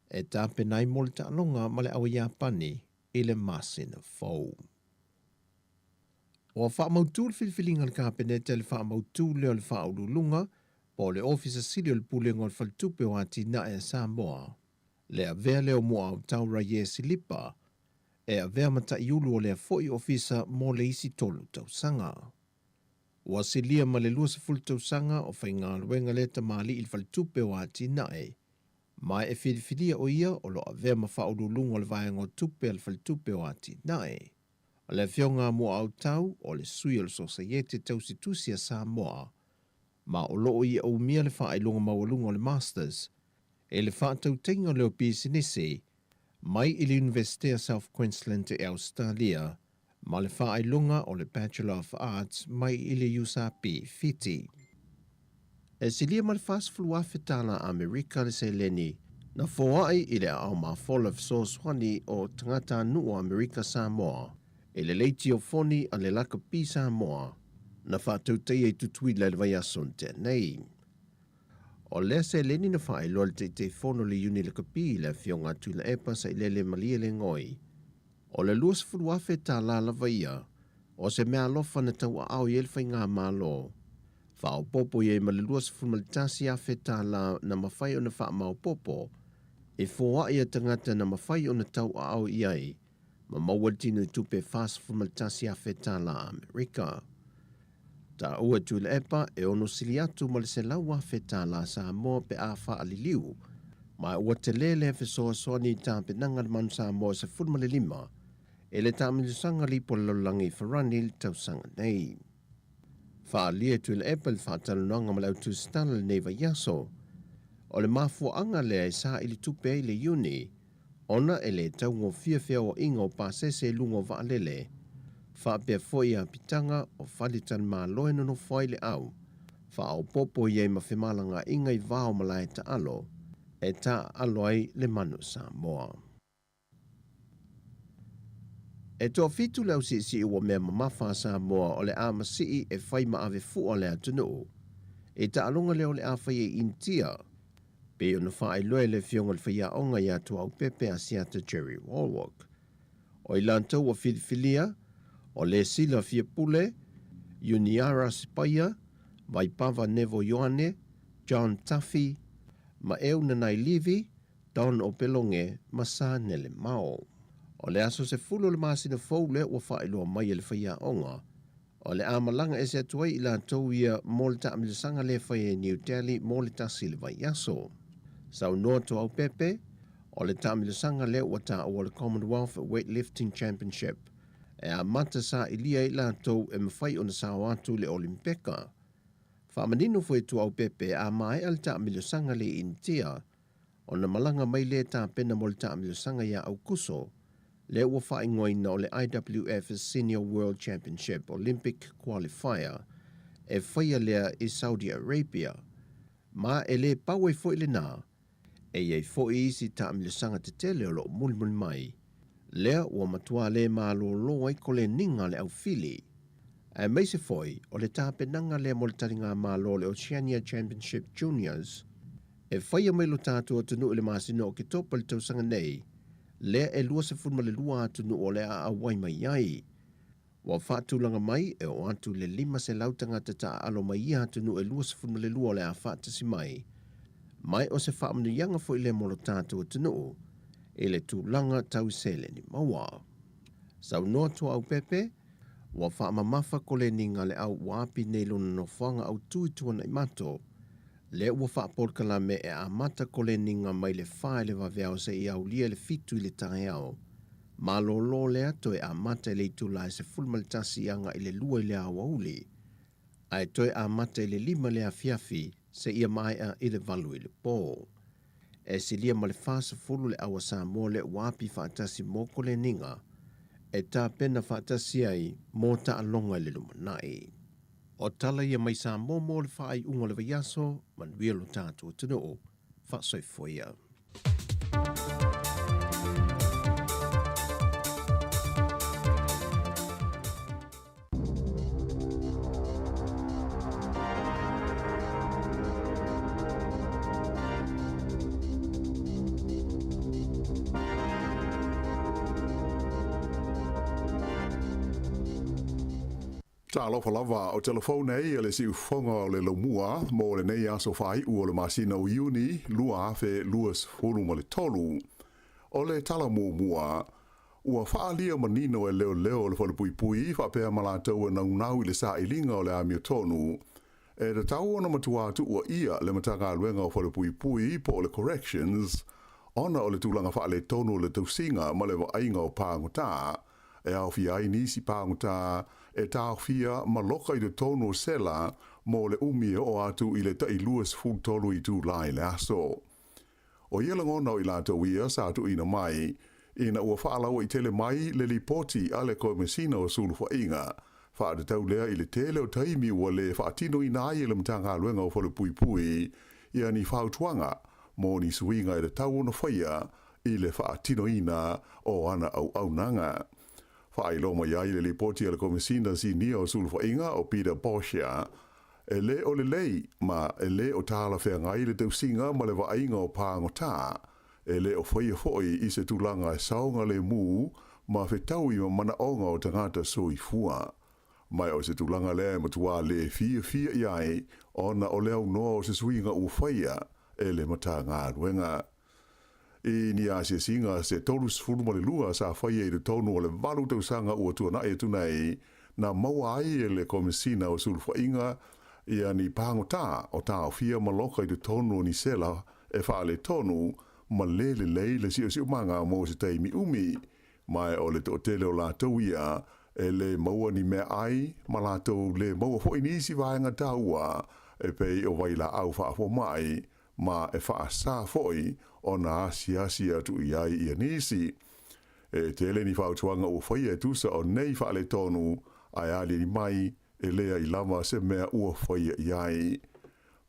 Speaker 7: e tapena ai mo le taaloga ma le Aua Iapani i le masina fou. Ua faamautu le filifiliga a le Kapeneta i le faamautu lea o le Faauluuluga po o le Ofisa Sili o le Pulega o le Faletupe o Atinae a Samoa, le avea lea o Muautau Raie Silipa e avea ma taiulu o lea foi ofisa mo le isi tolu tausaga. Ua silia ma le 20 tausaga o faigaluega lea tamalii i le Faletupe o Atinae, ma e filifilia o ia o lo o avea ma Faauluuluga o le Vaega o Tupe a le Faletupe o Atinae. O le Afioga a Muautau o le sui o le Sosaiete Tausi Tusi a Samoa, ma o lo o ia umia le faailoga maualuga o le Masters i le faatautaiga o leo pisinisi mai i le Iunivesite a South Queensland i Ausetalia ma le faailoga o le Bachelor of Arts mai i le USAP Fiti. E silia ma le 40,000 tala Amerika le seleni na foai i le aao mafola fesoasoani o tagatanuu o Amerika Samoa i le leitio foni a le Lakapi Samoa na faatautaia i Tutuila i le vaiaso na tea nei. O lea seleni na faailoa e le Taitaifono o le Iuni Lakapi le Afioga a Tuilaepa Sailele Malielegaoi, o le 20,000 tala lava ia o se meaalofa na tauaao i ai le faigamalo, faaopoopo i ai ma le 21,000 tala na mafai ona faamaopoopo i foai a tagata na mafai ona tauaao i ai ma maua le tino i tupe 41,000 tala Amerika. Taua e Tuilaepa e ono sili atu ma le 100,000 tala Samoa pe a faaliliu, ma ua tele lea fesoasoani i tapenaga a le Manu Samoa 15 i le taamilosaga lipo o le lalolagi i Farani i le tausaga nei. Faaalia e Tuilaepa i le faatalanoaga ma le au tusitala i lenei vaiaso, o le mafuaaga lea e saili tupe ai le Iuni ona e le taugofie feaoaiga o pasese i luga o vaalele, faapea foi apitaga o faletalimalo e nonofo ai le au, faaopoopo i ai ma femalagaaiga i vao malae taalo e taaalo ai le manu Samoa. E toafitu le ausiisii ua mea mamafa a Samoa o le a masii e fai ma ave fua le atunuu i taaloga lea o le a fai e Initia Pei ona faailoa e le Afioga i le Faiaoga ia Tuaupepe Asiata Jerry Wallwork, o i latou ua filifilia, o Lesila Fiapule, Uniara Sipaia, Vaipava Nevo Ioane, John Tafi, Maeu Nanai Livi, Don Opeloge ma Sa Nele Mao. O le aso 10 o le masina fou lea ua faailoa mai e le faiaoga, O le a malaga ese atu ai i latou ia mo le taamilosaga lea fai e New Delhi mo le tasi le vaiaso. Saunoa Tuaupepe, o le taamilosaga lea ua taua o le Commonwealth Weightlifting Championship e amata sailia ai latou e mafai ona sao atu i le Olimpeka. Faamanino foi e Tuaupepe a maea le taamilosaga lea i Initia, Ona malaga mai lea tapena mo le taamilosaga iā Aukuso, lea ua faaigoaina o le IWF Senior World Championship Olympic Qualifier e faia lea i Saudi Arabia. Ma e le pau ai foi lenā, e i ai foi isi taamilosaga tetele o lo o mulimuli mai, lea ua matua le malōlō ai koleniga a le aufili. Aemaise foi o le tapenaga lea mo le taligamalo o le Oceania Championship Juniors, E faia mai lo tatou atunuu i le masina o Oketopa i le tausaga nei, lea e 22 atunuu o le a auai mai ai. Ua faatulaga mai e oo atu i le 500 tagata taaalo mai ia atunuu e 22 o le a faatasi mai, ma o se faamanuiaga foi lea mo lo tatou atunuu i le tulaga tau seleni maua. Saunoa Tuaaupepe. Ua faamamafa koleniga a le au ua api nei lona nofoaga autū i Tuanaimato, lea ua faapolokalame e amata koleniga mai le 4 i le vaveao seia aulia i le 7 i le taeao. Malōlō lea toe amata i le itula e 11 agai i le 2 i le aoauli, ae toe amata i le 5 i le afiafi seia maea i le 8 i le pō. E silia ma le 40 le au a Samoa lea ua api faatasi mo koleniga e tapena faatasi ai mo taaloga i le lumanai. O tala ia mai Samoa mo le faaiuga o le vaiaso, manuia lo tatou atunuu. Faasoifua ia.
Speaker 9: Talofa lava, o telefone nei e le siufofoga o le Laumua mo lenei aso faaiu o le masina o Iuni 2023. O le tala muamua, Ua faaalia manino e leoleo o le Falepuipui faapea ma latou e naunau i le sailiga o le amiotonu, e tatau ona matua tuuaia le Matagaluega o Falepuipui po o le Corrections ona o le tulaga faaletonu o le tausiga ma le vaaiga o pagota e aofia ai nisi pagota e taofia ma loka i totonu o sela mo le umi e oo atu i le tai 23 itula i le aso. O ia lagona o i latou ia sa tuuina mai, ina ua faalauaitele mai le lipoti a le Komesina o Sulufaiga, faatatau lea i le tele o taimi ua le faatinoina ai e le Matagaluega o Falepuipui ia ni fautuaga mo ni suiga e tatau ona faia i le faatinoina o ana auaunaga. Faailoa mai ai le lipoti a le Komesina Sinia o Sulufaiga o Peter Boshier, E le o lelei, ma e le o talafeagai le tausiga ma le vaaiga o pagota, e le o faia foi i se tulaga e saogalemu ma fetaui ma manaoga o tagata soifua. Ma o se tulaga lea e matua le fiafia i ai ona o le aunoa o se suiga ua faia e le Matagaluega. I ni asiasiga se 32 sa faia i totonu o le valu tausaga ua tuanai atu nei, na maua ai e le Komesina o Sulufaiga ia ni pagota o taofia ma loka i totonu o ni sela e faaletonu ma le lelei le siosiomaga mo se taimi umi, ma o le toatele o latou ia e le maua ni meaai ma latou le maua foi nisi vaega taua e pei o vailaau faafomai ma e faasā foi ona asiasi atu i ai ia nisi. E tele ni fautuaga ua faia e tusa o nei faaletonu, ae aliali mai e leai lava se mea ua faia i ai.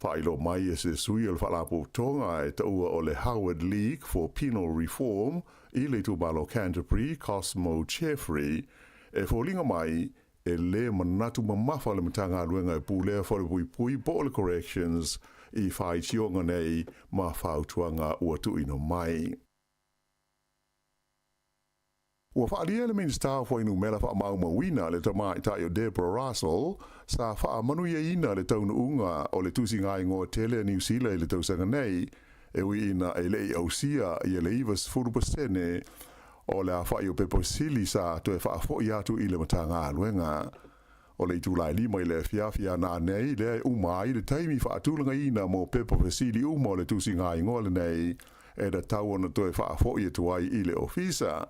Speaker 9: Faailoa mai e se sui o le Faalapotopotoga e taua o le Howard League for Penal Reform i le itumalo Canterbury, Cosmo Jeffrey, e foliga mai E le manatu mamafa le Matagaluega e pulea Falepuipui po o le Corrections i faitioga nei ma fautuaga ua tuuina mai. Ua faaalia e le Minisita o Fuainumera Faamaumauina le tamaitai o Deborah Russell sa faamanuiaina le taunuuga o le tusiga-igoa tele a Niu Sila i le tausaga nei, e ui ina e le i ausia ia le 90% o le aofai o pepa sili sa toe faafoi atu i le Matagaluega. O le itula e 5 i le afiafi ana nei lea e uma ai le taimi faatulagaina mo pepa fesili uma o le tusiga-igoa lenei e tatau ona toe faafoi atu ai i le Ofisa.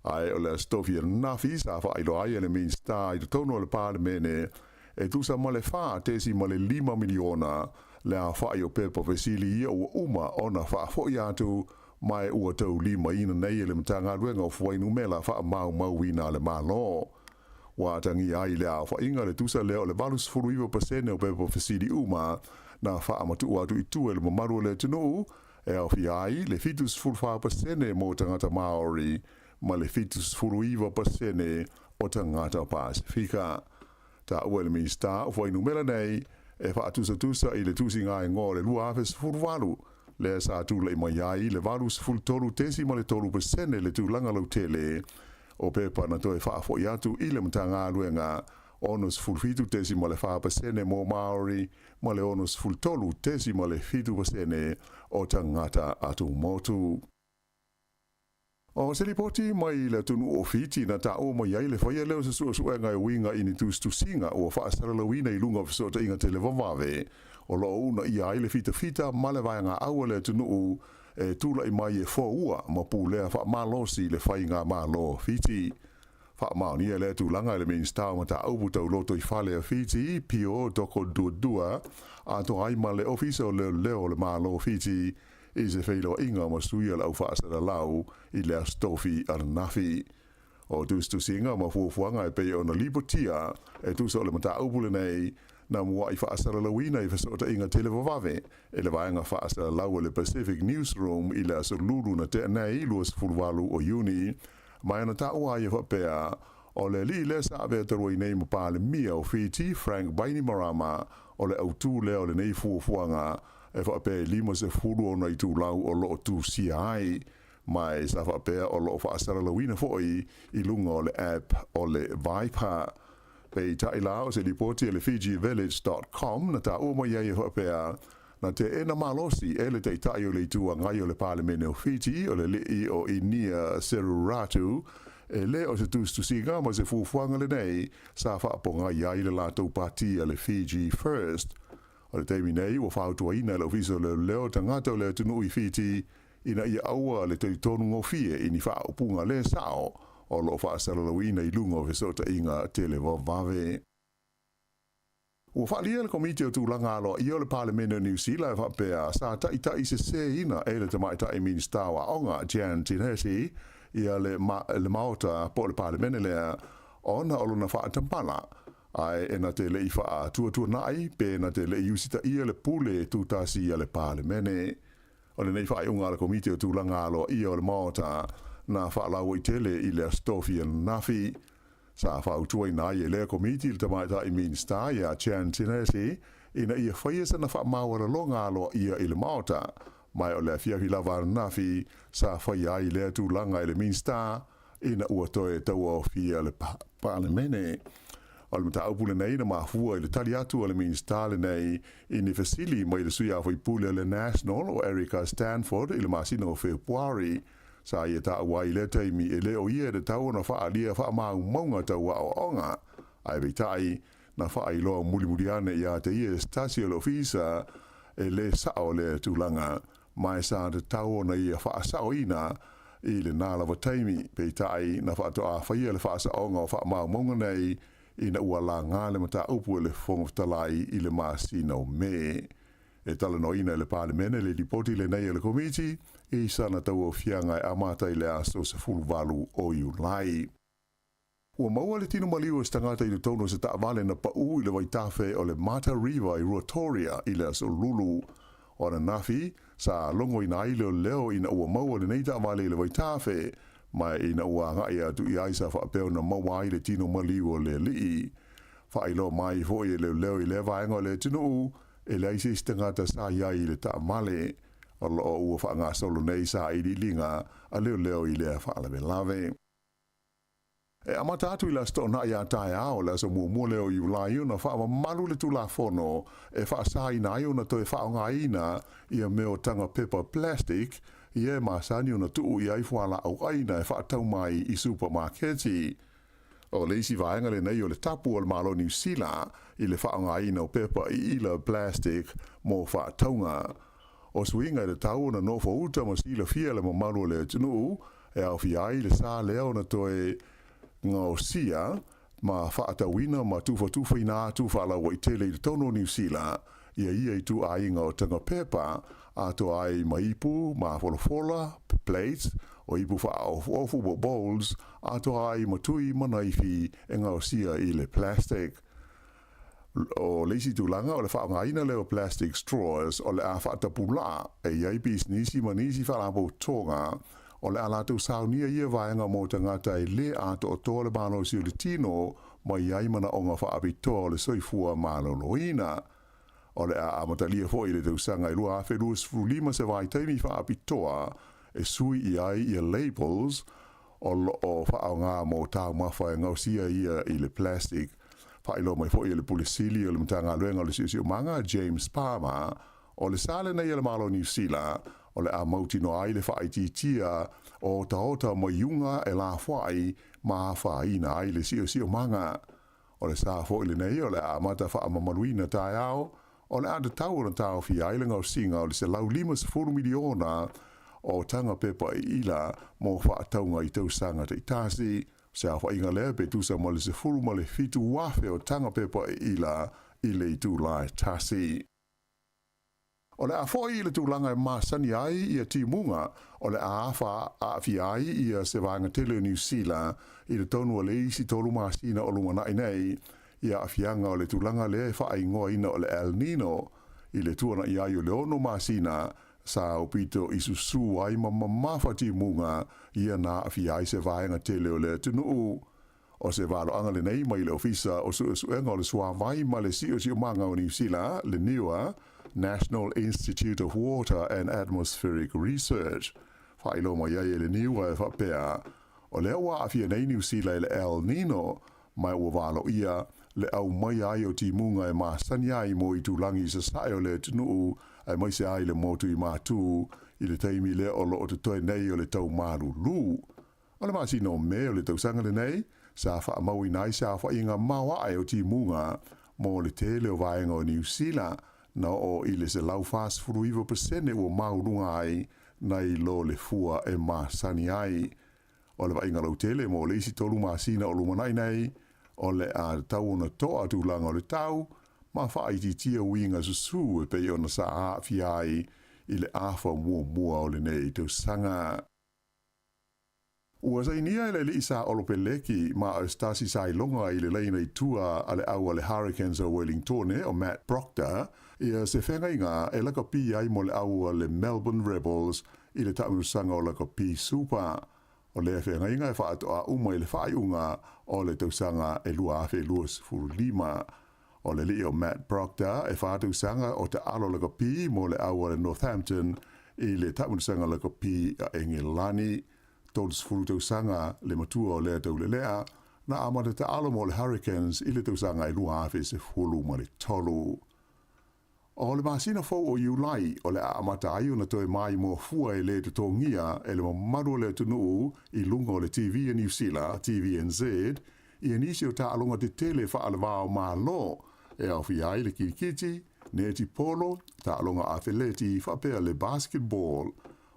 Speaker 9: Ae o le Aso Tofi ananafi sa faailoa ai e le Minisita i totonu o le Palemene e tusa ma le $4.5 miliona le aofai o pepa fesili ia ua uma ona faafoi atu ma e ua taulimaina nei e le Matagaluega o Fuainumela Faamaumauina a le Malo. Ua atagia ai le aofaiga le tusa lea o le 89% o pepa fesili uma na faamatuu atu i tua i le mamalu o le atunuu, e aofia ai le 74% mo tagata Māori ma le 79% o tagata Pasefika. Taua e le Minisita o fuainumera nei e faatusatusa i le tusiga-igoa o le 2018, lea sa tulai mai ai le 83.3% le tulaga lautele o pepa na toe faafoi atu i le Matagaluega, 67.4% mo Māori ma le 63.7% o tagata atumotu. O se lipoti mai le atunuu o Fiti na taua mai ai le faia lea o se suesuega e uiga i ni tusitusiga ua faasalalauina i luga o fesootaiga televavave o lo o uunaia ai le fitafita ma le vaegaau a le atunuu e tulai mai e foua ma pulea faamalosi le faigamalo a Fiti. Faamaonia lea tulaga e le Minisita o Mataupu Tau Lotoifale a Fiti, Pio Dokodua, atoa ai ma le Ofisa o Leoleo o le Malo o Fiti i se feiloaiga ma sui o le au faasalalau i le Aso Tofi ananafi. O tusitusiga ma fuafuaga e pei ona lipotia e tusa o le mataupu lenei, na mua'i faasalalauina i fesootaiga televavave e le vaega faasalalau a le Pacific Newsroom i le aso Lulu na tea nei, 28 o Iuni, ma e na taua ai e faapea, o le alii lea sa avea talu ai nei ma Palemia o Fiti, Frank Bainimarama, o le autū lea o lenei fuafuaga e faapea e 50 ona itulau o lo o tusia ai, ma e sa faapea o lo o faasalalauina foi i luga o le app o le Viper. Peitai la, o se lipoti a le FijiVillage dot com na taua mai ai e faapea, na teena malosi e le Taitai o le Itu Agai o le Palemene o Fiti, o le alii o Inia Seruratu, e le o se tusitusiga ma se fuafuaga lenei sa faapogai ai le latou pati a le Fiji First. O le taimi nei, ua fautuaina e le Ofisa o Leoleo tagata o le atunuu i Fiti ina ia aua le talitonu gofie i ni faaupuga le sao o lo o faasalalauina i luga o fesootaiga televavave. Ua faaalia le Komiti o Tulaga Aloaia o le Palemene o Niu Sila e faapea, sa taitaiseseina e le Tamaitai Minisita o Aoga, Jan Tinetti, ia le le Maota po o le Palemene lea ona o lona faatamala, ae e na te le i faatuatuanai pe na te le i usitaia le pule tutasi a le Palemene. O lenei faaiuga a le Komiti o Tulaga Aloaia o le Maota na faalauaitele i le Aso Tofi ananafi. Sa fautuaina ai e lea Komiti le Tamaitai Minisita ia Jan Tinetti ina ia faia sana faamaualaloga aloaia i le Maota, ma o le afiafi lava ananafi sa faia ai lea tulaga e le Minisita ina ua toe tauaofia le Palemene. O le mataupu lenei na mafua i le tali atu a le Minisita lenei i ni fesili mai le sui usufono o le National o Erica Stanford i le masina o Fepuari. Sa ia taua ai i lea taimi e le o ia e tatau ona faaalia faamaumauga tau aoaoga, ae peitai, na faailoa mulimuli ane ia te ia e se tasi o le ofisa e le sao lea tulaga, ma e sa tatau ona ia faasaoina i lena lava taimi. Peitai, na faatoa faia le faasaoga o faamaumauga nei ina ua laga le mataupu e le Fofoga Fetalai i le masina o Me. E talanoaina e le Palemene le lipoti lenei a le Komiti i sana tauaofiaga e amata i le aso 18 o Iulai. Ua maua le tino maliu o se tagata i totonu o se taavale na paʻū i le vaitafe o le Mata River i Ruatoria i le aso Lulu. O ananafi, sa logoina ai leoleo ina ua maua lenei taavale i le vaitafe, ma ina ua agai atu i ai sa faapea ona maua ai le tino maliu o le alii. Faailoa mai foi e leoleo i lea vaega o le atunuu, e leai se isi tagata sa i ai i le taavale. O lo o ua faagasolo nei sailiiliga a leoleo i lea faalavelave. E amata atu i le Aso Toonai a taeao, le aso muamua lea o Iulai ona faamamalu le Tulafono e faasaina ai ona toe faaaogaina ia mea o taga pepa plastic ia e masani ona tuu i ai fualaau aina e faatau mai i supamaketi. O le isi vaega lenei o le tapu a le Malo o Niu Sila i le faaaogaina o pepa iila plastic mo faatauga. O suiga e tatau ona nofo uta ma silafia le mamalu o le atunuu e aofia ai le sa lea ona toe gaosia ma faatauina ma tufatufaina atu faalauaitele i totonu o Niu Sila ia ia ituaiga o taga pepa atoa ai ma ipu mafolafola, plates, o ipu faaofuofu po bowls, atoa ai ma tui ma naifi e gaosia i le plastic. O le isi tulaga o le faaaogaina lea o plastic straws o le a faatapulaa e i ai pisinisi ma nisi faalapotopotoga o le a latou saunia ia vaega mo tagata e le atoatoa le malosi o le tino ma i ai manaoga faapitoa o le soifua maloloina. O le a amatalia foi i le tausaga e 2025 se vaitaimi faapitoa e sui i ai ia labels o lo o faaaoga mo taumafa e gaosia ia i le plastic. Faailoa mai foi e le Pule Sili o le Matagaluega o le Siosiomaga, James Palmer, o le sa lenei a le Malo o Niu Sila. o le a mautinoa ai le faaitiitia o otaota ma iuga e lafoai ma afaina ai le siosiomaga. O le sa foi lenei o le a amata faamamaluina taeao, o le a tatau ona taofia ai le gaosiga o le $150 miliona o taga pepa iila mo faatauga i tausaga taitasi. O se aofaiga lea pe tusa ma le 17,000 o taga pepa iila i le itula e tasi. O le a foi i le tulaga e masani ai ia timuga, o le a afa aafia ai ia se vaega tele o Niu Sila i totonu o le isi tolu masina o lumanai nei, i aafiaga o le tulaga lea e faaigoaina o le El Nino, i le tuanai ai o le ono masina sa aupito i susū ai ma mamafa timuga ia na aafia ai se vaega tele o le atunuu. O se valoaga lenei mai le Ofisa o Suesuega o le Suavai ma le Siosiomaga o Niu Sila, le NIWA, National Institute of Water and Atmospheric Research. Faailoa mai ai e le NIWA e faapea, o lea ua aafia nei Niu Sila i le El Nino, ma ua valoia le aumaia ai o timuga e masani ai mo itulagi i sasae o le atunuu aemaise ai le motu i Matu i le taimi lea o lo o totoe nei o le tau malulu. O le masina o Me o le tausaga lenei, sa faamauina ai se aofaiga maoae o timuga mo le tele o vaega o Niu Sila, na oo i le 149% ua mauluga ai nai lo le fua e masani ai. O le vaaiga lautele mo le isi tolu masina o lumanai nei, o le a tatau ona toa tulaga o le tau ma faaitiitia uiga susū e pei ona sa aafia ai i le afa muamua o lenei tausaga. Ua sainia e le alii sa Olopeleki ma o se tasi sa iloga i le laina i tua a le au a le Hurricanes o Wellingtone o Matt Proctor ia se feagaiga e lakapi ai mo le au a le Melbourne Rebels i le taamilosaga o Lakapi Super. O lea feagaiga e faatoa uma i le faaiuga o le tausaga e 2025. O le alii o Matt Proctor e fa tausaga o taalo lakapi mo le au a le Northampton i le taamilosaga lakapi a Engelani. 30 tausaga le matua o lea taulelea, na amata taalo mo le Hurricanes i le tausaga e 2013. O le masina fou o Iulai, o le a amata ai ona toe maimoa fua e lē totogia e le mamalu o le atunuu i luga o le TV a Niu Sila, TVNZ, ia nisi o taaloga tetele faale-va o Malo, e aofia ai le kirikiti, netipolo, taaloga afeleti faapea le basketball.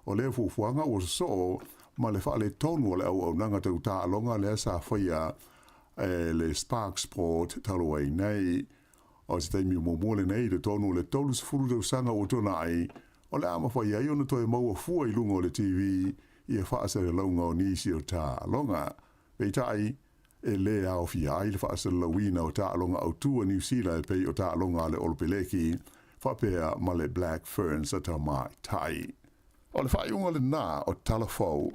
Speaker 9: O lea fuafuaga ua sosoo ma le faaletonu o le auaunaga tau taaloga lea sa faia e le Spark Sport talu ai nei. O se taimi muamua lenei i totonu o le 30 tausaga ua tuanai, o le a mafai ai ona toe maua fua i luga o le TV ia faasalalauga o nisi o taaloga. Peitai, e lē aofia ai le faasalalauina o taaloga autū a Niu Sila e pei o taaloga a le Olopeleki faapea ma le Black Ferns a Tamaitai. O le faaiuga lenā o Tala Fou.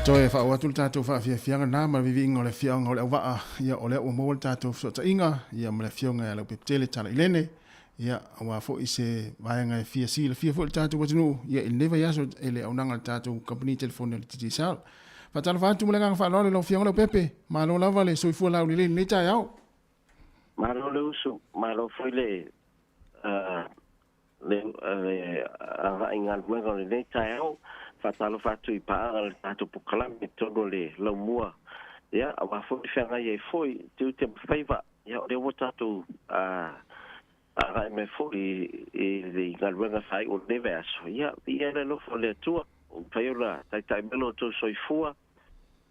Speaker 1: Toe faaoo atu le tatou faafiafiaga lena ma le viviiga o le afioaga o Leauvaa, ia o lea ua maua le tatou fesootaiga ia ma le afioga ia Leupepetele Talailene, ia aua foi se vaega e fia silafia foi le tatou atunuu ia i lenei vaiaso e le auaunaga a le tatou kamupani telefoni a le Digicel. Faatalofa atu ma le agaga faaaloalo i lau afioga Leaupepe, malo lava le soifua laulelei i lenei taeao.
Speaker 11: Malo le usu, malo foi le le agai galuega o lenei taeao. Faatalofa atu i paaga le tatou polokalame i totonu o le laumua, ia aua foi le feagai ai foi tiute ma faiva, ia o lea ua tatou agai mai foi i le galuega faaiu o lenei vaiaso. Ia viia le alofa o le Atua ua mafai ona taitai mai lo outou soifua,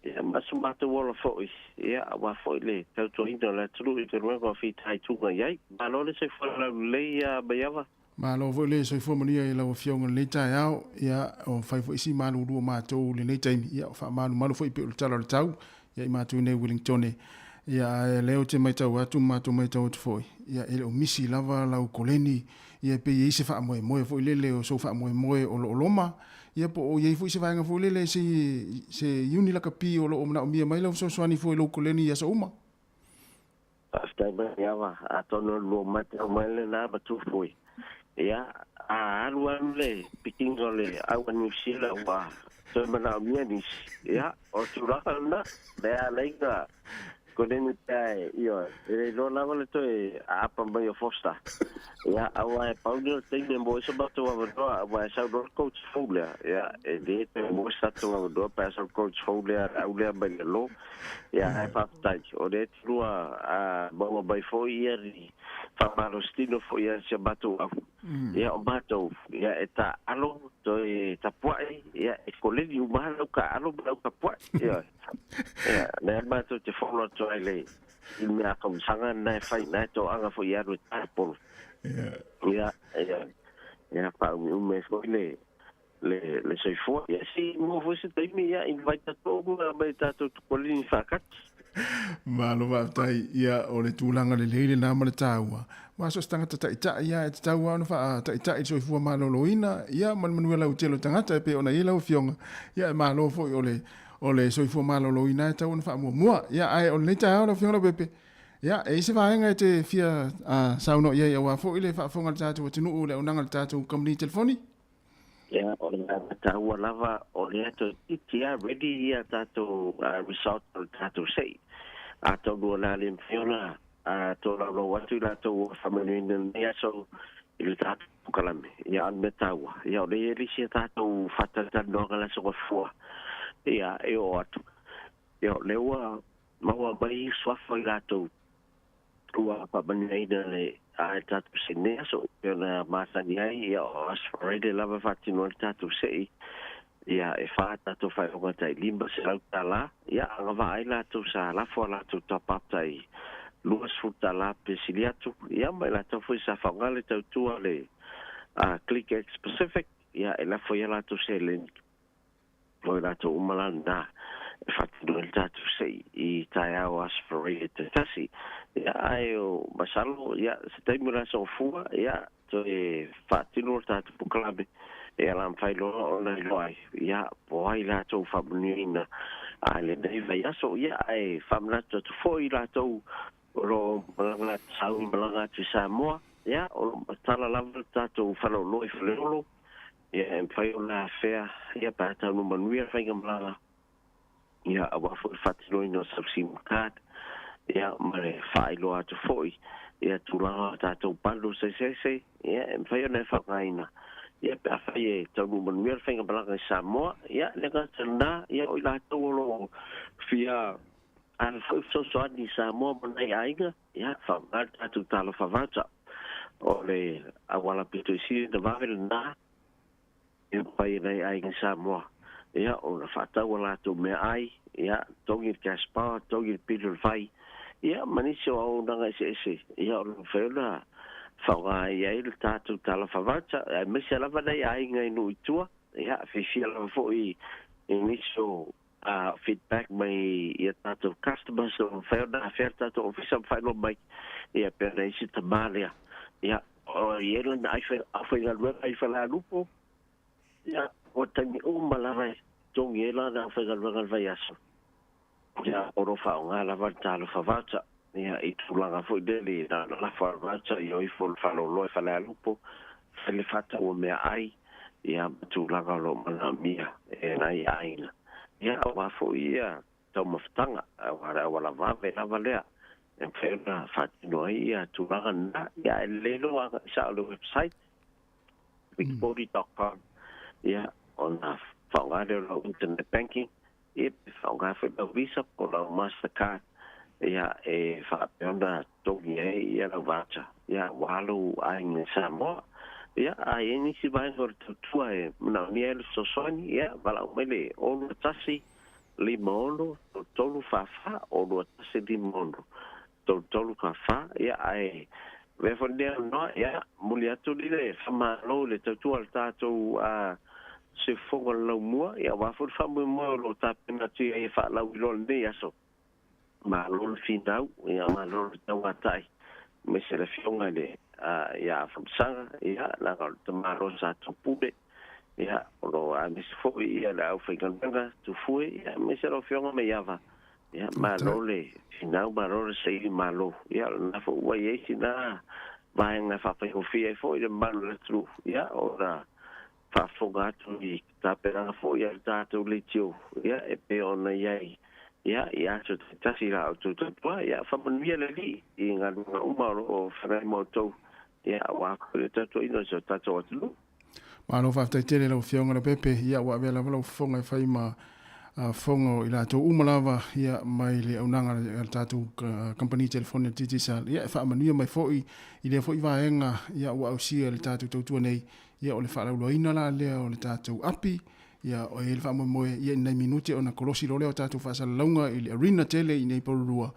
Speaker 11: ia ma so matou ola foi, ia aua foi le tautuaina o le atunuu i galuega o fitaituga i ai. Malo le soifua laulelei ia Maiava.
Speaker 1: Malo foi le soifua manuia i lau Afioga i lenei taeao. Ia, o fai foi si malulu o matou i lenei taimi. Ia, o faamalumalu foi pei o le tala o le tau ia i matou nei Wellingtone. Ia, ae lea ou te matau atu ma matou matau atu foi, ia, e le o misi lava lau koleni. Ia, e pei e i ai se faamoemoe foi lele o sou faamoemoe o lo o loma. Ia, po o i ai foi se vaega foi lele, se, se iuni lakapi o lo o manaomia mai lau fesoasoani foi i lou koleni i aso uma.
Speaker 11: Faafetai mai ava, atonu o le lua matau mai lena ma Tufui. Ia, a alu alu le pikiga o le au a Niu Sila ua toe manaomia nisi. Ia, o le tulaga lena, lea ala ai na koleni pea e, ioe, e le iloa lava le toe aapa mai o Foster. Ia, aua e pau lea o le taimi e maua ai so matou avanoa, aua e sau loa le coach fou lea. Ia, e le toe maua se tatou avanoa pe a sau le coach fou lea, le au lea mai le lo. Ia, ae faafetai, o lea e lua a maua mai foi ia ni faamalositino foi ia si a matou au. Ia o matou, ia e taaalo, toe tapuai, ia e koleni uma lava lau taaalo ma lau tapuai. Ia, ia lea matou te follow atu ai le i mea tausaga na e fai, na e toaga foi e alu e tae polo. Ia, ia, ia faaumiumi ai foi le le, le soifua. Ia se i maua foi se taimi, ia invite atu uma mai tatou tukolini faakati.
Speaker 1: Malo faafetai. Ia, o le tulaga lelei lena ma le taua. Aua so o se tagata taitai lava e tatau lava ona faataitai le soifua maloloina, ia, ma le manuia lautele o tagata e pei ona i ai lau Afioga. Ia, e malo foi o le, o le soifua maloloina e tatau ona faamuamua. Ia, ae o lenei taeao lau Afioga Leaupepe, ia, e i ai se vaega e te fia saunoa i ai aua foi le faafofoga a le tatou atunuu i le auaunaga a le tatou kamupani telefoni?
Speaker 11: Ia, o le mea taua lava, o lea toeitiiti lava ready ia tatou result o le tatou se'i. Atonu o le a le mafai ona tolaulau atu i latou ua faamanuiaina i lenei aso i le tatou polokalame. Ia, a o le mea taua, ia o lea e i ai le isi a tatou faatalatalanoaga i le Aso Gafua, ia, e oo atu. Ia, o lea ua maua mai suafa o i latou ua faamanuiaina le a tatou se'i nei aso e pei ona masani ai, ia o Aso Faraile lava e faatino ai le tatou se'i, ia e fa tatou faailoga tai $500, ia agavaa ai latou sa lafo a latou top up tai $20 pe sili atu, ia ma i latou foi sa faaaoga le tautua le Click X Pacific, ia e lafo ai a latou seleni. O i latou uma la lena e faatino ai le tatou se'i i taeao Aso Faraile taitasi. Ia, ae o masalo, ia, se taimi o le aso Gafua, ia, toe faatino le tatou polokalame e ala mafai loa ona iloa ai, ia, po o ai latou faamanuiaina a lenei vaiaso. Ia, ae faamanatu atu foi i latou o lo o malaga atu, sauni malaga atu i Samoa, ia, o lo o matala lava le tatou faleoloa i Faleolo, Ia, e mafai ona afea, ia, pe a taunuu manuia le faigamalaga, ia, aua foi le faatinoina o sau sim card, ia, ma le faailoa atu foi, ia, tulaga o tatou bundles eseese, ia, e mafai ona e faaaogaina, ia, pe afai e taunuu manuia le faigamalaga i Samoa, ia, le gata lena, ia, o i latou o lo o fia ave foi fesoasoani i Samoa ma nai aiga, ia, faaaoga le tatou talofa voucher. O le auala pito i sili ona vave lena e mafai e nai aiga i Samoa, ia, ona faatau a latou meaai, ia, togi le cash power, togi le pili o le vai, ia, ma nisi o auaunaga eseese, ia, o lo o mafai ona faaaoga i ai le tatou talofa voucher, aemaise lava nai aiga i nuu i tua, ia, fiafia lava foi i nisi o feedback mai i a tatou customers o mafai ona afea le tatou ofisa ma faailoa mai, ia pe ona i ai se tama lea, ia o i ai lana aufaigaluega i Falealupo, ia o taimi uma lava e totogi ai la le aufaigaluega i le vaiaso, ia, o lo o faaaoga lava le talofa voucher, ia, i tulaga foi lele na ona lafo lava le voucher ia o ifo i le faleoloa i Falealupo, fai le faatau o meaai, ia, ma tulaga o lo o manaomia e nai aiga, ia, aua foi ia taumafataga, aua le auala vave lava lea e mafai ona faatino ai ia tulaga lena. Ia, ae lelei lou agai sao i le website, bigforty.com, ia, ona faaaoga lea o lau internet banking, ia, pe faaaoga foi lau Visa po o lau Mastercard, ia, e faapea ona totogi ai ia lau voucher, ia, aua lou aiga i Samoa. Ia, a i ai nisi vaega o le tautua e manaomia ai le fesoasoani, ia, valaau mai le 021 56 33 44 021 56 33 44, ia, ae avea foi lenei avanoa, ia, momoli atu le faamalo i le tautua a le tatou Siufofoga o le Laumua, ia, aua foi le faamoemoe o lo o tapena atu i ai e faalauiloa lenei aso. Malo le finau, ia, malo le tauatai, aemaise le Afioga i le ia Afamasaga, ia, leaga o le tamaloa sa tupule, ia, o lo o aemaise foi ia le aufaigaluega Tufue, ia, aemaise lau Afioga Maiava, ia, malo le finau, malo le saili malo, ia, o lena foi ua i ai sina vaega e faafaigofie ai foi le mamalu o le atunuu, ia, ona faafofoga atu i tapenaga foi a le tatou leitio, ia, e pei ona i ai, ia, i aso taitasi i la outou tautua, ia, faamanuia le Alii i galuega uma o lo o feagai ma outou, ia, aua foi le tautuaina o si o tatou atunuu.
Speaker 1: Malo faafetai tele i lau Afioga Leaupepe, ia ua avea lava lau fofoga e fai ma fofoga o i latou uma lava ia mai le auaunaga a le tatou kamupani telefoni a le Digicel, ia e faamanuia mai foi i lea foi vaega ia ua ausia e le tatou tautua nei, ia o le faalauiloaina la lea o le tatou api, ia o i ai le faamoemoe ia i nai minute ona kolosi loa lea o tatou faasalalauga i le arena tele i nei Porirua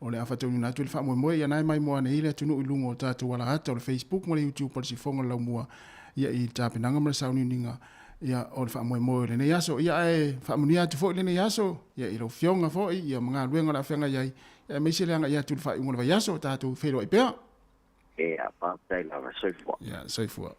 Speaker 1: o le a faataunuuina atu le faamoemoe ia na e maimoa nei le atunuu i luga o tatou alaata o le Facebook ma le YouTube o le Sifoga o le Laumua ia i le tapenaga ma le sauniuniga ia o le faamoemoe o lenei aso. Ia ae faamanuia atu foi lenei aso ia i lau Afioga foi ia ma galuega o le a feagai ai, ia aemaise le agai atu i le faaiuga o le vaiaso, tatou feiloai pea.
Speaker 11: Ia, faafetai lava. Soifua.
Speaker 1: Ia, soifua.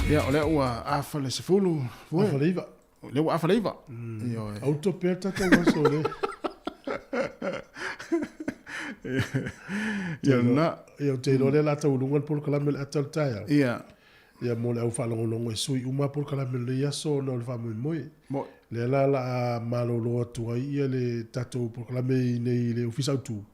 Speaker 1: Ia, o lea ua afa le 10.
Speaker 5: Afa le 9.
Speaker 1: O lea ua afa le 9.
Speaker 5: Ioe. Auto pea tatou aso le.
Speaker 1: Ia na.
Speaker 5: Ia o te iloa lea la tau luga le polokalame le ata o le taeao.
Speaker 1: Ia.
Speaker 5: Ia mo le au faalogologo e sui uma polokalame o lenei aso ona o le faamoemoe. Mo. Lea la la a malolo atu ai ia le tatou polokalame i nei i le Ofisa Autu.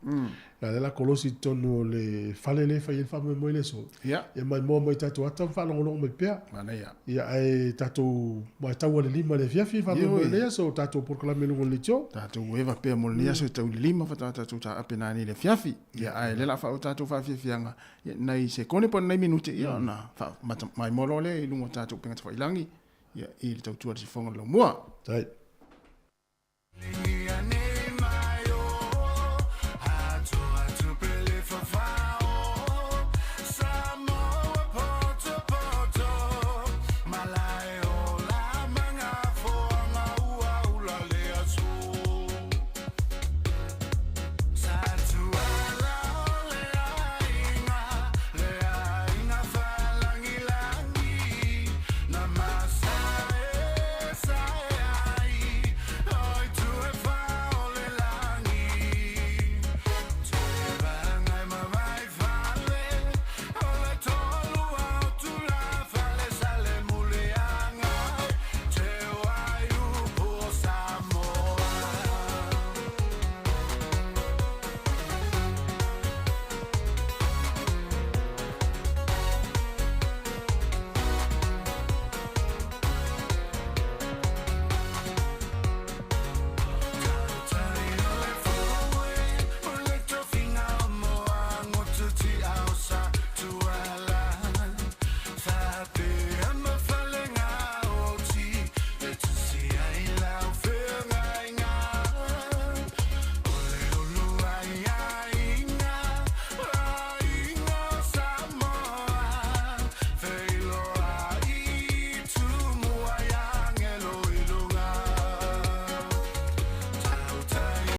Speaker 5: Ia lea la kolosi i totonu o le fale lea e fai ai le faamoemoe i le aso.
Speaker 1: Ia.
Speaker 5: Ia maimoa mai tatou ata ma faalogologo mai pea.
Speaker 1: Manaia.
Speaker 5: Ia ae tatou matau a le 5 i le afiafi faamoemoe i lenei aso o tatou polokalame i luga o le leitio.
Speaker 1: Tatou eva pea mo lenei aso e tau i le 5 faatoa tatou taape nanei i le afiafi. Ia ae lea la a faaoo tatou faafiafiaga ia nai sekone po o nai minute ia ona maimoa loa lea i luga o tatou upega tafailagi ia i le tautua a le sifoga o le laumua.
Speaker 5: Tai.